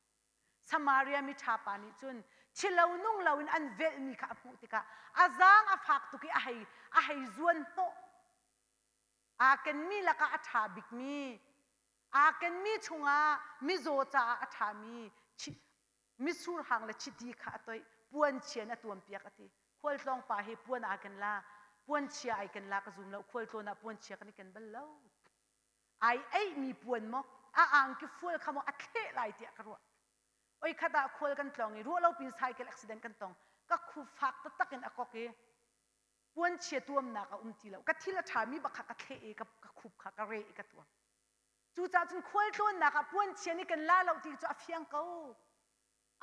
Samaria miṭha pa nih cun thilo nung loin an velhmi kha a hmuh tikah a zaang a fak tuk i a hei a hei zuan hnawh. Aa kenmi lakah a ṭha bikmi, aa kenmi chungah mizaw caah a ṭhami mitsur hang le chiti kha a toih, puan chia in a tuampiak a ti. Khualtlawng pa hi puan aa ken la, puan chia ai ken la ka zum lo, khualtlawn ah puan chia kan i ken bal lo. Ai eihmi puan maw, a angki fual kha maw a thleh lai tiah ka ruah. Oi khat ah khual kan tlawng i ruah lo pin cycle accident kan tong. Ka khu fak taktak in a kok i puan chia tuamnak a um ti lo. Ka thil a ṭhami bak kha ka thleh i ka khup kha ka re i ka tuam. Cucaah cun khualtlawnnak ah puanchia nih kan la lo ti cu a fiang ko.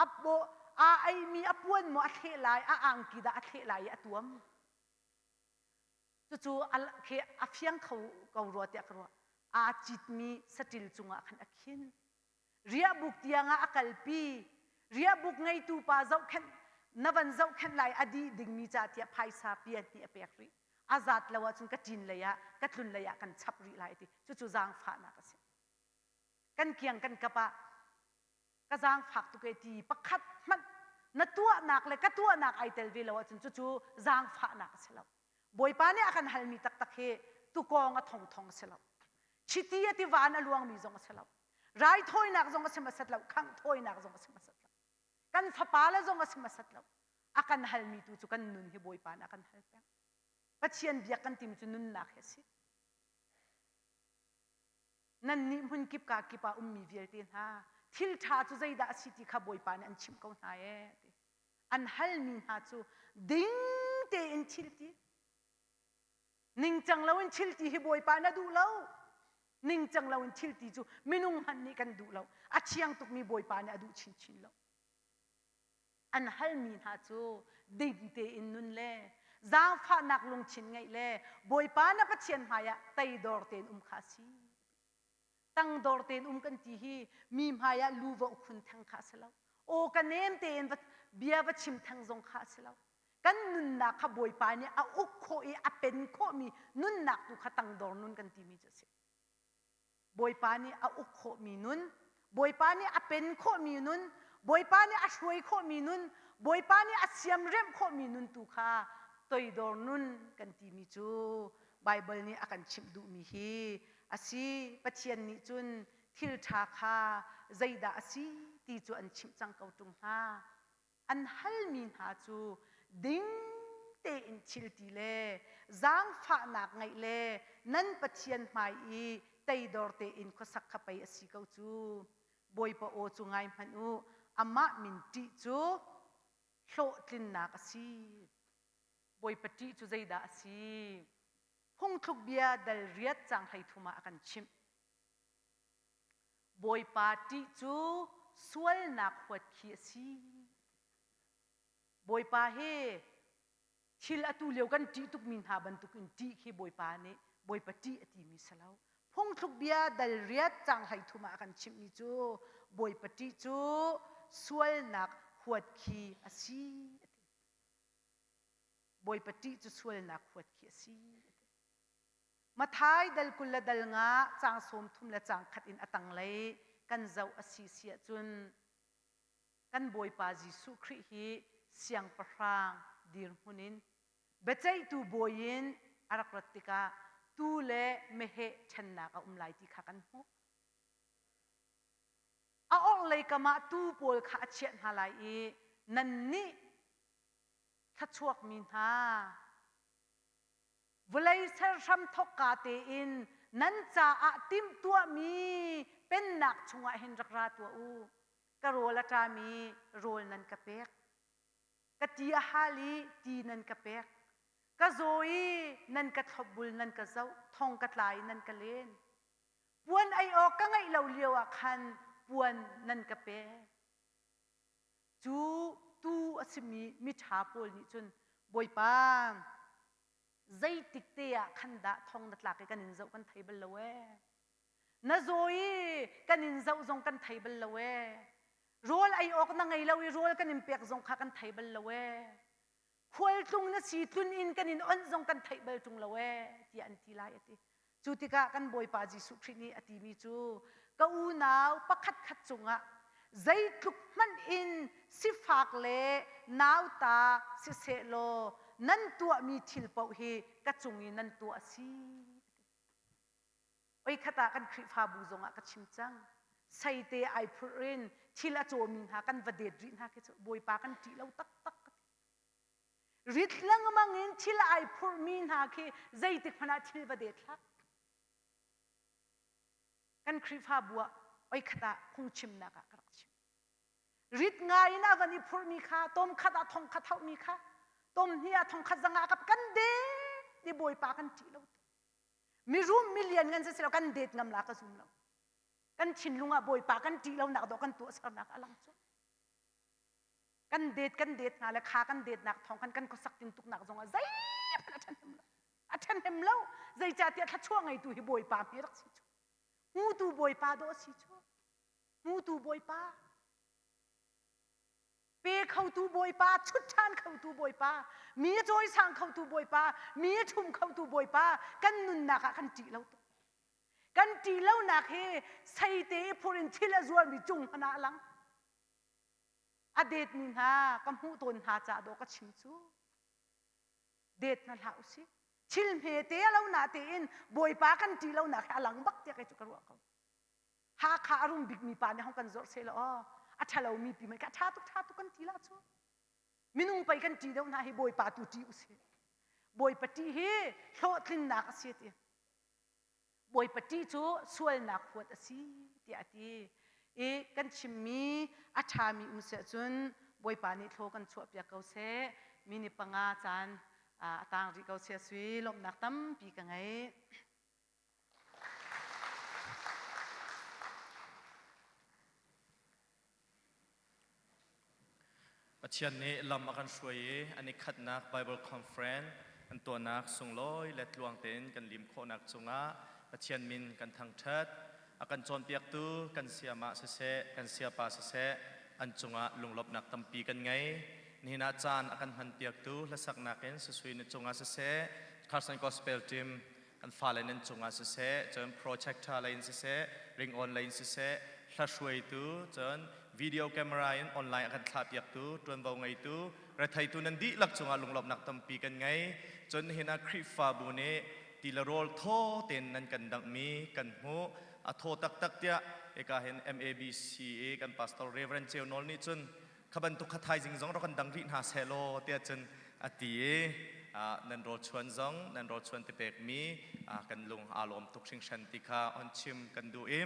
A paw aa eimi a puan maw a thleh lai, a angki dah a thleh lai i a tuam. Cucu a fiang kho ko rua tiah ka ruah. Aa citmi saṭil cungah khan a khin. Riahbuk tiangah a kalpi. Riahbuk ngeitu pa zohkhenh na van zohkhenh lai a dih dingmi ca tiah phaisa pian nih a pek rih. A zat lo ahcun ka ṭin lei ah ka tlun lei ah kan chap rih lai ti. Cucu zaangfahnak a si. Kan kiang kan kap ah ka zaangfak tuk e ti pakhat hmanh na tuahnak le ka tuahnak ai tel ve lo ahcun cucu zaangfahnak a si lo. Bawipa nih a kan halmi taktak hi tukawng a thongthong a si lo. Chiti a tiva in a luangmi zong a si lo. Raithawinak zong a si hmasat lo. Khangh thawinak zong a si hmasat lo. Kan fapale zong a si hmasat lo. A kan halmi tu cu kan nun hi Bawipa nih a kan hal peng. Pathian biak kan timi cu nunnak hi a si. Nannih hmun kip ka kip ah ummi vialte hna thil ṭha cu zeidah a si ti kha Bawipa nih an chimh ko hna ee ti. An halmi hna cu ding tein thil ti. Ningcang loin thil ti hi Bawipa na duh lo. Ningcang loin thil ti cu minung hmanh nih kan duh lo. A thiang tukmi Bawipa nih a duh chinchin lo. An halmi hna cu ding tein nun le zaangfahnak lungthin ngeih le Bawipa na Pathian hmaiah teidor tein um kha a si. Tangdor tein um kan ti hi mi hmaiah lu va ukhun theng kha a si lo. Aw ka nem tein bia va chim theng zong kha a si lo. Kan nunnak kha Bawipa nih a uk khawh i a pen khawhmi nunnak tu kha tangdor nun kan timi cu a si. Bawipa nih a uk khawhmi nun, Bawipa nih a pen khawhmi nun, Bawipa nih a hruai khawhmi nun, Bawipa nih a siamremh khawhmi nun tu kha toidor nun kan timi cu Baibal nih a kan chimh duhmi hi a si. Pathian nih cun thil ṭha kha zeidah a si ti cu an chimh cang ko ṭung hna. An halmi hna cu ding tein thil ti le zaangfahnak ngeih le nan Pathian hmai i teidor tein khuasak kha pei a si ko cu. Bawipa aw cu ngai hmanh u, amah min ṭih cu hlawhtlinnak a si. Bawipa ṭih cu zeidah a si? Phungthluk bia dal riat cang 13 ah a kan chimh. Bawipa ṭih cu sualnak huat khi a si. Bawipa hi thil atu lio kan ṭih tukmi hna bantukin ṭih khi Bawipa nih Bawipa ṭih a timi si lo. Phungthluk bia dal riat cang 13 ah a kan chimhmi cu Bawipa ṭih cu sualnak huat khi a si a ti. Bawipa ṭih cu sualnak huat khi a si. Mathai dal 20 le dal nga caang 30 le caang khat in a tanglei kan zoh a si si ahcun kan Bawipa Jesuh Khrih hi siangpahrang dirhmun in biaceihtu bawi in a rak rat tikah tuu le meheh ṭhennak a um lai ti kha kan hmuh. A orhlei kam ah tuu pawl kha a chiah hna lai i nannih thluachuakmi hna vawlei serhram thawkka tein nan caah timhtuahmi pennak chungah hin rak ra tuah u. Ka rawl a ṭami rawl nan ka pek. Ka ti a hal i ti nan ka pek. Ka zaw i nan ka thlopbul nan ka zoh, thong ka tla i nan ka len. Puan ei awk ka ngeih lo lio ah khan puan nan ka pek. Cu tuu a simi miṭha pawl nih cun Bawipa zeitik te ah khan dah thong na tlak i kan in zoh kan thei bal lo ee. Na zaw i kan in zoh zong kan thei bal lo ee. Rawl ei awk na ngei lo i rawl kan in pek zong kha kan thei bal lo ee. Khualtlung na si tlun in kan in onh zong kan theih bal ṭung lo ee tiah an ti lai a ti. Cu tikah kan Bawipa Jesuh Khrih nih a timi cu ka unau pakhat khat cungah zeitluk hmanh in sifak le nauta sisehlaw nan tuahmi thil paoh hi ka cung i nan tuah a si. Oikhat ah kan Khrihfabu zongah ka chim cang. Seite ai phurh in thil a cawmi hna kan va det rih hna khi cu Bawipa kan ṭih lo taktak ka ti. Rit lengmang in thil ai phurhmi hna khi zeitik hmanh ah thil va det hlah. Kan Khrihfabu ah oikhat ah phungchimnak ah ka rak chim. Rit ngai in a van i phurhmi kha tom khat ah thong khat hauhmi kha tom hnih ah thong khat zanga ka kan det ni Bawipa kan ṭih lo. Mirum milian ngan si lo kan det ngam la ka zum lo. Kan thinlung ah Bawipa kan ṭih lonak dawh kan tuahsernak a lang cu. Kan det kan det hna le kha kan detnak thawng khan kan khuasak tintuknak zongah zeihmanh a ṭhahnem lo. A ṭhahnem lo. Zeicahtiah thluachuah ngeitu hi Bawipa hme rak si cu. Hmutu Bawipa dawh a si cu. Hmutu Bawipa. Pe khotu Bawipa, chut ṭhan khotu Bawipa, mi a cawisang khotu Bawipa, mi a ṭhum khotu Bawipa, kan nunnak ah kan ṭih lo tuk. Kan ṭih lonak hi seite i phur in thil a zuarmi cung hmanh ah a lang. A detmi hna ka hmuh tawn hna caah dawh ka chim cu. Det hna hlah usih. Thil hmete a lo na tein Bawipa kan ṭih lonak hi a lang bak tiah kei cu ka ruah ko. Hakha a rum bikmi pa nih hong kan zorh seh law aw a ṭhalomi pi mei ka ṭha tuk ṭha tuk kan ti la cu. Minung pei kan ṭih deuh hna hi Bawipa tu ṭih usih. Bawipa ṭih hi hlawhtlinnak a si ti. Bawipa ṭih cu sualnak huat a si tiah a ti. I kan chimmi a ṭhami um seh cun Bawipa nih thlaw kan chuahpiak ko seh. Minute panga caan a tang rih ko seh sui lawmhnak tampi ka ngei. Pathian nih lam a kan hruai i an i khatnak Bible Conference an tuahnak sunglawi le tluang tein kan lim khawhnak cungah Pathian min kan thangṭhat. A kan cawnpiaktu kan sayamah siseh, kan sayapa siseh, an cungah lunglawmhnak tampi kan ngei. Nihin ah caan a kan hmanpiaktu hlasaknak in Susui na cungah siseh, Carson Gospel Team kan fale nan cungah siseh, cun projector lei in siseh, ringawn lei in siseh, hla hruaitu, cun video camera in online a kan thlahpiaktu, ṭuanvo ngeitu, retheitu nan dihlak cungah lunglawmhnak tampi kan ngei. Cun nihin ah Khrihfabu nih ti le rawl thaw tein nan kan danghmi kan hmuh. A thaw taktak tiah hika hin MABC i kan pastor Reverend Ceu Nawl nih cun kha bantuk kha thaizing zong rak kan dang rih hna seh law tiah cun a ti i nan rawlchuan zong nan rawlchuan ti pekmi kan lung aa lawm tuk hringhran ti kha on chim kan duh i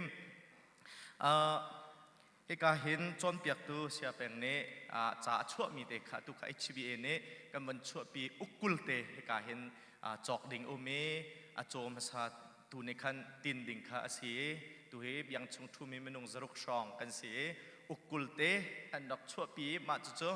hika hin cawnpiaktu siapeng nih ca a chuahmi te kha tu kha HBA nih kan von chuahpi ukkul te hika hin cawk ding um i a caw hmasa tu nih khan tin ding kha a si i tu hi biang chung ṭhumi minung zaruk hrawng kan si i ukkul te an rak chuahpi i mah cucu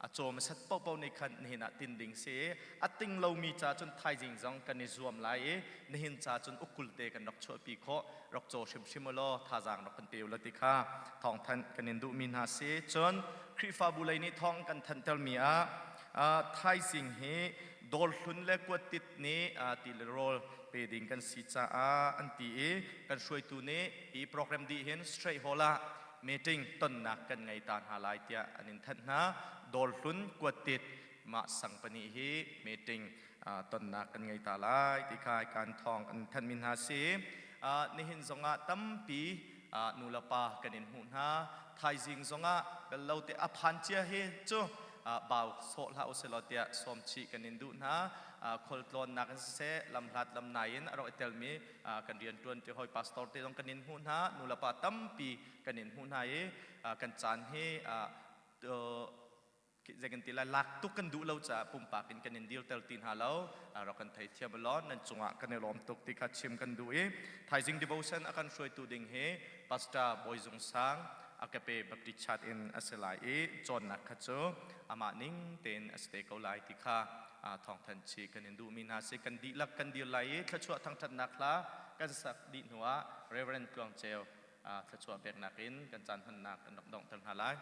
a caw hmasat paohpaoh nih khan nihin ah tin ding si i a ting lomi ca cun thaizing zong kan i zuam lai i nihin ca cun ukkul te kan rak chuahpi khawh rak caw hrimhrim u law thazaang rak kan pe u law ti kha thawngthanh kan in duhmi hna si. Cun Khrihfabu lei nih thawng kan thanhtermi ah thaizing hi dawrhlun le kuattit nih ti le rawl pe ding kan si caah an ti i kan hruaitu nih hi program dih hin straight hall ah meeting tonnak kan ngei ta hna lai tiah an in thanh hna. Dawrhlun kuattit mah sang pahnih hi meeting tonnak kan ngei ta lai ti kha kan thawng an thanhmi hna si. Nihin zongah tampi nu le pa kan in hmuh hna. Thaizing zongah bel lo te a phan cia hi cu bau sawh hlah usilaw tiah sawm chih kan in duh hna. Khualtlawnnak in siseh lamhlat lamnai in a rak i telmi kan rianṭuan ṭi hawi pastor te zong kan in hmuh hna. Nu le pa tampi kan in hmuh hna i kan caan hi zei kan ti lai lak tuk kan duh lo caah pumpak in kan in dirter ti hna lo. Rak kan theithiam law nan cungah kan i lawm tuk ti kha chim kan duh i thaizing devotion a kan hruaitu ding hi Pastor Bawi Zung Sang Agape Baptist Church in a si lai i cawnnak kha cu amah ning tein a si te ko lai ti kha thawngthanh chih kan in duhmi hna si. Kan dihlak kan dir lai i thluachuah thangṭhatnak hla. Kan sak dih hnu ah Reverend Tluang Ceu thluachuah peknak in kan caan hmannak kan rak donghter hna lai.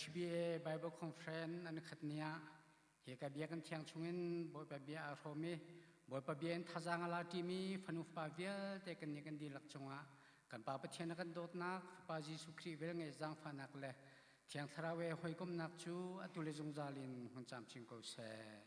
HBA Bible Conference an khat ni ah hi ka biakinn thiang chungin Bawipa bia aa hrawm i Bawipa bia in thazaang a la ṭimi fanu fapa vialte kan nih kan dihlak cungah kan Pa Pathian a kan dawtnak Fapa Jesuh Khrih velngeih zaangfahnak le Thiang Thlarau he hawikomhnak cu atu le zungzal in hmun camcin ko seh.